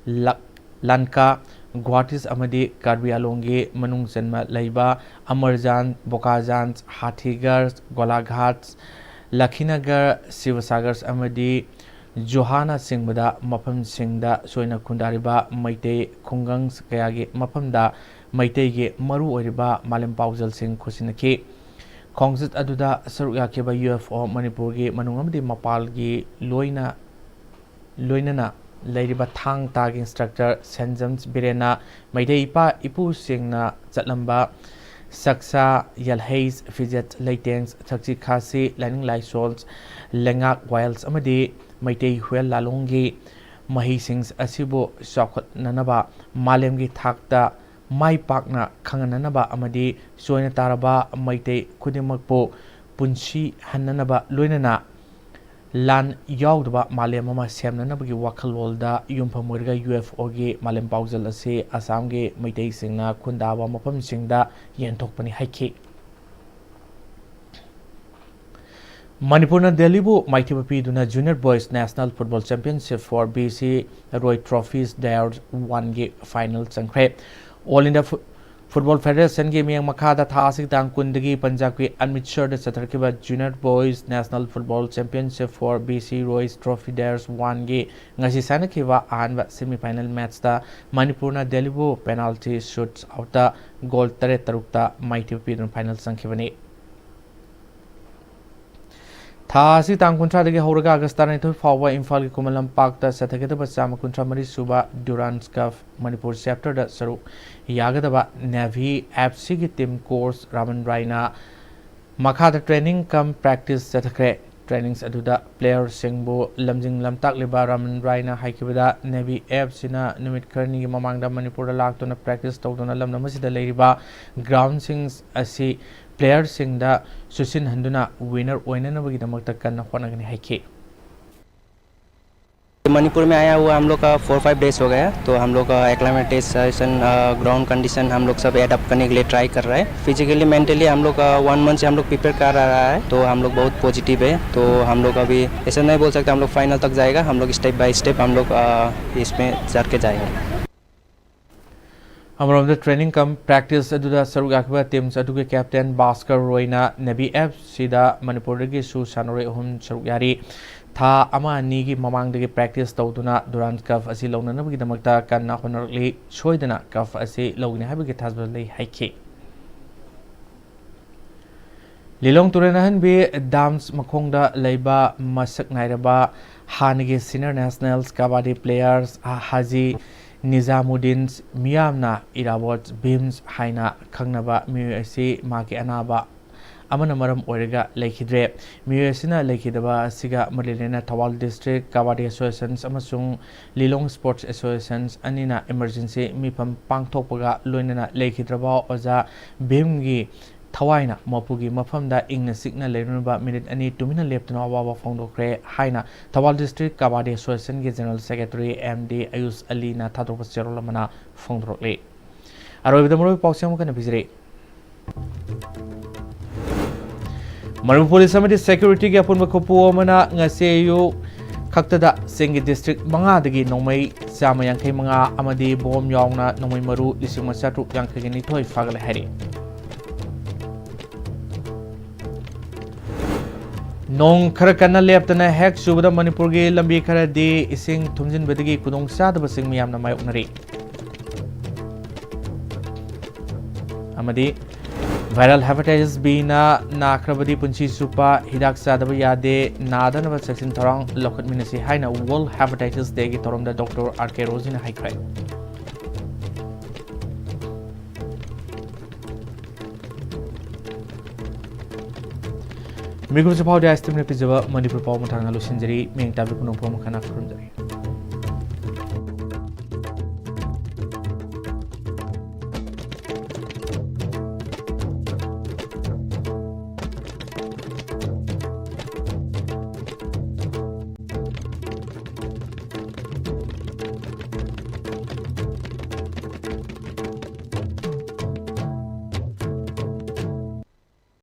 ꯂꯛ-, ꯂꯟꯀꯥ, ꯒꯨꯋꯥꯍꯥꯇꯤꯁ ꯑꯃꯗꯤ ꯀꯥꯔꯕꯤ ꯑꯂꯣꯡꯒꯤ ꯃꯅꯨꯡ ꯆꯟꯕ ꯂꯩꯕ ꯑꯃꯔꯖꯥꯟ, ꯕꯣꯀꯥꯖꯥꯟ, ꯍꯥꯊꯤꯒꯔ, ꯒꯣꯂꯥꯘꯥꯠ, ꯂꯈꯤꯅꯒꯔ, ꯁꯤꯕꯁꯥꯒꯔ ꯑꯃꯗꯤ ꯖꯣꯍꯥꯅꯆꯤꯡꯕꯗ ꯃꯐꯝꯁꯤꯡꯗ ꯁꯣꯏꯅ ꯈꯨꯟꯗꯥꯔꯤꯕ ꯃꯩꯇꯩ ꯈꯨꯡꯒꯪ ꯀꯌꯥꯒꯤ ꯃꯐꯝꯗ ꯃꯩꯇꯩꯒꯤ ꯃꯔꯨ ꯑꯣꯏꯔꯤꯕ ꯃꯥꯂꯦꯝ ꯄꯥꯎꯖꯦꯜꯁꯤꯡ ꯈꯨꯠꯁꯤꯟꯅꯈꯤ꯫ ꯈꯣꯡꯆꯠ ꯑꯗꯨꯗ ꯁꯔꯨꯛ ꯌꯥꯈꯤꯕ UFO ꯃꯅꯤꯄꯨꯔꯒꯤ ꯃꯅꯨꯡ ꯑꯃꯗꯤ ꯃꯄꯥꯜꯒꯤ ꯂꯣꯏꯅ, ꯂꯣꯏꯅꯅ ꯂꯩꯔꯤꯕ ꯊꯥꯡ ꯇꯥꯒꯤ instructor ꯁꯦꯟꯖꯝ ꯕꯤꯔꯦꯟꯅ ꯃꯩꯇꯩ ꯏꯄꯥ ꯏꯄꯨꯁꯤꯡꯅ ꯆꯠꯂꯝꯕ ꯆꯥꯛꯆꯥ, ꯌꯦꯜꯍꯩ, ꯐꯤꯖꯦꯠ ꯂꯩꯇꯦꯡ, ꯊꯛꯁꯤ ꯈꯥꯁꯤ, ꯂꯥꯏꯅꯤꯡ ꯂꯥꯏꯁꯣꯜ, ꯂꯩꯉꯥꯛ ꯋꯥꯌꯦꯜ ꯑꯃꯗꯤ ꯃꯩꯇꯩ ꯍꯨꯌꯦꯜ ꯂꯥꯂꯣꯡꯒꯤ ꯃꯍꯩꯁꯤꯡ ꯑꯁꯤꯕꯨ ꯆꯥꯎꯈꯠꯅꯅꯕ ꯃꯥꯂꯦꯝꯒꯤ ꯊꯥꯛꯇ ꯃꯥꯏ ꯄꯥꯛꯅ ꯈꯪꯍꯟꯅꯅꯕ ꯑꯃꯗꯤ ꯆꯣꯏꯅ ꯇꯥꯔꯕ ꯃꯩꯇꯩ ꯈꯨꯗꯤꯡꯃꯛꯄꯨ ꯄꯨꯟꯁꯤ ꯍꯟꯅꯅꯕ ꯂꯣꯏꯅꯅ ꯂꯥꯟ ꯌꯥꯎꯗꯕ ꯃꯥꯂꯦꯝ ꯑꯃ ꯁꯦꯝꯅꯅꯕꯒꯤ ꯋꯥꯈꯜꯂꯣꯟꯗ ꯌꯨꯝꯐꯝ ꯑꯣꯏꯔꯒ UFOꯒꯤ ꯃꯥꯂꯦꯝ ꯄꯥꯎꯖꯦꯜ ꯑꯁꯤ ꯑꯁꯥꯝꯒꯤ ꯃꯩꯇꯩꯁꯤꯡꯅ ꯈꯨꯟꯗꯥꯕ ꯃꯐꯝꯁꯤꯡꯗ ꯌꯦꯟꯊꯣꯛꯄꯅꯤ ꯍꯥꯏꯈꯤ꯫ ꯃꯅꯤꯄꯨꯔꯅ ꯗꯦꯜꯂꯤꯕꯨ ꯃꯥꯏꯊꯤꯕ ꯄꯤꯗꯨꯅ Junior Boys National Football Championship for BC Roy Trophies Tier oneꯒꯤ final ꯆꯪꯈ꯭ꯔꯦ꯫ All India Fo-, ꯐꯨꯠꯕꯣꯜ ꯐꯦꯗꯔꯦꯁꯟꯒꯤ ꯃꯤꯠꯌꯦꯡ ꯃꯈꯥꯗ ꯊꯥ ꯑꯁꯤꯒꯤ ꯇꯥꯡ ꯀꯨꯟꯗꯒꯤ ꯄꯟꯖꯥꯕꯀꯤ ꯑꯃ꯭ꯔꯤꯠꯁꯔꯗ ꯆꯠꯊꯔꯛꯈꯤꯕ Junior Boys National Football Championship for B C Royce Trophy Dash One ꯒꯤ ꯉꯁꯤ ꯁꯥꯟꯅꯈꯤꯕ ꯑꯍꯥꯟꯕ semi final match ꯇ ꯃꯅꯤꯄꯨꯔꯅ ꯗꯦꯜꯂꯤꯕꯨ penalty shoot out ꯇ ꯒꯣꯜ ꯇꯔꯦꯠ ꯇꯔꯨꯛꯇ ꯃꯥꯏꯊꯤꯕ ꯄꯤꯗꯨꯅ final ꯆꯪꯈꯤꯕꯅꯤ꯫ ꯊꯥ ꯑꯁꯤ ꯇꯥꯡ ꯀꯨꯟꯊ꯭ꯔꯥꯗꯒꯤ ꯍꯧꯔꯒ ꯑꯥꯒꯁ ꯇꯔꯥꯅꯤꯊꯣꯏ ꯐꯥꯎꯕ ꯏꯝꯐꯥꯜꯒꯤ ꯈꯨꯃꯟ ꯂꯝꯄꯥꯛꯇ ꯆꯠꯊꯒꯗꯕ ꯆꯥꯝꯃ ꯀꯨꯟꯊ꯭ꯔꯥ ꯃꯔꯤ ꯁꯨꯕ Durans Cup ꯃꯅꯤꯄꯨꯔ chapter ꯗ ꯁꯔꯨꯛ ꯌꯥꯒꯗꯕ Navy F C ꯒꯤ team coach ꯔꯥꯃꯟ ꯔꯥꯏꯅ ꯃꯈꯥꯗ training cum practice ꯆꯠꯊꯈ꯭ꯔꯦ꯫ Trainings ꯑꯗꯨꯗ player ꯁꯤꯡꯕꯨ ꯂꯝꯖꯤꯡ ꯂꯝꯇꯥꯛꯂꯤꯕ ꯔꯥꯃꯟ ꯔꯥꯏꯅ ꯍꯥꯏꯈꯤꯕꯗ, Navy F C ꯅ ꯅꯨꯃꯤꯠ ꯈꯔꯅꯤꯒꯤ ꯃꯃꯥꯡꯗ ꯃꯅꯤꯄꯨꯔꯗ ꯂꯥꯛꯇꯨꯅ practice ꯇꯧꯗꯨꯅ ꯂꯝꯗꯝ ꯑꯁꯤꯗ ꯂꯩꯔꯤꯕ ground ꯁꯤꯡ ꯑꯁꯤ player ꯁꯤꯡꯗ ꯆꯨꯁꯤꯟꯍꯟꯗꯨꯅ winner ꯑꯣꯏꯅꯅꯕꯒꯤꯗꯃꯛꯇ ꯀꯟꯅ ꯍꯣꯠꯅꯒꯅꯤ ꯍꯥꯏꯈꯤ꯫ मणिपुर में आया हुआ हम लोग का फोर फाइव डेज हो गया, तो हम लोग का acclimatization, ग्राउंड कंडीशन हम लोग सब एडप्ट करने के लिए ट्राई कर रहा है। फिजिकली मेंटली हम लोग का वन मंथ से हम लोग प्रिपेयर कर रहा है, तो हम लोग बहुत पॉजिटिव है। तो हम लोग अभी ऐसा नहीं बोल सकते हम लोग फाइनल तक जाएगा, हम लोग स्टेप बाय स्टेप हम लोग इसमें चढ़ के जाएगा। ꯑꯃꯔꯣꯝꯗ training cum practice ꯑꯗꯨꯗ ꯁꯔꯨꯛ ꯌꯥꯈꯤꯕ teams ꯑꯗꯨꯒꯤ captain Bhaskar ꯔꯣꯏꯅ Navy F C ꯗ ꯃꯅꯤꯄꯨꯔꯗꯒꯤꯁꯨ ꯁꯥꯟꯅꯔꯣꯏ ꯑꯍꯨꯝ ꯁꯔꯨꯛ ꯌꯥꯔꯤ꯫ ꯊꯥ ꯑꯃ ꯑꯅꯤꯒꯤ ꯃꯃꯥꯡꯗꯒꯤ practice ꯇꯧꯗꯨꯅ Durans Cup ꯑꯁꯤ ꯂꯧꯅꯅꯕꯒꯤꯗꯃꯛꯇ ꯀꯟꯅ ꯍꯣꯠꯅꯔꯛꯂꯤ꯫ ꯁꯣꯏꯗꯅ cup ꯑꯁꯤ ꯂꯧꯒꯅꯤ ꯍꯥꯏꯕꯒꯤ ꯊꯥꯖꯕ ꯂꯩ ꯍꯥꯏꯈꯤ꯫ ꯂꯤꯂꯣꯡ ꯇꯨꯔꯦꯜ ꯑꯍꯟꯕꯤ dams ꯃꯈꯣꯡꯗ ꯂꯩꯕ ꯃꯁꯛ ꯅꯥꯏꯔꯕ ꯍꯥꯟꯅꯒꯤ senior nationals ꯀꯕꯥꯗꯤ players ꯍꯥꯖꯤ ꯅꯤꯖꯥꯃꯨꯗꯤꯟ, ꯃꯤꯌꯥꯝꯅ ꯏꯔꯥꯕꯣꯠ ꯚꯤꯝꯁ ꯍꯥꯏꯅ ꯈꯪꯅꯕ ꯃꯤꯑꯣꯏ ꯑꯁꯤ ꯃꯍꯥꯛꯀꯤ ꯑꯅꯥꯕ ꯑꯃꯅ ꯃꯔꯝ ꯑꯣꯏꯔꯒ ꯂꯩꯈꯤꯗ꯭ꯔꯦ꯫ ꯃꯤꯑꯣꯏ ꯑꯁꯤꯅ ꯂꯩꯈꯤꯗꯕ ꯑꯁꯤꯒ ꯃꯔꯤ ꯂꯩꯅꯅ ꯊꯧꯕꯥꯜ district ꯀꯕꯥꯗꯤ associations ꯑꯃꯁꯨꯡ ꯂꯤꯂꯣꯡ sports associations ꯑꯅꯤꯅ emergency ꯃꯤꯐꯝ ꯄꯥꯡꯊꯣꯛꯄꯒ ꯂꯣꯏꯅꯅ ꯂꯩꯈꯤꯗ꯭ꯔꯕ ꯑꯣꯖꯥ ꯚꯤꯝꯒꯤ ꯊꯋꯥꯏꯅ ꯃꯄꯨꯒꯤ ꯃꯐꯝꯗ ꯏꯪꯅ ꯆꯤꯛꯅ ꯂꯩꯔꯨꯅꯕ ꯃꯤꯅꯤꯠ ꯑꯅꯤ ꯇꯨꯃꯤꯟꯅ ꯂꯦꯞꯇꯨꯅ ꯑꯋꯥꯕ ꯐꯣꯡꯗꯣꯛꯈ꯭ꯔꯦ ꯍꯥꯏꯅ ꯊꯧꯕꯥꯜ district ꯀꯕꯥꯗꯤ associationꯒꯤ general secretary M D ꯑꯌꯨꯁ ꯑꯂꯤꯅ ꯊꯥꯗꯣꯔꯛꯄ ꯆꯦꯔꯣꯜ ꯑꯃꯅ ꯐꯣꯡꯗꯣꯔꯛꯂꯤ꯫ ꯑꯔꯣꯏꯕꯗ ꯃꯔꯨꯑꯣꯏꯕ ꯄꯥꯎꯁꯤꯡ ꯑꯃꯨꯛ ꯍꯟꯅ ꯄꯤꯖꯔꯤ꯫ ꯃꯅꯤꯄꯨꯔ ꯄꯨꯂꯤꯁ ꯑꯃꯗꯤ ꯁꯦꯀ꯭ꯌꯨꯔꯤꯇꯤꯒꯤ ꯑꯄꯨꯟꯕ ꯈꯨꯄꯨ ꯑꯃꯅ ꯉꯁꯤ ꯑꯌꯨꯛ ꯈꯛꯇꯗ ꯆꯤꯡꯒꯤ district ꯃꯉꯥꯗꯒꯤ ꯅꯣꯡꯃꯩ ꯆꯥꯝꯃ ꯌꯥꯡꯈꯩ ꯃꯉꯥ ꯑꯃꯗꯤ ꯕꯣꯝ ꯌꯥꯎꯅ ꯅꯣꯡꯃꯩ ꯃꯔꯨ ꯂꯤꯁꯤꯡ ꯑꯃ ꯆꯥꯇ꯭ꯔꯨꯛ ꯌꯥꯡꯈꯩꯒ ꯅꯤꯊꯣꯏ ꯐꯥꯒꯠꯂꯦ ꯍꯥꯏꯔꯤ꯫ ꯅꯣꯡ ꯈꯔ ꯀꯟꯅ ꯂꯦꯞꯇꯅ ꯍꯦꯛ ꯆꯨꯕꯗ ꯃꯅꯤꯄꯨꯔꯒꯤ ꯂꯝꯕꯤ ꯈꯔꯗꯤ ꯏꯁꯤꯡ ꯊꯨꯝꯖꯤꯟꯕꯗꯒꯤ ꯈꯨꯗꯣꯡꯆꯥꯗꯕꯁꯤꯡ ꯃꯤꯌꯥꯝꯅ ꯃꯥꯌꯣꯛꯅꯔꯤ꯫ ꯑꯃꯗꯤ viral hepatitis B ꯅ ꯅꯥꯈ꯭ꯔꯕꯗꯤ ꯄꯨꯟꯁꯤ ꯆꯨꯞꯄ ꯍꯤꯗꯥꯛ ꯆꯥꯗꯕ ꯌꯥꯗꯦ, ꯅꯥꯗꯅꯕ ꯆꯦꯛꯁꯤꯟ ꯊꯧꯔꯥꯡ ꯂꯧꯈꯠꯃꯤꯟꯅꯁꯤ ꯍꯥꯏꯅ World Hepatitis Day ꯒꯤ ꯊꯧꯔꯝꯗ Doctor R K Rosy ꯅ ꯍꯥꯏꯈ꯭ꯔꯦ꯫ ꯃꯤꯀꯨꯞꯁꯨ ꯐꯥꯎꯗꯦ, ꯑꯥꯏꯁ ꯇꯤꯝꯅ ꯄꯤꯖꯕ ꯃꯅꯤꯄꯨꯔ ꯄꯥꯎ ꯃꯊꯪꯅ ꯂꯣꯏꯁꯤꯟꯖꯔꯤ꯫ ꯃꯤꯌꯦꯡ ꯇꯥꯕꯤ ꯄꯨꯝꯅꯃꯛꯄꯨ ꯑꯃꯨꯛ ꯍꯟꯅ ꯈꯨꯔꯨꯝꯖꯔꯤ꯫